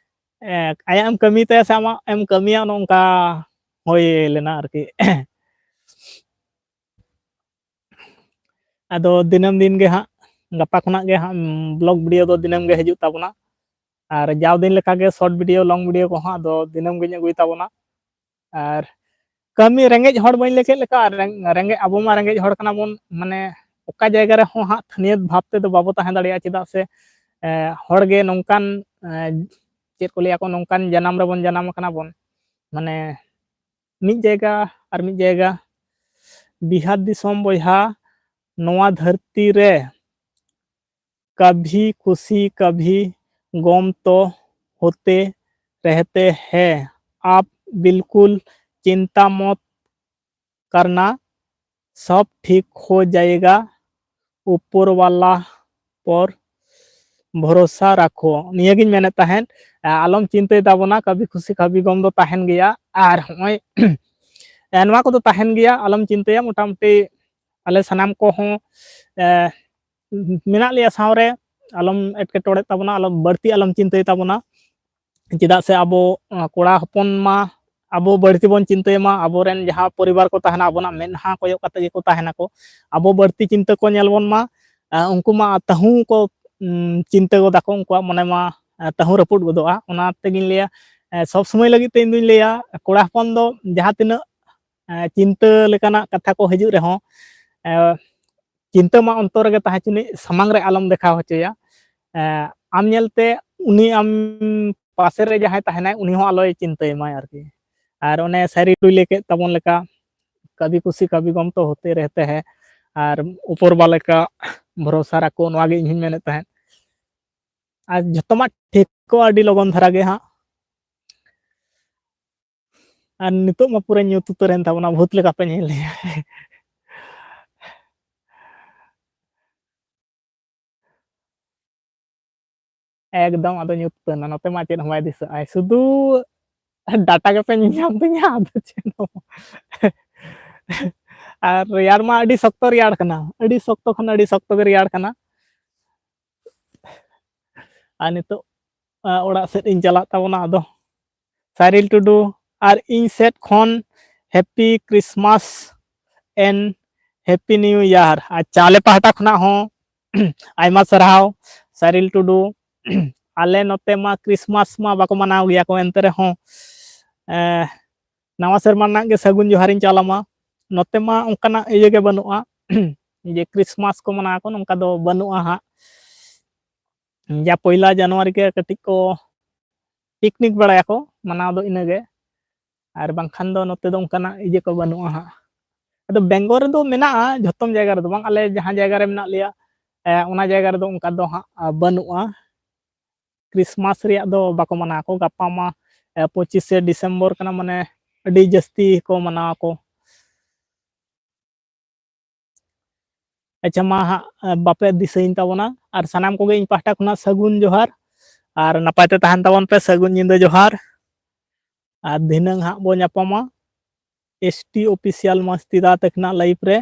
ᱮ, ᱟᱭᱟᱜ ᱮᱢ ᱠᱟᱹᱢᱤ ᱛᱟᱭᱟ ᱥᱮ ᱟᱢᱟᱜ ᱮᱢ ᱠᱟᱹᱢᱤᱭᱟ, ᱚᱱᱮ ᱚᱱᱠᱟ ᱦᱩᱭ ᱞᱮᱱᱟ ᱟᱨᱠᱤ᱾ ᱟᱫᱚ ᱫᱤᱱᱟᱹᱢ ᱫᱤᱱ ᱜᱮ ᱦᱟᱸᱜ, ᱜᱟᱯᱟ ᱠᱷᱚᱱᱟᱜ ᱜᱮ ᱦᱟᱸᱜ vlog video ᱫᱚ ᱫᱤᱱᱟᱹᱢ ᱜᱮ ᱦᱤᱡᱩᱜ ᱛᱟᱵᱚᱱᱟ᱾ ᱟᱨ ᱡᱟᱣ ᱫᱤᱱ ᱞᱮᱠᱟᱜᱮ short video, long video ᱠᱚᱦᱚᱸ ᱟᱫᱚ ᱫᱤᱱᱟᱹᱢ ᱜᱤᱧ ᱟᱹᱜᱩᱭ ᱛᱟᱵᱚᱱᱟ᱾ ᱟᱨ ᱠᱟᱹᱢᱤ, ᱨᱮᱸᱜᱮᱡ ᱦᱚᱲ ᱵᱟᱹᱧ ᱞᱟᱹᱭ ᱠᱮᱫ ᱞᱮᱠᱟ, ᱨᱮᱸ-, ᱨᱮᱸᱜᱮᱡ, ᱟᱵᱚ ᱢᱟ ᱨᱮᱸᱜᱮᱡ ᱦᱚᱲ ᱠᱟᱱᱟ ᱵᱚᱱ, ᱢᱟᱱᱮ ᱚᱠᱟ ᱡᱟᱭᱜᱟ ᱨᱮᱦᱚᱸ ᱦᱟᱸᱜ ᱛᱷᱟᱹᱱᱤᱭᱚ ᱵᱷᱟᱵ ᱛᱮᱫᱚ ᱵᱟᱵᱚ ᱛᱟᱦᱮᱸ ᱫᱟᱲᱮᱭᱟᱜᱼᱟ᱾ ᱪᱮᱫᱟᱜ ᱥᱮ, ᱮ, ᱦᱚᱲ ᱜᱮ ᱱᱚᱝᱠᱟᱱ, ᱮ, ᱪᱮᱫ ᱠᱚ ᱞᱟᱹᱭᱟ ᱠᱚ, ᱱᱚᱝᱠᱟᱱ ᱡᱟᱱᱟᱢ ᱨᱮᱵᱚᱱ ᱡᱟᱱᱟᱢ ᱟᱠᱟᱱᱟ ᱵᱚᱱ, ᱢᱟᱱᱮ ᱢᱤᱫ ᱡᱟᱭᱜᱟ ᱟᱨ ᱢᱤᱫ ᱡᱟᱭᱜᱟ᱾ ᱵᱤᱦᱟᱨ ᱫᱤᱥᱚᱢ ᱵᱚᱭᱦᱟ, ᱱᱚᱣᱟ ᱫᱷᱟᱹᱨᱛᱤ ᱨᱮ ᱠᱟᱵᱷᱤ ᱠᱷᱩᱥᱤ ᱠᱟᱵᱷᱤ ᱜᱚᱢ ᱛᱚ ᱦᱳᱛᱮ ᱨᱮᱦᱛᱮ ᱦᱮ, ᱟᱯ ᱵᱤᱞᱠᱩᱞ ᱪᱤᱱᱛᱟ ᱢᱚᱛ ᱠᱟᱨᱱᱟ, ᱥᱚᱵ ᱴᱷᱤᱠ ᱦᱳ ᱡᱟᱭᱮᱜᱟ, ᱩᱯᱚᱨ ᱣᱟᱞᱟ ᱯᱚᱨ ᱵᱷᱚᱨᱚᱥᱟ ᱨᱟᱠᱷᱳ᱾ ᱱᱤᱭᱟᱹᱜᱤᱧ ᱢᱮᱱᱮᱫ ᱛᱟᱦᱮᱸᱫ, ᱮ, ᱟᱞᱚᱢ ᱪᱤᱱᱛᱟᱹᱭ ᱛᱟᱵᱚᱱᱟ, ᱠᱟᱵᱷᱤ ᱠᱷᱩᱥᱤ ᱠᱟᱵᱷᱤ ᱜᱚᱢ ᱫᱚ ᱛᱟᱦᱮᱱ ᱜᱮᱭᱟ᱾ ᱟᱨ ᱦᱚᱸᱜᱼᱚᱭ, ᱮ, ᱱᱚᱣᱟ ᱠᱚᱫᱚ ᱛᱟᱦᱮᱱ ᱜᱮᱭᱟ, ᱟᱞᱚᱢ ᱪᱤᱱᱛᱟᱹᱭᱟ᱾ ᱢᱚᱴᱟᱢᱩᱴᱤ ᱟᱞᱮ ᱥᱟᱱᱟᱢ ᱠᱚᱦᱚᱸ, ᱮ, ᱢᱮᱱᱟᱜ ᱞᱮᱭᱟ ᱥᱟᱶᱨᱮ, ᱟᱞᱚᱢ ᱮᱴᱠᱮᱴᱚᱬᱮᱜ ᱛᱟᱵᱚᱱᱟ, ᱟᱞᱚᱢ ᱵᱟᱹᱲᱛᱤ ᱟᱞᱚᱢ ᱪᱤᱱᱛᱟᱹᱭ ᱛᱟᱵᱚᱱᱟ᱾ ᱪᱮᱫᱟᱜ ᱥᱮ ᱟᱵᱚ, ᱟᱸ, ᱠᱚᱲᱟ ᱦᱚᱯᱚᱱ ᱢᱟ ᱟᱵᱚ ᱵᱟᱹᱲᱛᱤ ᱵᱚᱱ ᱪᱤᱱᱛᱟᱹᱭ ᱢᱟ, ᱟᱵᱚᱨᱮᱱ ᱡᱟᱦᱟᱸ ᱯᱚᱨᱤᱵᱟᱨ ᱠᱚ ᱛᱟᱦᱮᱱᱟ, ᱟᱵᱚᱱᱟᱜ ᱢᱮᱫᱦᱟ ᱠᱚᱭᱚᱜ ᱠᱟᱛᱮ ᱜᱮᱠᱚ ᱛᱟᱦᱮᱱᱟᱠᱚ᱾ ᱟᱵᱚ ᱵᱟᱹᱲᱛᱤ ᱪᱤᱱᱛᱟᱹ ᱠᱚ ᱧᱮᱞ ᱵᱚᱱ ᱢᱟ, ᱟᱸ, ᱩᱱᱠᱩ ᱢᱟ ᱛᱟᱹᱦᱩ ᱠᱚ, ᱩᱸ, ᱪᱤᱱᱛᱟᱹ ᱜᱚᱫᱟ ᱠᱚ, ᱩᱱᱠᱩᱣᱟᱜ ᱢᱚᱱᱮ ᱢᱟ, ᱟᱸ, ᱛᱟᱹᱦᱩ ᱨᱟᱹᱯᱩᱫ ᱜᱚᱫᱚᱜᱼᱟ᱾ ᱚᱱᱟ ᱛᱮᱜᱤᱧ ᱞᱟᱹᱭᱟ, ᱟᱸ, ᱥᱚᱵᱽ ᱥᱚᱢᱚᱭ ᱞᱟᱹᱜᱤᱫ ᱛᱮ ᱤᱧ ᱫᱩᱧ ᱞᱟᱹᱭᱟ, ᱠᱚᱲᱟ ᱦᱚᱯᱚᱱ ᱫᱚ ᱡᱟᱦᱟᱸ ᱛᱤᱱᱟᱹᱜ, ᱟᱸ, ᱪᱤᱱᱛᱟᱹ ᱞᱮᱠᱟᱱᱟᱜ ᱠᱟᱛᱷᱟ ᱠᱚ ᱦᱤᱡᱩᱜ ᱨᱮᱦᱚᱸ, ᱟᱸ, ᱪᱤᱱᱛᱟᱹ ᱢᱟ ᱚᱱᱛᱚᱨ ᱨᱮᱜᱮ ᱛᱟᱦᱮᱸ ᱦᱚᱪᱚᱱᱤᱡ, ᱥᱟᱢᱟᱝ ᱨᱮ ᱟᱞᱚᱢ ᱫᱮᱠᱷᱟᱣ ᱦᱚᱪᱚᱭᱟ᱾ ᱮᱸ, ᱟᱢ ᱧᱮᱞᱛᱮ ᱩᱱᱤ ᱟᱢ ᱯᱟᱥᱮ ᱨᱮ ᱡᱟᱦᱟᱸᱭ ᱛᱟᱦᱮᱱᱟᱭ, ᱩᱱᱤ ᱦᱚᱸ ᱟᱞᱚᱭ ᱪᱤᱱᱛᱟᱹᱭ ᱢᱟᱭ ᱟᱨᱠᱤ᱾ ᱟᱨ ᱚᱱᱮ ᱥᱟᱭᱨᱤ ᱞᱟᱹᱭ ᱠᱮᱫ ᱛᱟᱵᱚᱱ ᱞᱮᱠᱟ, "ᱠᱟᱵᱷᱤ ᱠᱷᱩᱥᱤ ᱠᱟᱵᱷᱤ ᱜᱚᱢ ᱛᱚ ᱦᱳᱛᱮ ᱨᱮᱦᱛᱮ ᱦᱮ", ᱟᱨ ᱩᱯᱚᱨ ᱵᱟᱞᱟ ᱠᱟ ᱵᱷᱚᱨᱚᱥᱟ ᱨᱟᱠᱷᱳ, ᱱᱚᱣᱟ ᱜᱮ ᱤᱧ ᱦᱚᱸᱧ ᱢᱮᱱᱮᱫ ᱛᱟᱦᱮᱸᱫ᱾ ᱟᱨ ᱡᱷᱚᱛᱚ ᱢᱟ ᱴᱷᱤᱠ ᱠᱚᱜᱼᱟ ᱟᱹᱰᱤ ᱞᱚᱜᱚᱱ ᱫᱷᱟᱨᱟ ᱜᱮ ᱦᱟᱸᱜ᱾ ᱟᱨ ᱱᱤᱛᱚᱜ ᱢᱟ ᱯᱩᱨᱟᱹ ᱧᱩᱛ ᱩᱛᱟᱹᱨ ᱮᱱ ᱛᱟᱵᱚᱱᱟ, ᱵᱷᱩᱛ ᱞᱮᱠᱟ ᱯᱮ ᱧᱮᱞ ᱞᱮᱭᱟ᱾ ᱮᱠᱫᱚᱢ ᱟᱫᱚ ᱧᱩᱛ ᱩᱛᱟᱹᱨ ᱮᱱᱟ, ᱱᱚᱛᱮ ᱢᱟ ᱪᱮᱫ ᱦᱚᱸ ᱵᱟᱭ ᱫᱤᱥᱟᱹᱜᱼᱟ, ᱥᱩᱫᱷᱩ ᱰᱟᱴᱟ ᱜᱮᱯᱮ ᱧᱮᱧᱟᱢ ᱛᱤᱧᱟ, ᱟᱫᱚ ᱪᱮᱫ ᱦᱚᱸ᱾ ᱟᱨ ᱨᱮᱭᱟᱲ ᱢᱟ ᱟᱹᱰᱤ ᱥᱚᱠᱛᱚ ᱨᱮᱭᱟᱲ ᱠᱟᱱᱟ, ᱟᱹᱰᱤ ᱥᱚᱠᱛᱚ ᱠᱷᱚᱱ ᱟᱹᱰᱤ ᱥᱚᱠᱛᱚ ᱜᱮ ᱨᱮᱭᱟᱲ ᱠᱟᱱᱟ᱾ ᱟᱨ ᱱᱤᱛᱚᱜ, ᱟ, ᱚᱲᱟᱜ ᱥᱮᱫ ᱤᱧ ᱪᱟᱞᱟᱜ ᱛᱟᱵᱚᱱᱟ᱾ ᱟᱫᱚ ᱥᱟᱭᱨᱤᱞ ᱴᱩᱰᱩ, ᱟᱨ ᱤᱧ ᱥᱮᱫ ᱠᱷᱚᱱ Happy Christmas and Happy New Year᱾ ᱟᱪᱪᱷᱟ, ᱟᱞᱮ ᱯᱟᱦᱴᱟ ᱠᱷᱚᱱᱟᱜ ᱦᱚᱸ ᱟᱭᱢᱟ ᱥᱟᱨᱦᱟᱣ ᱥᱟᱭᱨᱤᱞ ᱴᱩᱰᱩ᱾ ᱟᱞᱮ ᱱᱚᱛᱮ ᱢᱟ ᱠᱨᱤᱥᱢᱟᱥ ᱢᱟ ᱵᱟᱠᱚ ᱢᱟᱱᱟᱣ ᱜᱮᱭᱟ ᱠᱚ, ᱮᱱᱛᱮ ᱨᱮᱦᱚᱸ, ᱮ, ᱱᱟᱣᱟ ᱥᱮᱨᱢᱟ ᱨᱮᱱᱟᱜ ᱜᱮ ᱥᱟᱹᱜᱩᱱ ᱡᱚᱦᱟᱨᱤᱧ ᱪᱟᱞ ᱟᱢᱟ᱾ ᱱᱚᱛᱮ ᱢᱟ ᱚᱱᱠᱟᱱᱟᱜ ᱤᱭᱟᱹ ᱜᱮ ᱵᱟᱹᱱᱩᱜᱼᱟ, ᱡᱮ ᱠᱨᱤᱥᱢᱟᱥ ᱠᱚ ᱢᱟᱱᱟᱣ ᱟᱠᱚ, ᱱᱚᱝᱠᱟ ᱫᱚ ᱵᱟᱹᱱᱩᱜᱼᱟ ᱦᱟᱸᱜ᱾ ᱡᱟ ᱯᱚᱭᱞᱟ ᱡᱟᱱᱩᱣᱟᱨᱤ ᱜᱮ ᱠᱟᱹᱴᱤᱡ ᱠᱚ ᱯᱤᱠᱱᱤᱠ ᱵᱟᱲᱟᱭᱟᱠᱚ, ᱢᱟᱱᱟᱣ ᱫᱚ ᱤᱱᱟᱹᱜᱮ᱾ ᱟᱨ ᱵᱟᱝᱠᱷᱟᱱ ᱫᱚ ᱱᱚᱛᱮ ᱫᱚ ᱚᱱᱠᱟᱱᱟᱜ ᱤᱭᱟᱹ ᱠᱚ ᱵᱟᱹᱱᱩᱜᱼᱟ ᱦᱟᱸᱜ᱾ ᱟᱫᱚ ᱵᱮᱝᱜᱚᱞ ᱨᱮᱫᱚ ᱢᱮᱱᱟᱜᱼᱟ, ᱡᱷᱚᱛᱚᱢ ᱡᱟᱭᱜᱟ ᱨᱮᱫᱚ ᱵᱟᱝ, ᱟᱞᱮ ᱡᱟᱦᱟᱸ ᱡᱟᱭᱜᱟ ᱨᱮ ᱢᱮᱱᱟᱜ ᱞᱮᱭᱟ, ᱮ, ᱚᱱᱟ ᱡᱟᱭᱜᱟ ᱨᱮᱫᱚ ᱚᱱᱠᱟ ᱫᱚ ᱦᱟᱸᱜ, ᱟ, ᱵᱟᱹᱱᱩᱜᱼᱟ᱾ ᱠᱨᱤᱥᱢᱟᱥ ᱨᱮᱭᱟᱜ ᱫᱚ ᱵᱟᱠᱚ ᱢᱟᱱᱟᱣ ᱟᱠᱚ᱾ ᱜᱟᱯᱟ ᱢᱟ, ᱮ, ᱯᱚᱸᱪᱤᱥᱮ ᱰᱤᱥᱮᱢᱵᱚᱨ ᱠᱟᱱᱟ, ᱢᱟᱱᱮ ᱟᱹᱰᱤ ᱡᱟᱹᱥᱛᱤ ᱠᱚ ᱢᱟᱱᱟᱣ ᱟᱠᱚ᱾ ᱟᱪᱪᱷᱟ, ᱢᱟ ᱦᱟᱸᱜ, ᱮ, ᱵᱟᱯᱮ ᱫᱤᱥᱟᱹᱭᱤᱧ ᱛᱟᱵᱚᱱᱟ᱾ ᱟᱨ ᱥᱟᱱᱟᱢ ᱠᱚᱜᱮ ᱤᱧ ᱯᱟᱦᱴᱟ ᱠᱷᱚᱱᱟᱜ ᱥᱟᱹᱜᱩᱱ ᱡᱚᱦᱟᱨ᱾ ᱟᱨ ᱱᱟᱯᱟᱭ ᱛᱮ ᱛᱟᱦᱮᱱ ᱛᱟᱵᱚᱱ ᱯᱮ, ᱥᱟᱹᱜᱩᱱ ᱧᱤᱫᱟᱹ ᱡᱚᱦᱟᱨ᱾ ᱟᱨ ᱫᱷᱤᱱᱟᱹᱝ ᱦᱟᱸᱜ ᱵᱚ ᱧᱟᱯᱟᱢᱟ ᱮᱥ ᱴᱤ Official ᱢᱟᱥᱛᱤ ᱫᱟ ᱛᱟᱹᱠᱤᱱᱟᱜ live ᱨᱮ᱾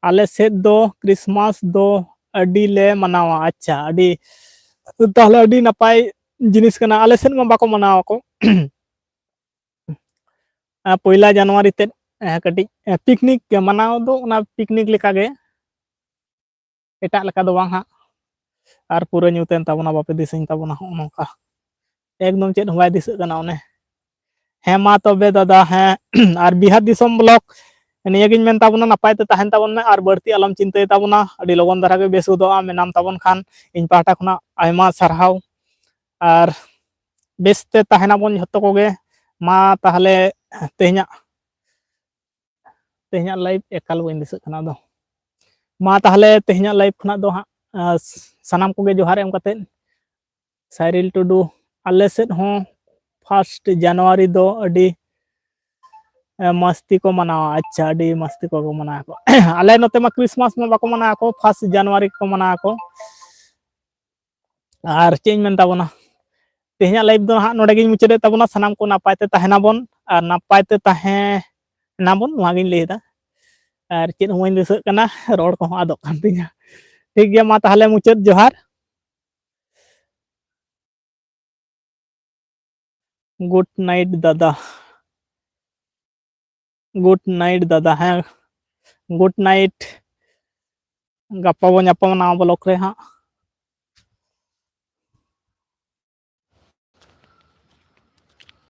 ᱟᱞᱮ ᱥᱮᱫ ᱫᱚ ᱠᱨᱤᱥᱢᱟᱥ ᱫᱚ ᱟᱹᱰᱤ ᱞᱮ ᱢᱟᱱᱟᱣᱟ᱾ ᱟᱪᱪᱷᱟ, ᱟᱹᱰᱤ, ᱛᱟᱦᱞᱮ ᱟᱹᱰᱤ ᱱᱟᱯᱟᱭ ᱡᱤᱱᱤᱥ ᱠᱟᱱᱟ᱾ ᱟᱞᱮ ᱥᱮᱫ ᱢᱟ ᱵᱟᱠᱚ ᱢᱟᱱᱟᱣ ᱟᱠᱚ᱾ ᱟᱨ ᱯᱚᱭᱞᱟ ᱡᱟᱱᱩᱣᱟᱨᱤ ᱛᱮᱫ, ᱮ, ᱠᱟᱹᱴᱤᱡ, ᱮ, ᱯᱤᱠᱱᱤᱠ ᱢᱟᱱᱟᱣ ᱫᱚ ᱚᱱᱟ ᱯᱤᱠᱱᱤᱠ ᱞᱮᱠᱟᱜᱮ, ᱮᱴᱟᱜ ᱞᱮᱠᱟ ᱫᱚ ᱵᱟᱝ ᱦᱟᱸᱜ᱾ ᱟᱨ ᱯᱩᱨᱟᱹ ᱧᱩᱛᱮᱱ ᱛᱟᱵᱚᱱᱟ, ᱵᱟᱯᱮ ᱫᱤᱥᱟᱹᱧ ᱛᱟᱵᱚᱱᱟ, ᱦᱚᱸᱜᱼᱚ ᱱᱚᱝᱠᱟ᱾ ᱮᱠᱫᱚᱢ ᱪᱮᱫ ᱦᱚᱸ ᱵᱟᱭ ᱫᱤᱥᱟᱹᱜ ᱠᱟᱱᱟ ᱚᱱᱮ᱾ ᱦᱮᱸ, ᱢᱟ ᱛᱚᱵᱮ ᱫᱟᱫᱟ, ᱦᱮᱸ, ᱟᱨ ᱵᱤᱦᱟᱨ ᱫᱤᱥᱚᱢ ᱵᱞᱚᱜ ᱱᱤᱭᱟᱹᱜᱤᱧ ᱢᱮᱱ ᱛᱟᱵᱚᱱᱟ, ᱱᱟᱯᱟᱭ ᱛᱮ ᱛᱟᱦᱮᱱ ᱛᱟᱵᱚᱱ ᱢᱮ ᱟᱨ ᱵᱟᱹᱲᱛᱤ ᱟᱞᱚᱢ ᱪᱤᱱᱛᱟᱹᱭ ᱛᱟᱵᱚᱱᱟ᱾ ᱟᱹᱰᱤ ᱞᱚᱜᱚᱱ ᱫᱷᱟᱨᱟ ᱜᱮ ᱵᱮᱥ ᱜᱚᱫᱚᱜᱼᱟ, ᱢᱮᱱᱟᱢ ᱛᱟᱵᱚᱱ ᱠᱷᱟᱱ ᱤᱧ ᱯᱟᱦᱴᱟ ᱠᱷᱚᱱᱟᱜ ᱟᱭᱢᱟ ᱥᱟᱨᱦᱟᱣ᱾ ᱟᱨ ᱵᱮᱥ ᱛᱮ ᱛᱟᱦᱮᱱᱟᱵᱚᱱ ᱡᱷᱚᱛᱚ ᱠᱚᱜᱮ᱾ ᱢᱟ ᱛᱟᱦᱚᱞᱮ ᱛᱮᱦᱮᱧᱟᱜ, ᱛᱮᱦᱮᱧᱟᱜ live ᱮᱠᱟᱞ ᱵᱟᱹᱧ ᱫᱤᱥᱟᱹᱜ ᱠᱟᱱᱟ᱾ ᱟᱫᱚ ᱢᱟ ᱛᱟᱦᱚᱞᱮ ᱛᱮᱦᱮᱧᱟᱜ live ᱠᱷᱚᱱᱟᱜ ᱫᱚ ᱦᱟᱸᱜ, ᱟᱸ, ᱥᱟᱱᱟᱢ ᱠᱚᱜᱮ ᱡᱚᱦᱟᱨ ᱮᱢ ᱠᱟᱛᱮᱫ, ᱥᱟᱭᱨᱤᱞ ᱴᱩᱰᱩ, ᱟᱞᱮ ᱥᱮᱫ ᱦᱚᱸ first ᱡᱟᱱᱩᱣᱟᱨᱤ ᱫᱚ ᱟᱹᱰᱤ, ᱮ, ᱢᱟᱥᱛᱤ ᱠᱚ ᱢᱟᱱᱟᱣᱟ᱾ ᱟᱪᱪᱷᱟ, ᱟᱹᱰᱤ ᱢᱟᱥᱛᱤ ᱠᱚ ᱢᱟᱱᱟᱣᱟ ᱠᱚ᱾ ᱟᱞᱮ ᱱᱚᱛᱮ ᱢᱟ ᱠᱨᱤᱥᱢᱟᱥ ᱢᱟ ᱵᱟᱠᱚ ᱢᱟᱱᱟᱣᱟ ᱠᱚ, first ᱡᱟᱱᱩᱣᱟᱨᱤ ᱠᱚ ᱢᱟᱱᱟᱣᱟ ᱠᱚ᱾ ᱟᱨ ᱪᱮᱫ ᱤᱧ ᱢᱮᱱ ᱛᱟᱵᱚᱱᱟ, ᱛᱮᱦᱮᱧᱟᱜ live ᱫᱚ ᱦᱟᱸᱜ ᱱᱚᱰᱮ ᱜᱤᱧ ᱢᱩᱪᱟᱹᱫᱮᱫ ᱛᱟᱵᱚᱱᱟ᱾ ᱥᱟᱱᱟᱢ ᱠᱚ ᱱᱟᱯᱟᱭ ᱛᱮ ᱛᱟᱦᱮᱱᱟᱵᱚᱱ ᱟᱨ ᱱᱟᱯᱟᱭ ᱛᱮ ᱛᱟᱦᱮᱸ ᱱᱟᱵᱚᱱ, ᱱᱚᱣᱟ ᱜᱤᱧ ᱞᱟᱹᱭᱮᱫᱟ᱾ ᱟᱨ ᱪᱮᱫ ᱦᱚᱸ ᱵᱟᱹᱧ ᱫᱤᱥᱟᱹᱜ ᱠᱟᱱᱟ, ᱨᱚᱲ ᱠᱚᱦᱚᱸ ᱟᱫᱚᱜ ᱠᱟᱱ ᱛᱤᱧᱟ᱾ ᱴᱷᱤᱠ ᱜᱮᱭᱟ, ᱢᱟ ᱛᱟᱦᱚᱞᱮ ᱢᱩᱪᱟᱹᱫ ᱡᱚᱦᱟᱨ᱾ Good night ᱫᱟᱫᱟ᱾ Good night ᱫᱟᱫᱟ, ᱦᱮᱸ, good night᱾ ᱜᱟᱯᱟ ᱵᱚ ᱧᱟᱯᱟᱢᱟ ᱱᱟᱣᱟ vlog ᱨᱮ ᱦᱟᱸᱜ᱾